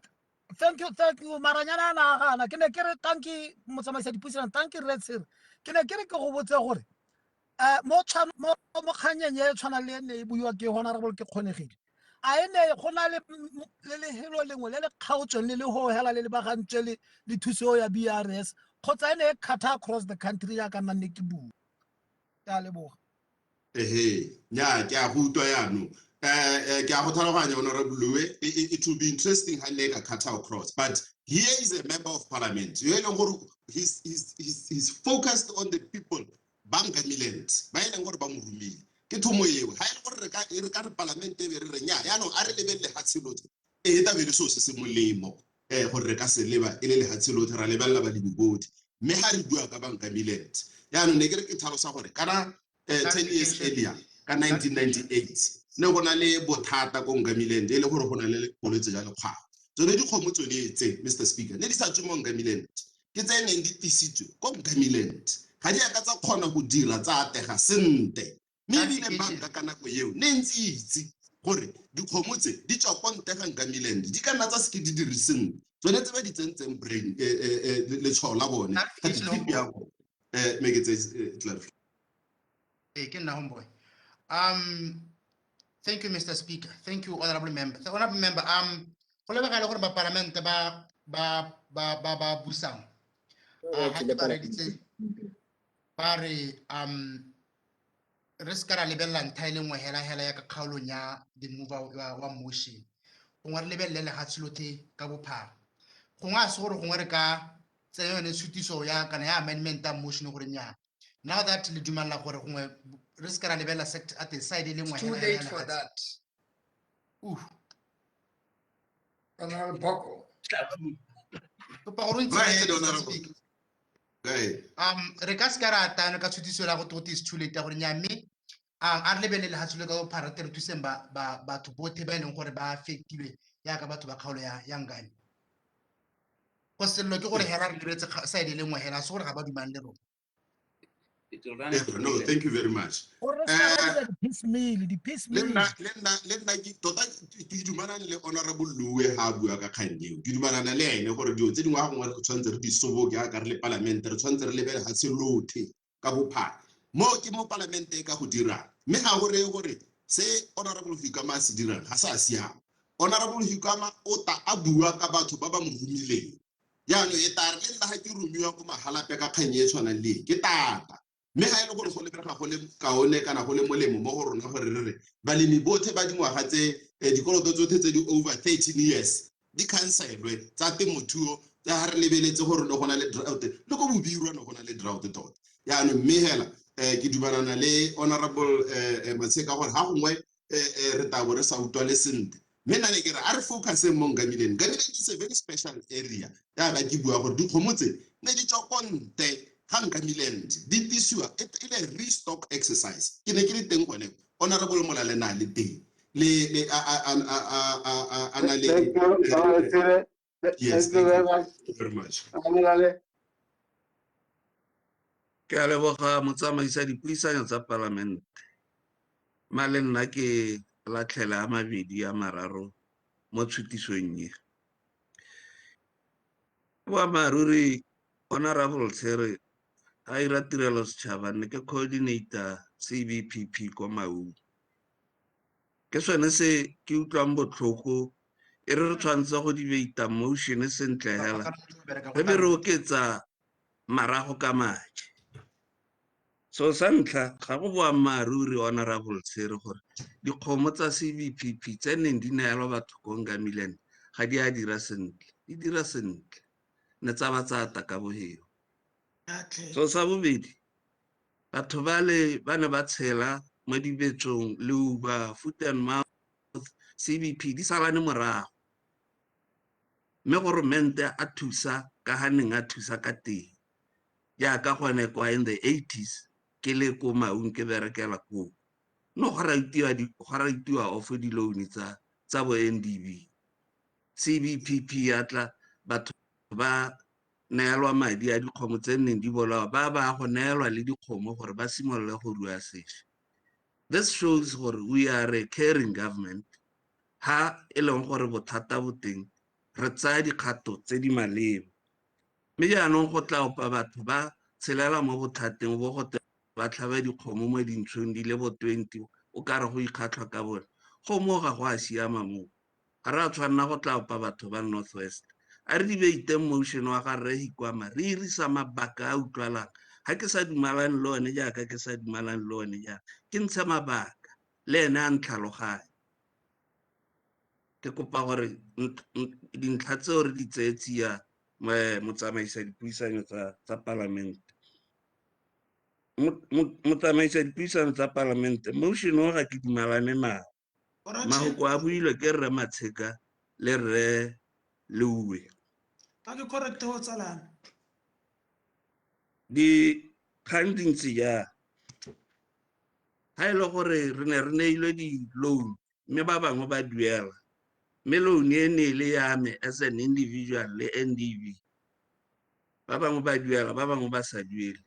Thank you, thank you. Maranyana a nagana. Ke ne ke re thank you, motsamaisa dipuisano, thank you, Rre Tshere. Ke ne ke re ke go botse gore, mo kganyeng e tshwanang le e ne e buiwa ke Honorable ke Kgonegile, a e ne go na le lehelo lengwe le le kgaotsweng le le hohela le lebagantswe le thuso ya BRS, kgotsa e ne e cut across the country jaaka nna ne ke bua? Ke a leboga. Ehe, nya ke a go utlwa jaanong. Ke a go tlhaloganya, Honorable Lowe. It will be interesting ha ne e ka cut across, but here is a member of parliament yo e leng gore he's focused on the people ba Ngamiland, ba e leng gore ba mo romile. Ke thomo eo. Ha e le gore re ka re parliament e be re re nya, jaanong a re lebelele lehatshe lotlhe. E tla be e le selo se se molemo, gore re ka se leba e le lehatshe lotlhe, ra lebelela balemi botlhe. Mme ha re bua ka ba Ngamiland, jaanong ne ke re ke tlhalosa gore kana 10 years earlier, ka 1998, ne go na le bothata ko Ngamiland, e le gore go na le bolwetse jwa lekgwao. Tsone dikgomo tsone tse, Mister Speaker, ne di sa tswe mo Ngamiland, ke tse neng di tisitswe ko Ngamiland. Ga di a ka tsa kgona go dira tsa atega sentle. Mme ebile banka ka nako eo ne ntse e itse gore dikgomo tse di tswa ko ntle ga Ngamiland, di ka nna tsa seke di dire sentle. Tsone tse ba di tsentseng brain, letshwao la bone, ga di tip ya bone. Mme ke tse clarification. Ee, ke nna homeboy. Thank you, Mr. Speaker. Thank you, Honorable Member. The Honorable Member, go lebega e le gore bapalamente ba busang, ha ke ba reditse, ba re, re se ka ra lebelela ntlha e le nngwe hela hela ya ka kgaolong ya the mover wa motion. Gongwe re lebelele lehatshe lotlhe ka bophara. Gongwe a se gore gongwe re ka tsenya yone tshutiso ya kana ya amendment ya motion gore nnyaa. Now that le dumela gore gongwe re se ka ra lebelela sector at the side e le nngwe It's too hela hela late for lehatshe. that. Honorable Boko. Kopa gore o Go ahead, ntshireletse, Mister Honorable. Speaker. Go ahead. Re ka se ka ra atana ka tshutiso la go te is too late ya gore nya mme a re lebelele lehatshe le ka bophara te re thuseng batho botlhe ba e leng gore ba affectilwe jaaka batho ba kgaolo ya Ngami. Go sello ke gore hela re lebeletse side e le nngwe hela, se gore ga ba dumang le rona. It will run Yeah, no, thank you very much. Gore re se ka ra dira di-piecemeal, di-piecemeal. Le nna ke tota ke dumalana le Honorable Luwe ha a bua ka kgang eo. Ke dumalana le ene gore dilo tse dingwe ga gongwe re tshwanetse re di soboke jaaka re le palamente, re tshwanetse re lebele ga se lothe ka bophara. Mo ke mo palamente e ka go dirang. Mme ga go reye gore se Honorable Hukama a se dirang ga se a siama. Honorable Hukama o ta a bua ka batho ba ba mo romileng. Jaanong e tla re le nna ga ke romiwa ko Mahalapye ka kgang e e tshwanang le e, ke tata. Mme ga e le gore go lebega go le kaone kana go le molemo mo go rona gore re re balemi botlhe ba dingwaga tse, dikoloto tsotlhe tse di over 13 years di cancelwe tsa temothuo, tsa ga re lebeletse gore ne go na le drought, le ko Bobirwa ne go na le drought tota. Jaanong mme hela, ke dumalana le Honorable Matsheka gore ga gongwe, re tla bo re sa utlwa le sentle. Mme nna ne ke re a re focuseng mo Ngamiland. Ngamiland is a very special area. Jaaka ke bua gore dikgomo tse ne di tswa ko ntle ga Ngamiland, di tlisiwa e le restock exercise. Ke ne ke le teng gone, Honorable Molale na le teng. Le, le, a, a, a, a, a, a, a, a na le, Thank you, Honorable Tshere. Yes, Thank you thank very you. much. Thank you very much. Molale. Ke a leboga motsamaisa dipuisanyo tsa palamente. Ma le nna ke latlhela a mabedi a mararo mo tshutisong e. Boammaaruri, Honorable Tshere, ga ira tirelo setšhaba, ne ke coordinator CBPP kwa Maung. Ke sone se ke utlwang botlhoko, e re re tshwanetse go debate motion sentle hela, re be re oketsa marago ka maje. So sa ntlha, ga go boammaaruri, Honorable Tshere, gore dikgomo tsa CBPP tse neng di neelwa batho ko Ngamiland ga di a dira sentle. Di dira sentle, ne tsa ba tsa ata ka boheo. So sa bobedi, batho bale ba ne ba tshela mo dibetsong, leuba, foot and mouth, CBP di salane morago. Mme goromente a thusa ka ga neng a thusa ka teng. Jaaka gone kwa in the 80s, ke le ko Maung ke berekela koo. No go raitiwa off di-loan tsa bo NDB. CBPP ya tla, batho ba neelwa madi a dikgomo tse neng di bolawa, ba ba go neelwa le dikgomo gore ba simolole go rua sešwa. This shows gore we are a caring government. Ha e leng gore bothata bo teng, re tsaya dikgato tse di maleba. Mme jaanong go tla opa batho ba tshelela mo bothateng bo go te ba tlhabe dikgomo mo dintshong di le bo 20, o ka re go ikgatlhwa ka bone. Go mo ga go a siama moo. Ga re a tshwanela go tla opa batho ba North West. A re debate motion wa ga Rre Hikuama, re irisa mabaka a utlwalang. Ga ke sa dumalane le one jaaka ke sa dumalane le one jaana, ke ntshe mabaka, le ene a ntlhaloganye. Ke kopa gore dintlha tseo re di tseye tsia, motsamaisa dipuisanyo tsa palamente. Motsamaisa dipuisano tsa palamente, motion o ga ke dumalane nao. Mahoko a builwe ke Rre Matsheka le Rre Leuwe. Ka ke correct ho tsalana. Dikgang di ntse jang? Ha e le gore re ne re neilwe di-loan, mme ba bangwe ba duela. Mme loan e ne e le ya me as an individual le NDB. Ba bangwe ba duela, ba bangwe ba sa duele.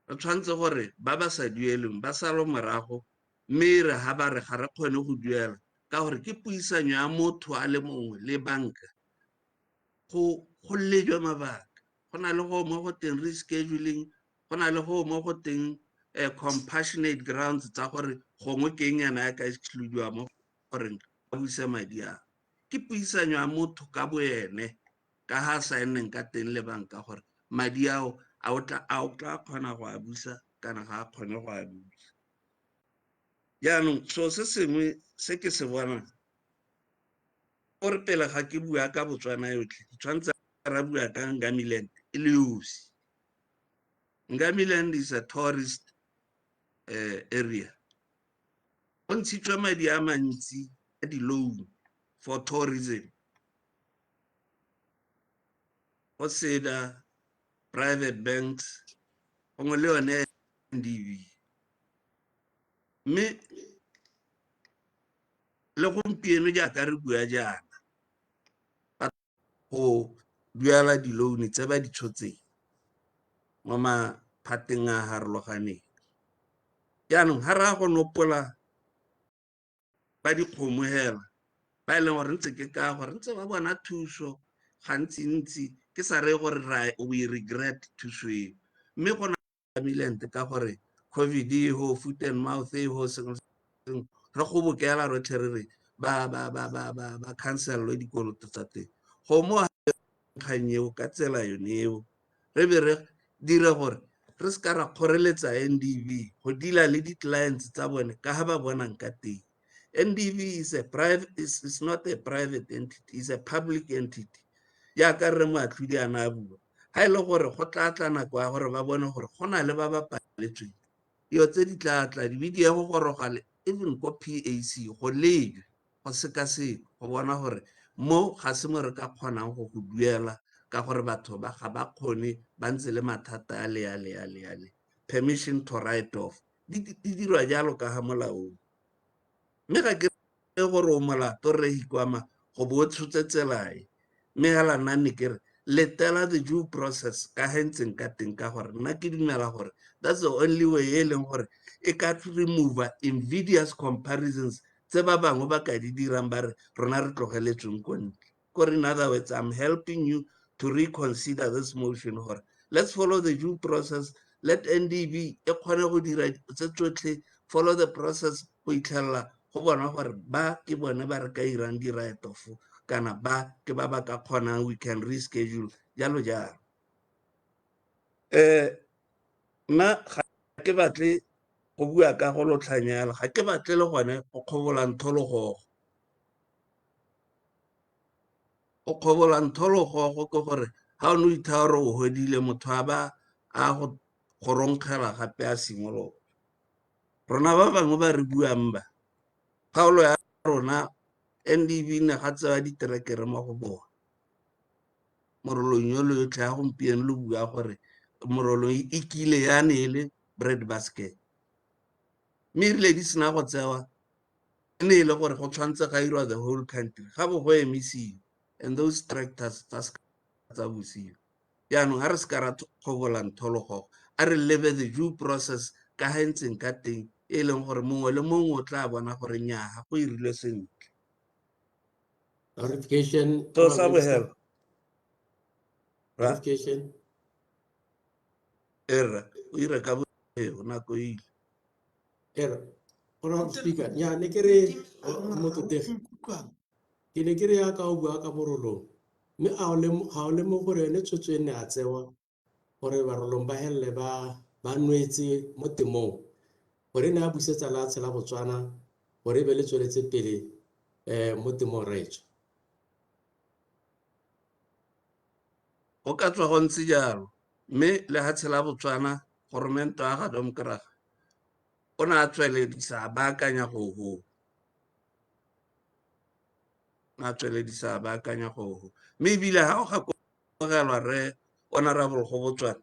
Re tshwanetse gore ba ba sa dueleng ba sale morago, mme re ha ba re ga re kgone go duela, ka gore ke puisanyo ya motho a le mongwe le banka. Go lejwa mabaka. Go na le go mo go teng rescheduling, go na le go mo go teng, compassionate grounds tsa gore gongwe ke eng yana ya ka excludiwa mo goreng ba buse madi a. Ke puisanyo ya motho ka bo ene, ka ha a saenneng ka teng le banka gore madi ao a o tla kgona go a busa kana ga a kgone go a busa. Jaanong so se sengwe se ke se bonang, gore pele ga ke bua ka Botswana yotlhe, ke tshwanetse ra bua ka Ngamiland e le yosi. Ngamiland is a tourist area. Go ntshitswe madi a mantsi a di-loan for tourism. Go sena private banks, gongwe le yone NDB. Mme le gompieno jaaka re bua jaana, go duela di-loan tse ba di tshotseng mo maphateng a harologaneng. Jaanong ga re a go nopola ba dikgomo hela, ba e leng gore ntse ke ka gore ntse ba bona thuso gantsi-ntsi, ke sa reye gore we regret thuso eo, mme go na Ngamiland ka gore COVID e ho, foot and mouth e ho, sengwe sengwe, re kgobokela rotlhe re re ba cancelwe dikoloto tsa teng. Go mo kgang eo ka tsela yone eo, re be re dire gore re se ka ra kgoreletsa NDB go deala le di-clients tsa bone ka ga ba bonang ka teng. NDB is a private, is not a private entity, is a public entity. Jaaka rre Moatlhodi a ne a bua, ga e le gore go tla tla nako ya gore ba bone gore go na le ba ba paletsweng, dilo tse di tla tla di be di ye go goroga le even ko PAC go lejwe, go sekasekwe, go bona gore mo ga se mo re ka kgonang go go duela ka gore batho ba ga ba kgone, ba ntse le mathata a le a le a le a le. Permission to write off di dirwa jalo ka ga molaong. Mme ga ke re gore o molato rre Hikwama go bo o tshotse tsela e, mme hela nna ne ke re letela the due process ka ga ntseng ka teng, ka gore nna ke dumela gore that's the only way e leng gore e ka remove invidious comparisons tse ba bangwe ba ka di dirang ba re rona re tlogeletsweng ko ntle. Kore in other words, I'm helping you to reconsider this motion gore let's follow the due process, let NDB e kgone go dira tse tsotlhe, follow the process go itlhelela go bona gore ba ke bone ba re ka irang di-write off kana ba ke ba ba ka kgonang, we can reschedule jalo jalo. Nna ga ke batle go bua ka go lotlhanyela, ga ke batle le gone go kgobola nthologogo. Go kgobola nthologogo ke gore ga o ne o ithaya gore o hodile, motho a ba a go ronkgela gape a simologa. Rona ba bangwe ba re buang ba, kgaolo ya rona NDB ne ga tsewa diterekere mo go bone. Morolong yo le yotlhe ya gompieno lo bua gore morolong e kile ya ne e le bread basket. Mme erile di sena go tsewa, e ne e le gore go tshwanetse ga irwa the whole country, ga bo go emisiwa, and those tractors tsa seka tsa bosiwa. Jaanong ga re seka ra kgobola nthologogo, a re lebe the due process ka ga e ntseng ka teng, e leng gore mongwe le mongwe o tla bona gore nnyaa ga go irilwe sentle. Clarification. So sa bogelo. Clarification. Erra, o ire ka bogelo nako e ile. Erra, Honorable Speaker, nya ne ke re motlotlegi. Ke ne ke re ya ka o bua ka Morolong, mme a o ga o lemoge gore yone tshwetso e ne a tsewa gore Barolong ba helele ba nwetse mo temong, gore e ne a busetsa lefatshe la Botswana gore e be le tsweletse pele mo temong raetsho. Go ka tswa go ntse jalo, mme lefatshe la Botswana goromente wa ga Domkraga o ne a tsweledisa a baakanya go ho. A tsweledisa a baakanya go ho. Mme ebile ga o gakogelwa re Honorable Gobotswana,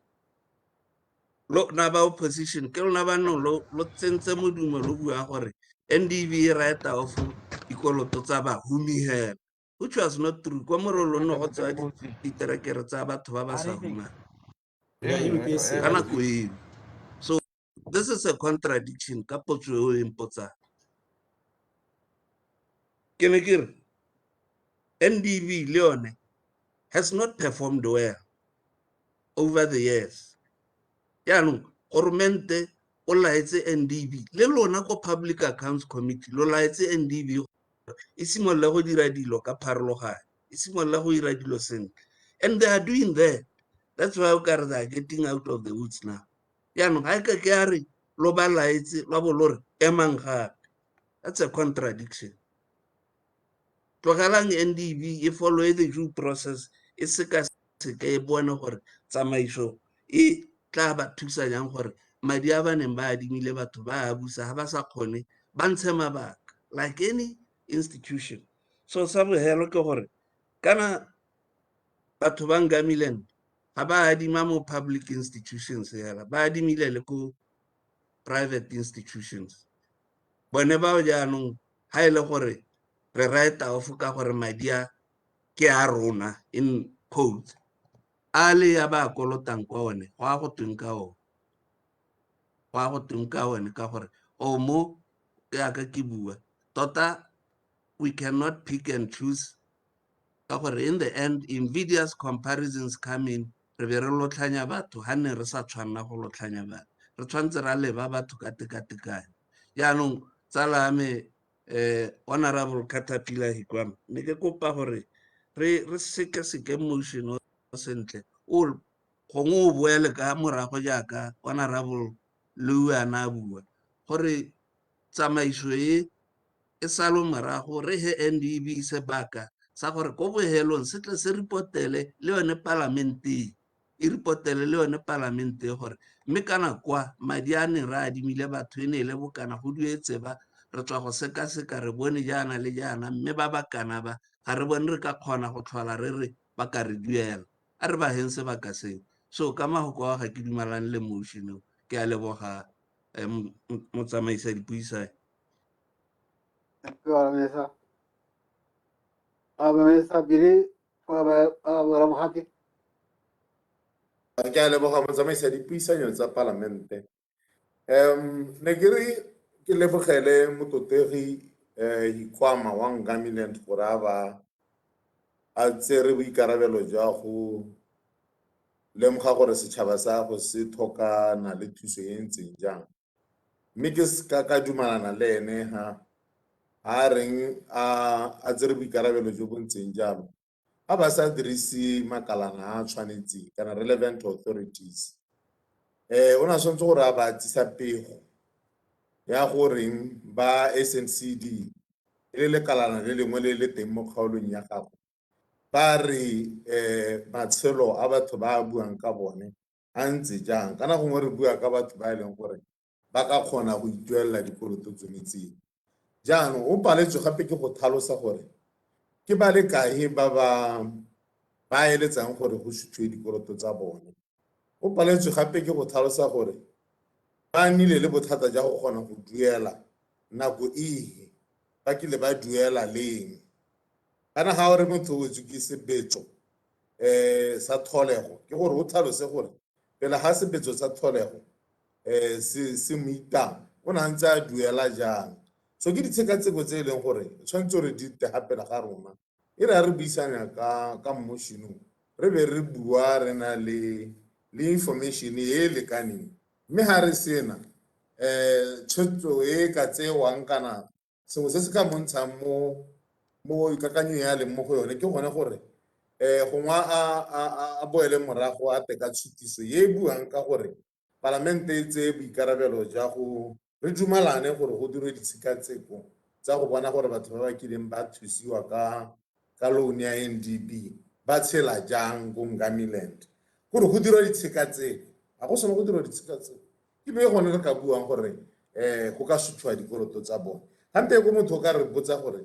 lona ba opposition ke lona ba nong lo tsentse modumo lo bua gore NDB e write off dikoloto tsa bahumi hela, which was not true. Kwa Morolong no go tsewa diterekere tsa batho ba ba sa humang ka nako eo. So this is a contradiction ka potso eo e mpotsang. Ke ne ke re NDB le yone has not performed well over the years. Jaanong goromente o laetse NDB le lona ko Public Accounts Committee lo laetse NDB e simolole go dira dilo ka pharologanyo, e simolole go dira dilo sentle, and they are doing that. That's why o kare they are getting out of the woods now. Jaanong ga e ka ke a re lo ba laetse lwa bo lo re emang gape, that's a contradiction. Tlogelang NDB e follow the due process, e sekaseke e bone gore tsamaiso e tla ba thusa jang gore madi a ba neng ba adimile batho ba a busa ga ba sa kgone ba ntshe mabaka like any institution. So sa bogelo ke gore kana batho ba Ngamiland Ga ba adima mo public institutions hela, ba adimile le ko private institutions. Bone bao jaanong ha e le gore re write off ka gore madi a ke a rona in quotes, a le ya ba kolotang kwa one, go a go tweng ka one? Go a go tweng ka one ka gore o mo yaka ke bua tota, we cannot pick and choose ka gore in the end invidious comparisons come in, re be re lotlhanya batho ha ne re sa tshwanna go lotlhanya batho, re tshwanetse ra leba batho ka tekatekano. Jaanong tsala ya me Honorable Caterpillar Hikwama, ne ke kopa gore re sekaseke motion o sentle, o gongwe o boele ka morago jaaka Honorable Leu a na bua gore tsamaiso e e salo morago, re he NDB sebaka sa gore ko bohelong se tle se reportele le yone palamenteng, e reportele le yone palamenteng gore mme kana kwa madi a ne re adimile batho e ne e le bokana, go duetse ba re tswa go sekaseka re bone jaana le jaana, mme ba ba kana ba ga re bone re ka kgona go tlhola re re ba ka re duela, a re ba heng sebaka seo. So ka mahoko a ga ke dumalane le motion o, ke a leboga motsamaisa dipuisano. Thank you, Honorable Minister. Billy, Ramohati. Ke a leboga motsamaisa dipuisanyo tsa palamente. Ne ke re ke lebogele motlotlegi Hikwama wa Ngamiland gore a ba a tsere boikarabelo jwa go lemoga gore setšhaba sa go se tlhokana le thuso e ntseng jang. Mme ke se ka dumalana le ene ha a reng a tsere boikarabelo jo bo ntseng jalo, a ba sa dirise makalana a tshwanetseng kana relevant authorities. O ne a tshwanetse gore a ba tsisa pego ya goreng ba SNCD e le lekalana le lengwe le le teng mo kgaolong ya gago, ba re matshelo a batho ba buang ka bone a ntse jang, kana gongwe re bua ka batho ba e leng gore ba ka kgona go ituelela dikoloto tsone tseo. Jaanong o paletswe gape ke go tlhalosa gore ke ba le kae ba ba eletsang gore go suthiwe dikoloto tsa bone. O paletswe gape ke go tlhalosa gore ba nnile le bothata jwa go kgona go duela nako ehe, ba kile ba duela leng. Kana ga o re motho o wetswe ke sebetso sa tlholego, ke gore o tlhalose gore pele ga sebetso sa tlholego se mo itang, o ne a ntse a duela jang. So ke ditshekatsheko tse e leng gore tshwanetse gore di tle gape ga rona. E re a re buisana ka motion o, re be re bua re na le information e e lekaneng. Mme ga re sena tshwetso e ka tsewang kana sengwe se se ka montshang mo kakanyong ya leng mo go yone, ke gone gore gongwe a boele morago a teka tshutiso e e buang ka gore palamente e tseye boikarabelo jwa go re dumalane gore go dirwe ditshekatsheko tsa go bona gore batho ba ba kileng ba thusiwa ka loan ya NDB ba tshela jang ko Ngamiland. Gore go dirwa ditshekatsheko, ga go sone go dirwa ditshekatsheko, ke be gone re ka buang gore go ka suthiwa dikoloto tsa bone. Gampe ko motho o ka re botsa gore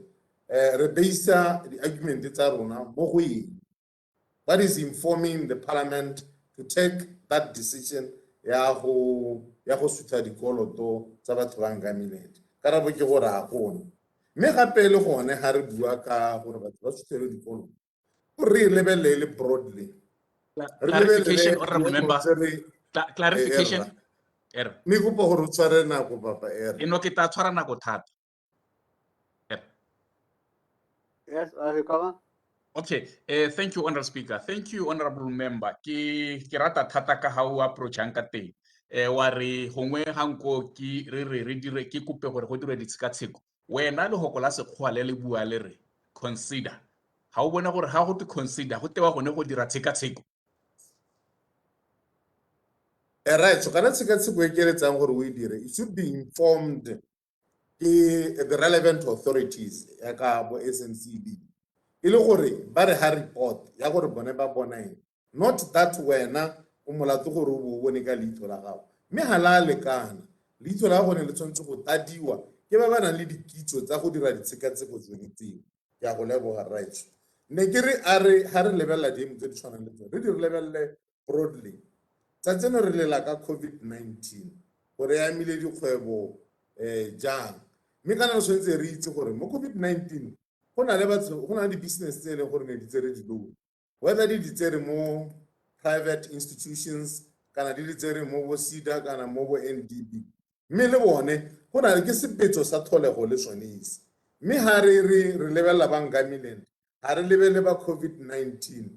re base di-argument tsa rona mo go eng? What is informing the parliament to take that decision ya go sutha dikoloto tsa batho ba Ngamiland? Karabo ke gore a gone. Mme gape le gone ga re bua ka gore batho ba suthelwe dikoloto, gore re lebelele le broadly. Clarification, honorable member. Clarification. Mme kopa gore o tshware nako, papa, era. E no ke tla tshwara nako thata. Yes, Hikwama. Okay, thank you, Honorable Speaker. Thank you, Honorable Member. Ke rata thata ka ha o approachang ka teng. Wa re gongwe ga nko ke re re re dire ke kope gore go dirwe ditshekatsheko. Wena le hoko la sekgowa le le bua le re consider. Ha o bona gore ha go te consider, go tewa gone go dira tshekatsheko. Right, so kana tshekatsheko e ke eletsang gore o e dire, it should be informed ke the relevant authorities ya ka bo SNCD. E le gore ba re ha report ya gore bone ba bona eng. Not that wena o molato gore o bo o bone ka leitho la gago. Mme ga la lekana. Leitho la gone le tshwanetse go tadiwa ke ba ba nang le dikitso tsa go dira ditshekatsheko tsone tseo. Ke a go leboga, rraetsho. Ne ke re a re ha re lebelela diemo tse di tshwanang le tsone, re di re lebelele broadly. Tsa tseno re lela ka COVID-19 gore e amile dikgwebo jang. Mme kana re tshwanetse re itse gore mo COVID-19 go na le batho, go na le di-business tse e leng gore ne di tsere di-loan, whether di di tsere mo private institutions kana di di tsere mo bo SEDA kana mo bo NDB. Mme le bone go na le ke sepetso sa tlholego le sone ise. Mme ha re re re lebelela ba Ngamiland, ha re lebelele ba COVID-19,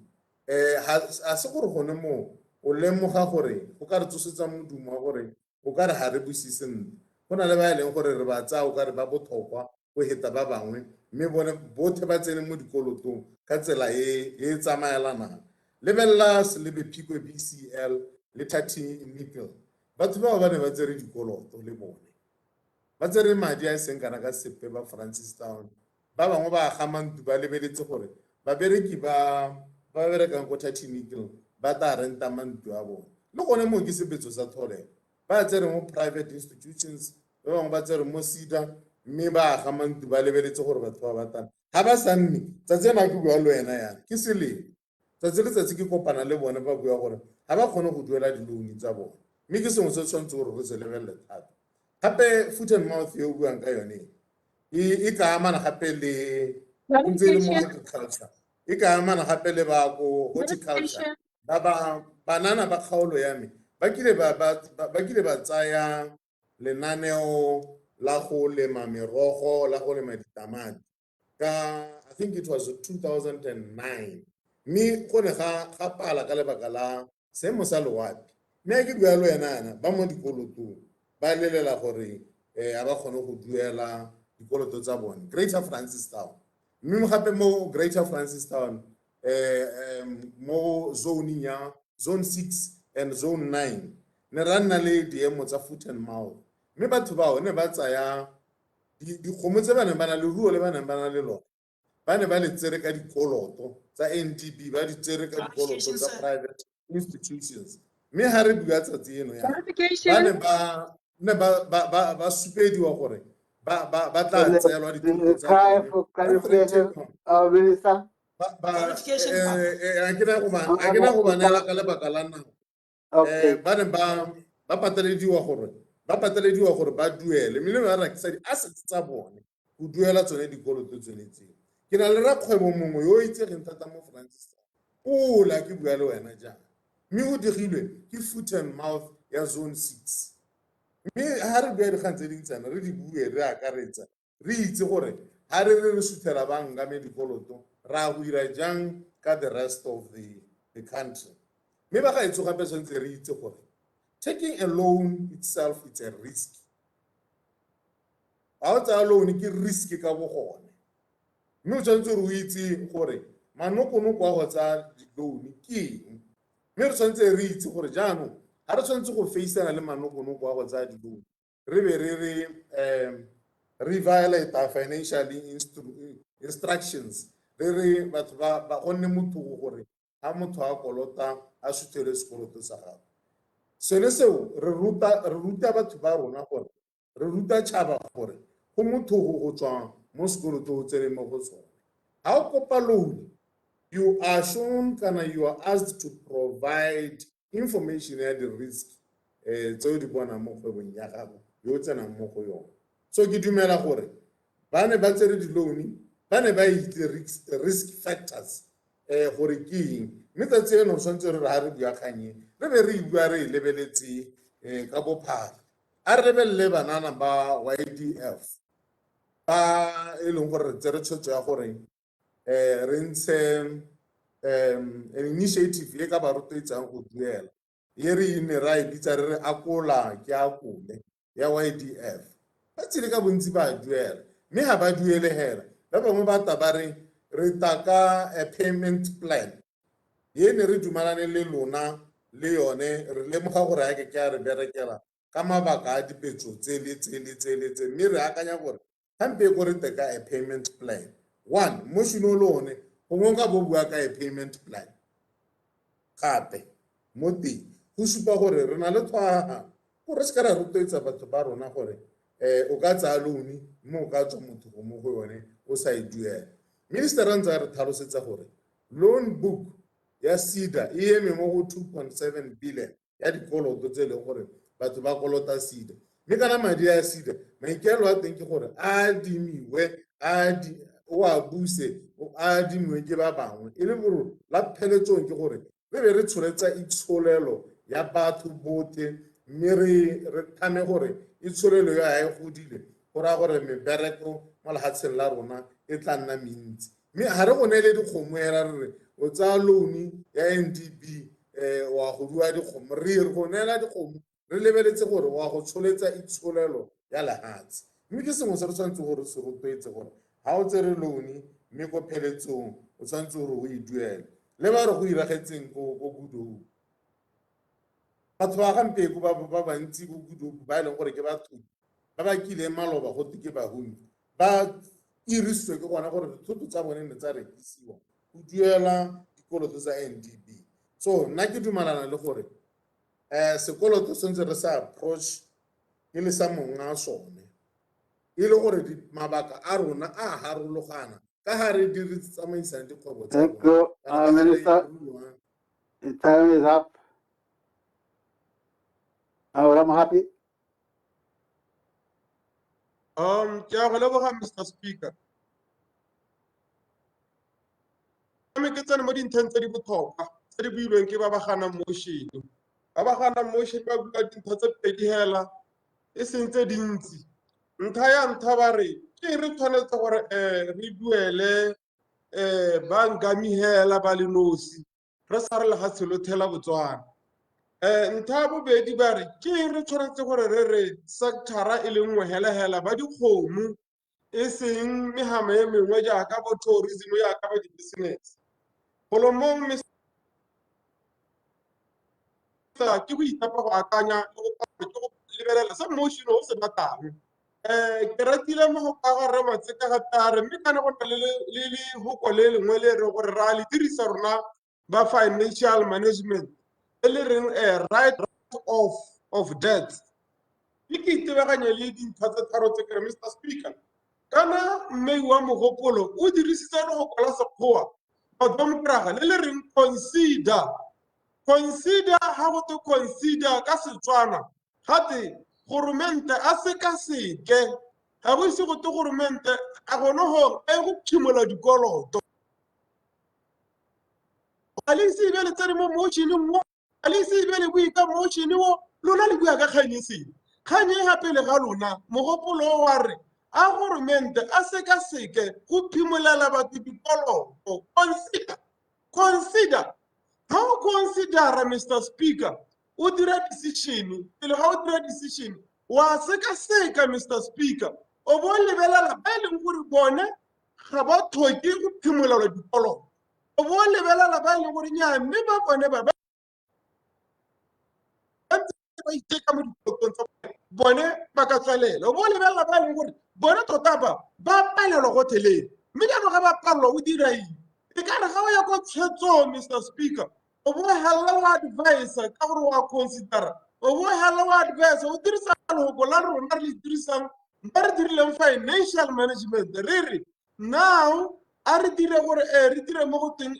ha se gore gone moo o lemoga gore go ka re tsosetsa modumo wa gore o ka re ha re buse sentle. Go na le ba e leng gore re ba tsaya o ka re ba botlhokwa go heta ba bangwe, mme bone botlhe ba tsene mo dikolotong ka tsela e e tsamaelanang. Lebelela Selebi Phikwe BCL le Tati Nickel. Batho bao ba ne ba tsere dikoloto le bone. Ba tsere madi a e seng kana ka sepe ba Francistown. Ba bangwe ba aga mantlo ba lebeletse gore babereki ba ba berekang ko Tati Nickel ba tla renta mantlo a bone. Le gone moo ke sebetso sa tlholego. Ba tsere mo private institutions, ba bangwe ba tsere mo SEDA, mme ba aga mantlo ba lebeletse gore batho ba batlang. Ha ba sa nne, tsatsi ena ke bua le wena yana, ke selemo. Tsatsi le tsatsi ke kopana le bone ba bua gore ha ba kgone go duela di-loan tsa bone. Mme ke sengwe se tshwanetse gore re se lebelele thata. Gape foot and mouth e o buang ka yone e ka amana gape le ntse le mo agriculture, e ka amana gape le ba ko horticulture. Ba banana ba kgaolo ya me ba kile ba tsaya lenaneo la go lema merogo, la go lema ditamati ka I think it was 2009. Mme go ne ga pala ka lebaka la seemo sa loapi. Mme ke bua le wena yana ba mo dikolotong ba lelela gore ga ba kgone go duela dikoloto tsa bone. Greater Francistown. Mme gape mo Greater Francistown mo zoning ya zone 6 and zone 9 ne ra nna le diemo tsa foot and mouth. Mme batho bao ne ba tsaya dikgomo tse ba neng ba na le ruo le ba neng ba na le lone, ba ne ba le tsere ka dikoloto tsa NDB, ba di tsere ka dikoloto tsa private institutions. Mme ha re bua tsatsi eno ya, ba ne ba supediwa gore ba tla tseelwa dithoto tsa bone. A ke na go ba neela ka lebaka la nako. Ba ne ba patelediwa gore ba duele, mme ba rekisa di-assets tsa bone go duela tsone dikoloto tsone tseo. Ke na le rakgwebo mongwe yo o itsegeng thata mo Francistown, ola ke bua le wena jaana, mme o digilwe ke foot and mouth ya zone 6. Mme ha re bua dikgang tse dintsana re di bue re akaretsa, re itse gore ha re re suthela banka me dikoloto ra go dira jang ka the rest of the country. Mme ba gaetsho gape tshwanetse re itse gore taking a loan itself it's a risk. Ha o tsaya loan ke risk ka bo gone. Mme o tshwanetse re o itse gore manokonoko a go tsaya di-loan ke eng. Mme re tshwanetse re itse gore jaanong ha re tshwanetse go faceana le manokonoko a go tsaya di-loan, re be re re violate our financial instructions, re re batho ba go nne motho gore ha motho a kolota a suthele sekoloto sa gagwe. Sone seo re ruta batho ba rona gore re ruta tšhaba gore go motho go tswa mo sekoloto o tsene mo go sone. Ha o kopa loan, you are shown kana you are asked to provide information ya di-risk tse o di bonang mo kgwebong ya gago yo o tsenang mo go yone. So ke dumela gore ba ne ba tsere di-loan, ba ne ba itse risk factors gore ke eng. Mme tsatsi eno tshwanetse re ha re bua kgang e, re be re e bua re e lebeletse ka bophara. A re lebelele banana ba YDF ba e leng gore re tsere tshwetso ya gore re ntshe an initiative e ka ba rotloetsang go duela, e re ne ra e bitsa re re akola ke akole ya YDF. Ba tsile ka bontsi ba duela, mme ha ba duele hela ba bangwe ba tla ba re re tla ka a payment plan e ne re dumalane le lona le yone, re lemoga gore a ke ke a re berekela ka mabaka a dipetso tse le tse le tse le tse, mme re akanya gore gampe ko re teka a payment plan. One, motion o le one gongwe ka bo bua ka a payment plan gape mo teng go supa gore re na le tshwagano, gore re se ka ra rotloetsa batho ba rona gore o ka tsaya loan mme o ka tswa motho go mo go yone o sa e duela. Minister a ntse a re tlhalosetsa gore loan book ya SEDA e eme mo go 2.7 billion ya dikoloto tse e leng gore batho ba kolota SEDA. Mme kana madi a SEDA, maikaelelo a teng ke gore a adimiwe, o a buse, a adimiwe ke ba bangwe. E le gore la pheletsong ke gore re be re tsholetsa itsholelo ya batho botlhe, mme re thame gore itsholelo ya e godile, go raya gore mebereko mo lefatsheng la rona e tla nna mentsi. Mme ga re go neele dikgomo hela re re o tsaya loan ya NDB wa go rua dikgomo, re re go neela dikgomo re lebeletse gore wa go tsholetsa itsholelo ya lehatshe. Mme ke sengwe se re tshwanetse gore se rotloetse gore ga o tsere loan mme ko pheletsong o tshwanetse gore o e duele. Le ba re go iragetseng ko Good Hope. Batho ba gampieko ba bantsi ko Good Hope ba e leng gore ke batho ba ba kileng maloba go te ke bahumi, ba irisitswe ke gona gore dithoto tsa bone ne tsa rekisiwa go duela dikoloto tsa NDB. So nna ke dumalana le gore sekoloto se ntse re sa approach e le sa monga sone, e le gore mabaka a rona a harologana ka ga re dire tsamaisang dikgwebo tsa Thank you, rona. Kana ka ga re Minister. ruang. The time is up. I'm happy. Ke a go leboga, Mr. Speaker. Mme ke tsene mo dintlheng tse di botlhokwa tse di builweng ke ba ba ganang motion. Ba ba ganang motion ba bua dintlha tse pedi hela, e seng tse dintsi. Ntlha ya ntlha ba re ke re tshwanetse gore re duele ba Ngami hela ba le nosi, re sa re lefatshe lotlhe la Botswana. Ntlha ya bobedi ba re ke re tshwanetse gore re re sectora e le nngwe hela hela ba dikgomo, e seng mehama e mengwe jaaka bo tourism, jaaka ba di-business. Golo mong, Mister, ke go itapa go akanya le go ke go lebelela se motion o se batlang. Ke ratile mo go ka ga Rre Matsheka gape a re, mme kana go na le lehoko le lengwe le re gore ra le dirisa rona ba financial management, e le reng write off of debt. Ke ke itebaganye le dintlha tse tharo tse kere, Mr. Speaker. Kana mme wa mogopolo o dirisitse lehoko la Sekgowa, Badomkraga, le le reng consider. Consider, ha go twe consider ka Setswana, gate goromente a sekaseke, ga go ise go twe goromente a gone go e go phimola dikoloto. Ga le ise e be le tsene mo motion-eng mo, ga le ise e be le bue ka motion o, lona le bua ka kgang e sele. Kgang e ga pele ga lona, mogopolo wa re a goromente a sekaseke go phimolela batho dikoloto. Consider, consider. Ha o considera, Mr. Speaker, o dira decision, pele ga o dira decision, wa sekaseka, Mr. Speaker, o bo lebelela ba e leng gore bone ga ba tlhoke go phimolelwa dikoloto. O bo lebelela ba e leng gore nnyaa, mme ba bone ba ba ntse ba iteka mo dikolotong tsa bone, ba ka tswelela. O bo lebelela ba e leng gore bone tota ba palelwa gotlhelele. Mme jaanong ga ba palelwa o dira eng? E ka re ga o ya ko tshwetsong, Mr. Speaker, o bo hella wa advise ka gore wa considera, o bo hella wa advise, o dirisa lehoko la rona re le dirisang ba re dirileng financial management, re re now a re dire gore re dire mo go teng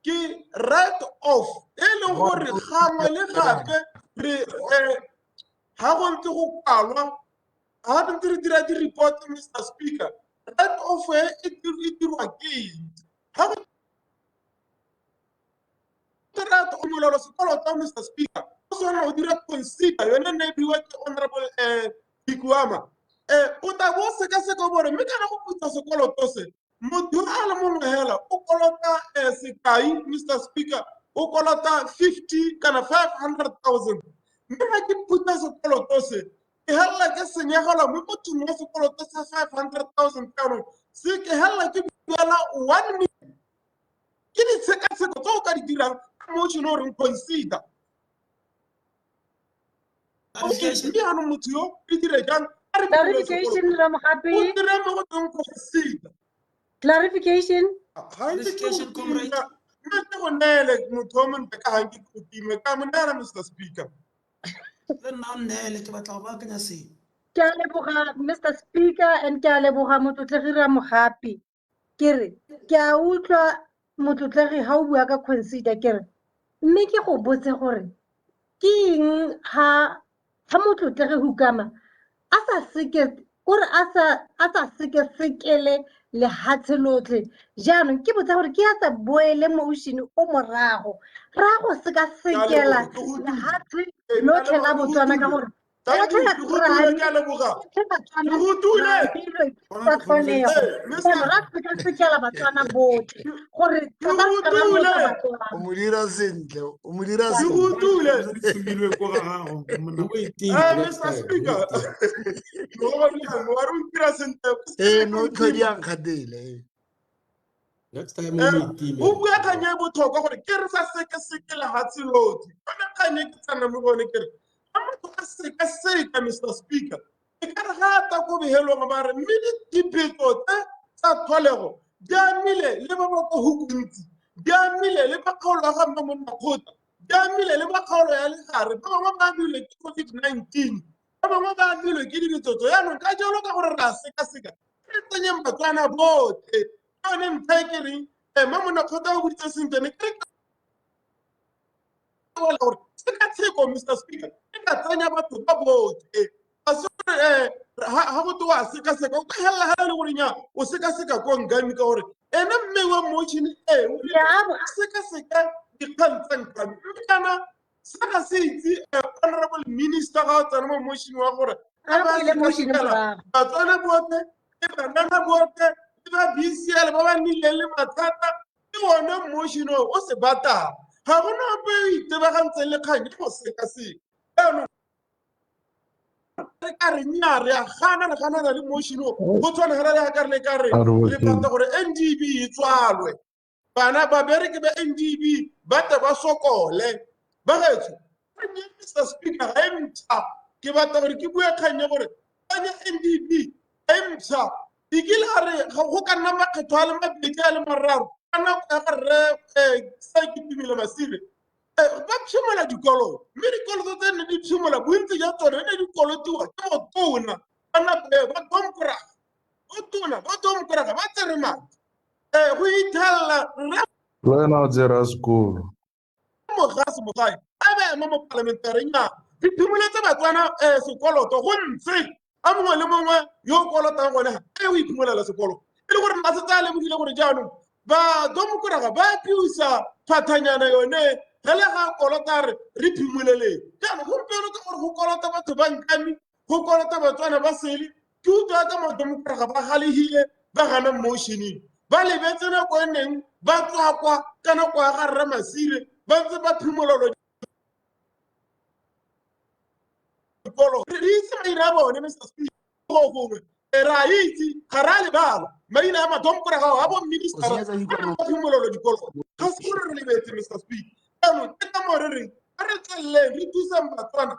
ke write off, e leng gore gangwe le gape re ha go ntse go kwalwa, ha re ntse re dira di-report, Mr. Speaker, write off e dirwa ke eng? Ha go write off molelo sekoloto, Mr. Speaker, o tshwanela go dira consider yone ne e buiwa ke Honorable Hikuama. O tla bo sekaseka gore mme kana go putsa sekoloto se, motho a le mongwe hela o kolota sekai, Mr. Speaker, o kolota 50 kana 500,000. Mme ga ke phutha sekoloto se, ke hella ke senyegela mo mothong wa sekoloto sa 500,000 jaanong, se ke hella ke duela 1 million. Ke ditshekatsheko tse o ka di dirang ka motion o reng consider. Okay, mme jaanong motho yo re dire jang? A re dire Clarification, sekoloto. Ramogapi. O dire mo go teng consider. Clarification. Ga nke ke go tima, nna ke go neele motho o montle ka ga nke ke go time, ka mo neela, Mr. Speaker. Le nna o nneele, ke batla go baakanya sengwe. Ke a leboga, Mr. Speaker, and ke a leboga motlotlegi Ramogapi. Ke re, ke a utlwa Motlotlegi ga o bua ka consider ke re mme ke go botse gore ke eng ha motlotlegi Hukama a sa seke kore a sa seke-sekele lehatshe lotlhe. Jaanong ke botsa gore ke a sa boele motion o morago ra go seka-sekela lehatshe lotlhe la Botswana ka gore seka-sekela Batswana botlhe gore o mo dira sentle, o mo dira Mr. Speaker, no tlhodiang kgatele. Next time o bua kgang e botlhokwa gore ke re sa seke-seke lehatshe lotlhe. Yone kgang e ke tsena mo go yone ke re ga motho a seka-seka, Mr. Speaker, e ka re ga a tla ko bohelong ba re mme diphetso tse tsa tlholego di amile le ba ba ko Hukuntsi, di amile le ba kgaolo ya ga Mmamonnakgotla, di amile le ba kgaolo ya Legare, ba bangwe ba amilwe ke COVID-19, ba bangwe ba amilwe ke dibetsotso. Jaanong ka jalo ka gore re a seka-seka, re tsenyeng Batswana botlhe. Ke yone ntlha e ke reng Mmamonnakgotla o boditse sentle, ne ke re gore tshekatsheko, Mr. Speaker, e ka tsenya batho ba botlhe. Ga se gore ga go tewa sekaseka, o ka helela ga e le gore nya o sekaseka ko Ngami ka gore ene mme wa motion e o sekaseka dikgang tsa Ngami. Mme kana se ga se itse honorable minister ga o tsena mo motion wa gore a ba sekasekela Batswana botlhe le banana botlhe le ba BCL ba ba nnileng le mathata, ke one motion o o se batang. Ga gona ope o itebagantseng le kgang ya go sekaseka. Jaanong re ka re nnyaa, re a gana, re ganana le motion o. Go tshwana fela le jaaka re ne ka re re batla gore NDB e tswalwe, bana babereki ba NDB ba tle ba sokole. Bagaetsho, kgang e Mr. Speaker ga e mpsha. Ke batla gore ke bue kgang ya gore kgang ya NDB ga e mpsha. E kile a re go ka nna makgetho a le mabedi a le mararo ka nako ya ga rre Sakitumile Masire, ba phimola dikoloto, mme dikoloto tse ne di phimola bontsi jwa tsone ne di kolotiwa ke botona ka nako eo, ba Domkraga, botona ba Domkraga ba tsere madi go ithelela rre Le wena o tsere sekolo. Mogase Mogae a ba ema mo parliamentary nya di phimoletse Batswana sekoloto go ntse a mongwe le mongwe yo o kolotang gone ga e o iphimolela sekoloto. E le gore nna setse a lemogile gore jaanong ba Domkraga ba thusa phathanyana yone ge le ga kolota re re phimoleleng. Jaanong gompieno ka gore go kolota batho ba Nkami, go kolota Batswana ba sele, ke utlwa ka mo Domkraga ba galegile ba gana motioneng, ba lebetse nako e neng ba tswakwa ka nako ya ga rre Masire ba ntse ba phimololo dikolo. Re itse maina a bone, Mr. Speaker, go gongwe re a itse, ga re a lebala maina a madomkraga a bo minister ba phimololo dikolo. Ga se gore re lebetse, Mr. Speaker. Jaanong ke ka moo re reng a re tsweleleng re thuseng Batswana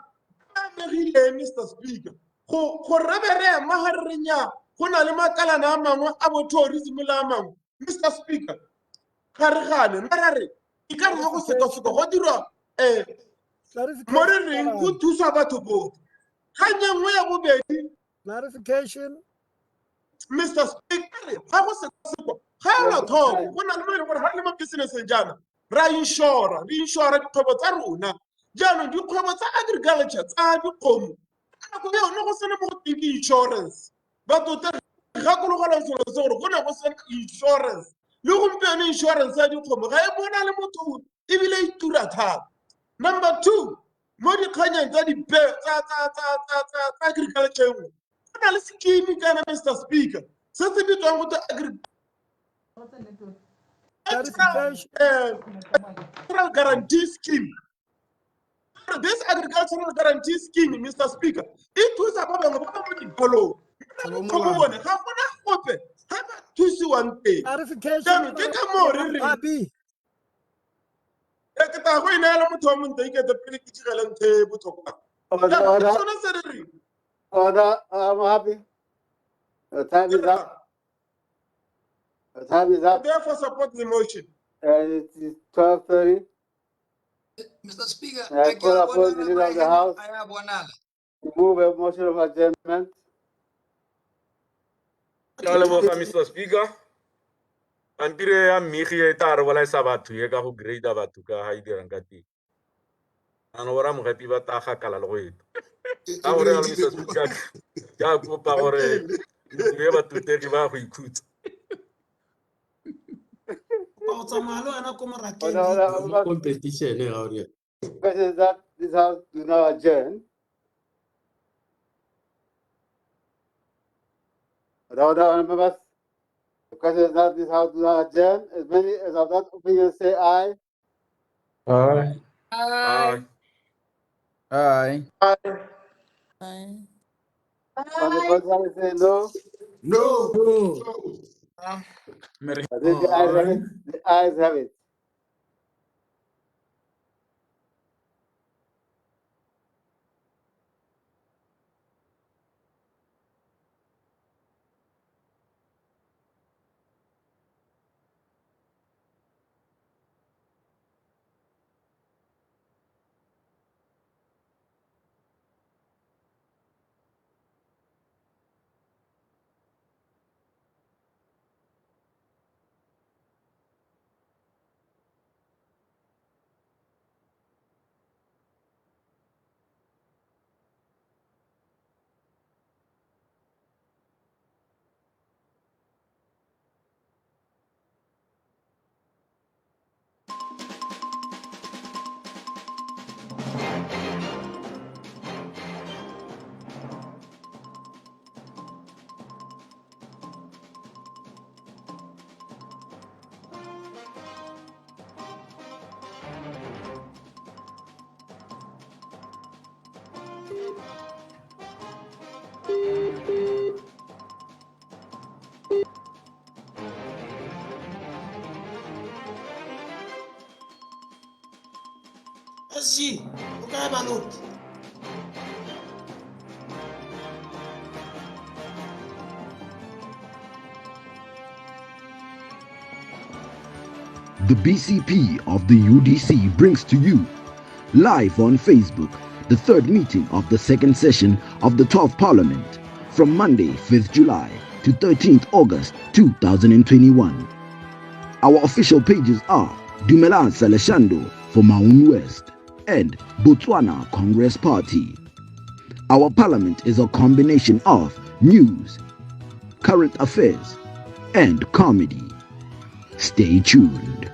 ba amegileng, Mr. Speaker, go re be re ema ga re re nnyaa go na le makalana a mangwe a bo tourism le a mangwe, Mr. Speaker, ga re gane, mara re e ka re ga go sekaseka go dirwa mo re reng go thusa batho botlhe. Kgang e nngwe ya bobedi, Clarification. Mr. Speaker, ga go sekasekwa ga ela tlhoko go na le mo e leng gore ga re le mo businesseng jaana ra insura, re insura dikgwebo tsa rona. Jaanong dikgwebo tsa agriculture tsa dikgomo ka nako eo ne go sena mo go teng ke insurance. Batho tla gakologelwa selo se gore go ne go sena insurance. Le gompieno insurance ya dikgomo ga e bona le motho ebile e tura thata. Number 2, mo dikganyeng tsa dipeo tsa agriculture nngwe go na le scheme kana, Mr. Speaker, se se bitswang go twe agricultural guarantee scheme. This agricultural guarantee scheme, Mr. Speaker, e thusa ba bangwe ba ba mo dikolong. Go bone ga gona gope ga ba thusiwang teng. Jaanong ke ka moo re reng ke tla go e neela motho wa montle ikete pele ke digele ntho e botlhokwa. Jaanong ke sone se re reng. Order, I'm happy. The time is up. The time is up. Therefore, support the motion. And it is 12:30. Mr. Speaker, I call upon the leader of the House to move a motion of adjournment. Mr. Speaker. Pampiri e ya mmigi e tla re bolaisa batho e ka go grade batho ka ga e dirang ka teng. Ano bo Ramogapi ba tla gakala le go eta. Ka gore yalo, Mr. Speaker, ke a kopa gore ntlo e batotegi ba go ikhutsa. Kopa go tsamaya le wena ko morakeng. Competition ga o rialo. Question is that this house do not adjourn. The order, honorable members. The question is that this house do not adjourn. As many as of that opinion say aye. Aye. Aye. Aye. Aye. On the contrary, say no. No. No. I think the ayes have it. The ayes have it. SG, o kae Balopi? The BCP of the UDC brings to you, live on Facebook, the third meeting of the second session of the 12th Parliament from Monday, 5th July to 13th August 2021. Our official pages are Dumelang Saleshando for Maun West and Botswana Congress Party. Our parliament is a combination of news, current affairs, and comedy. Stay tuned.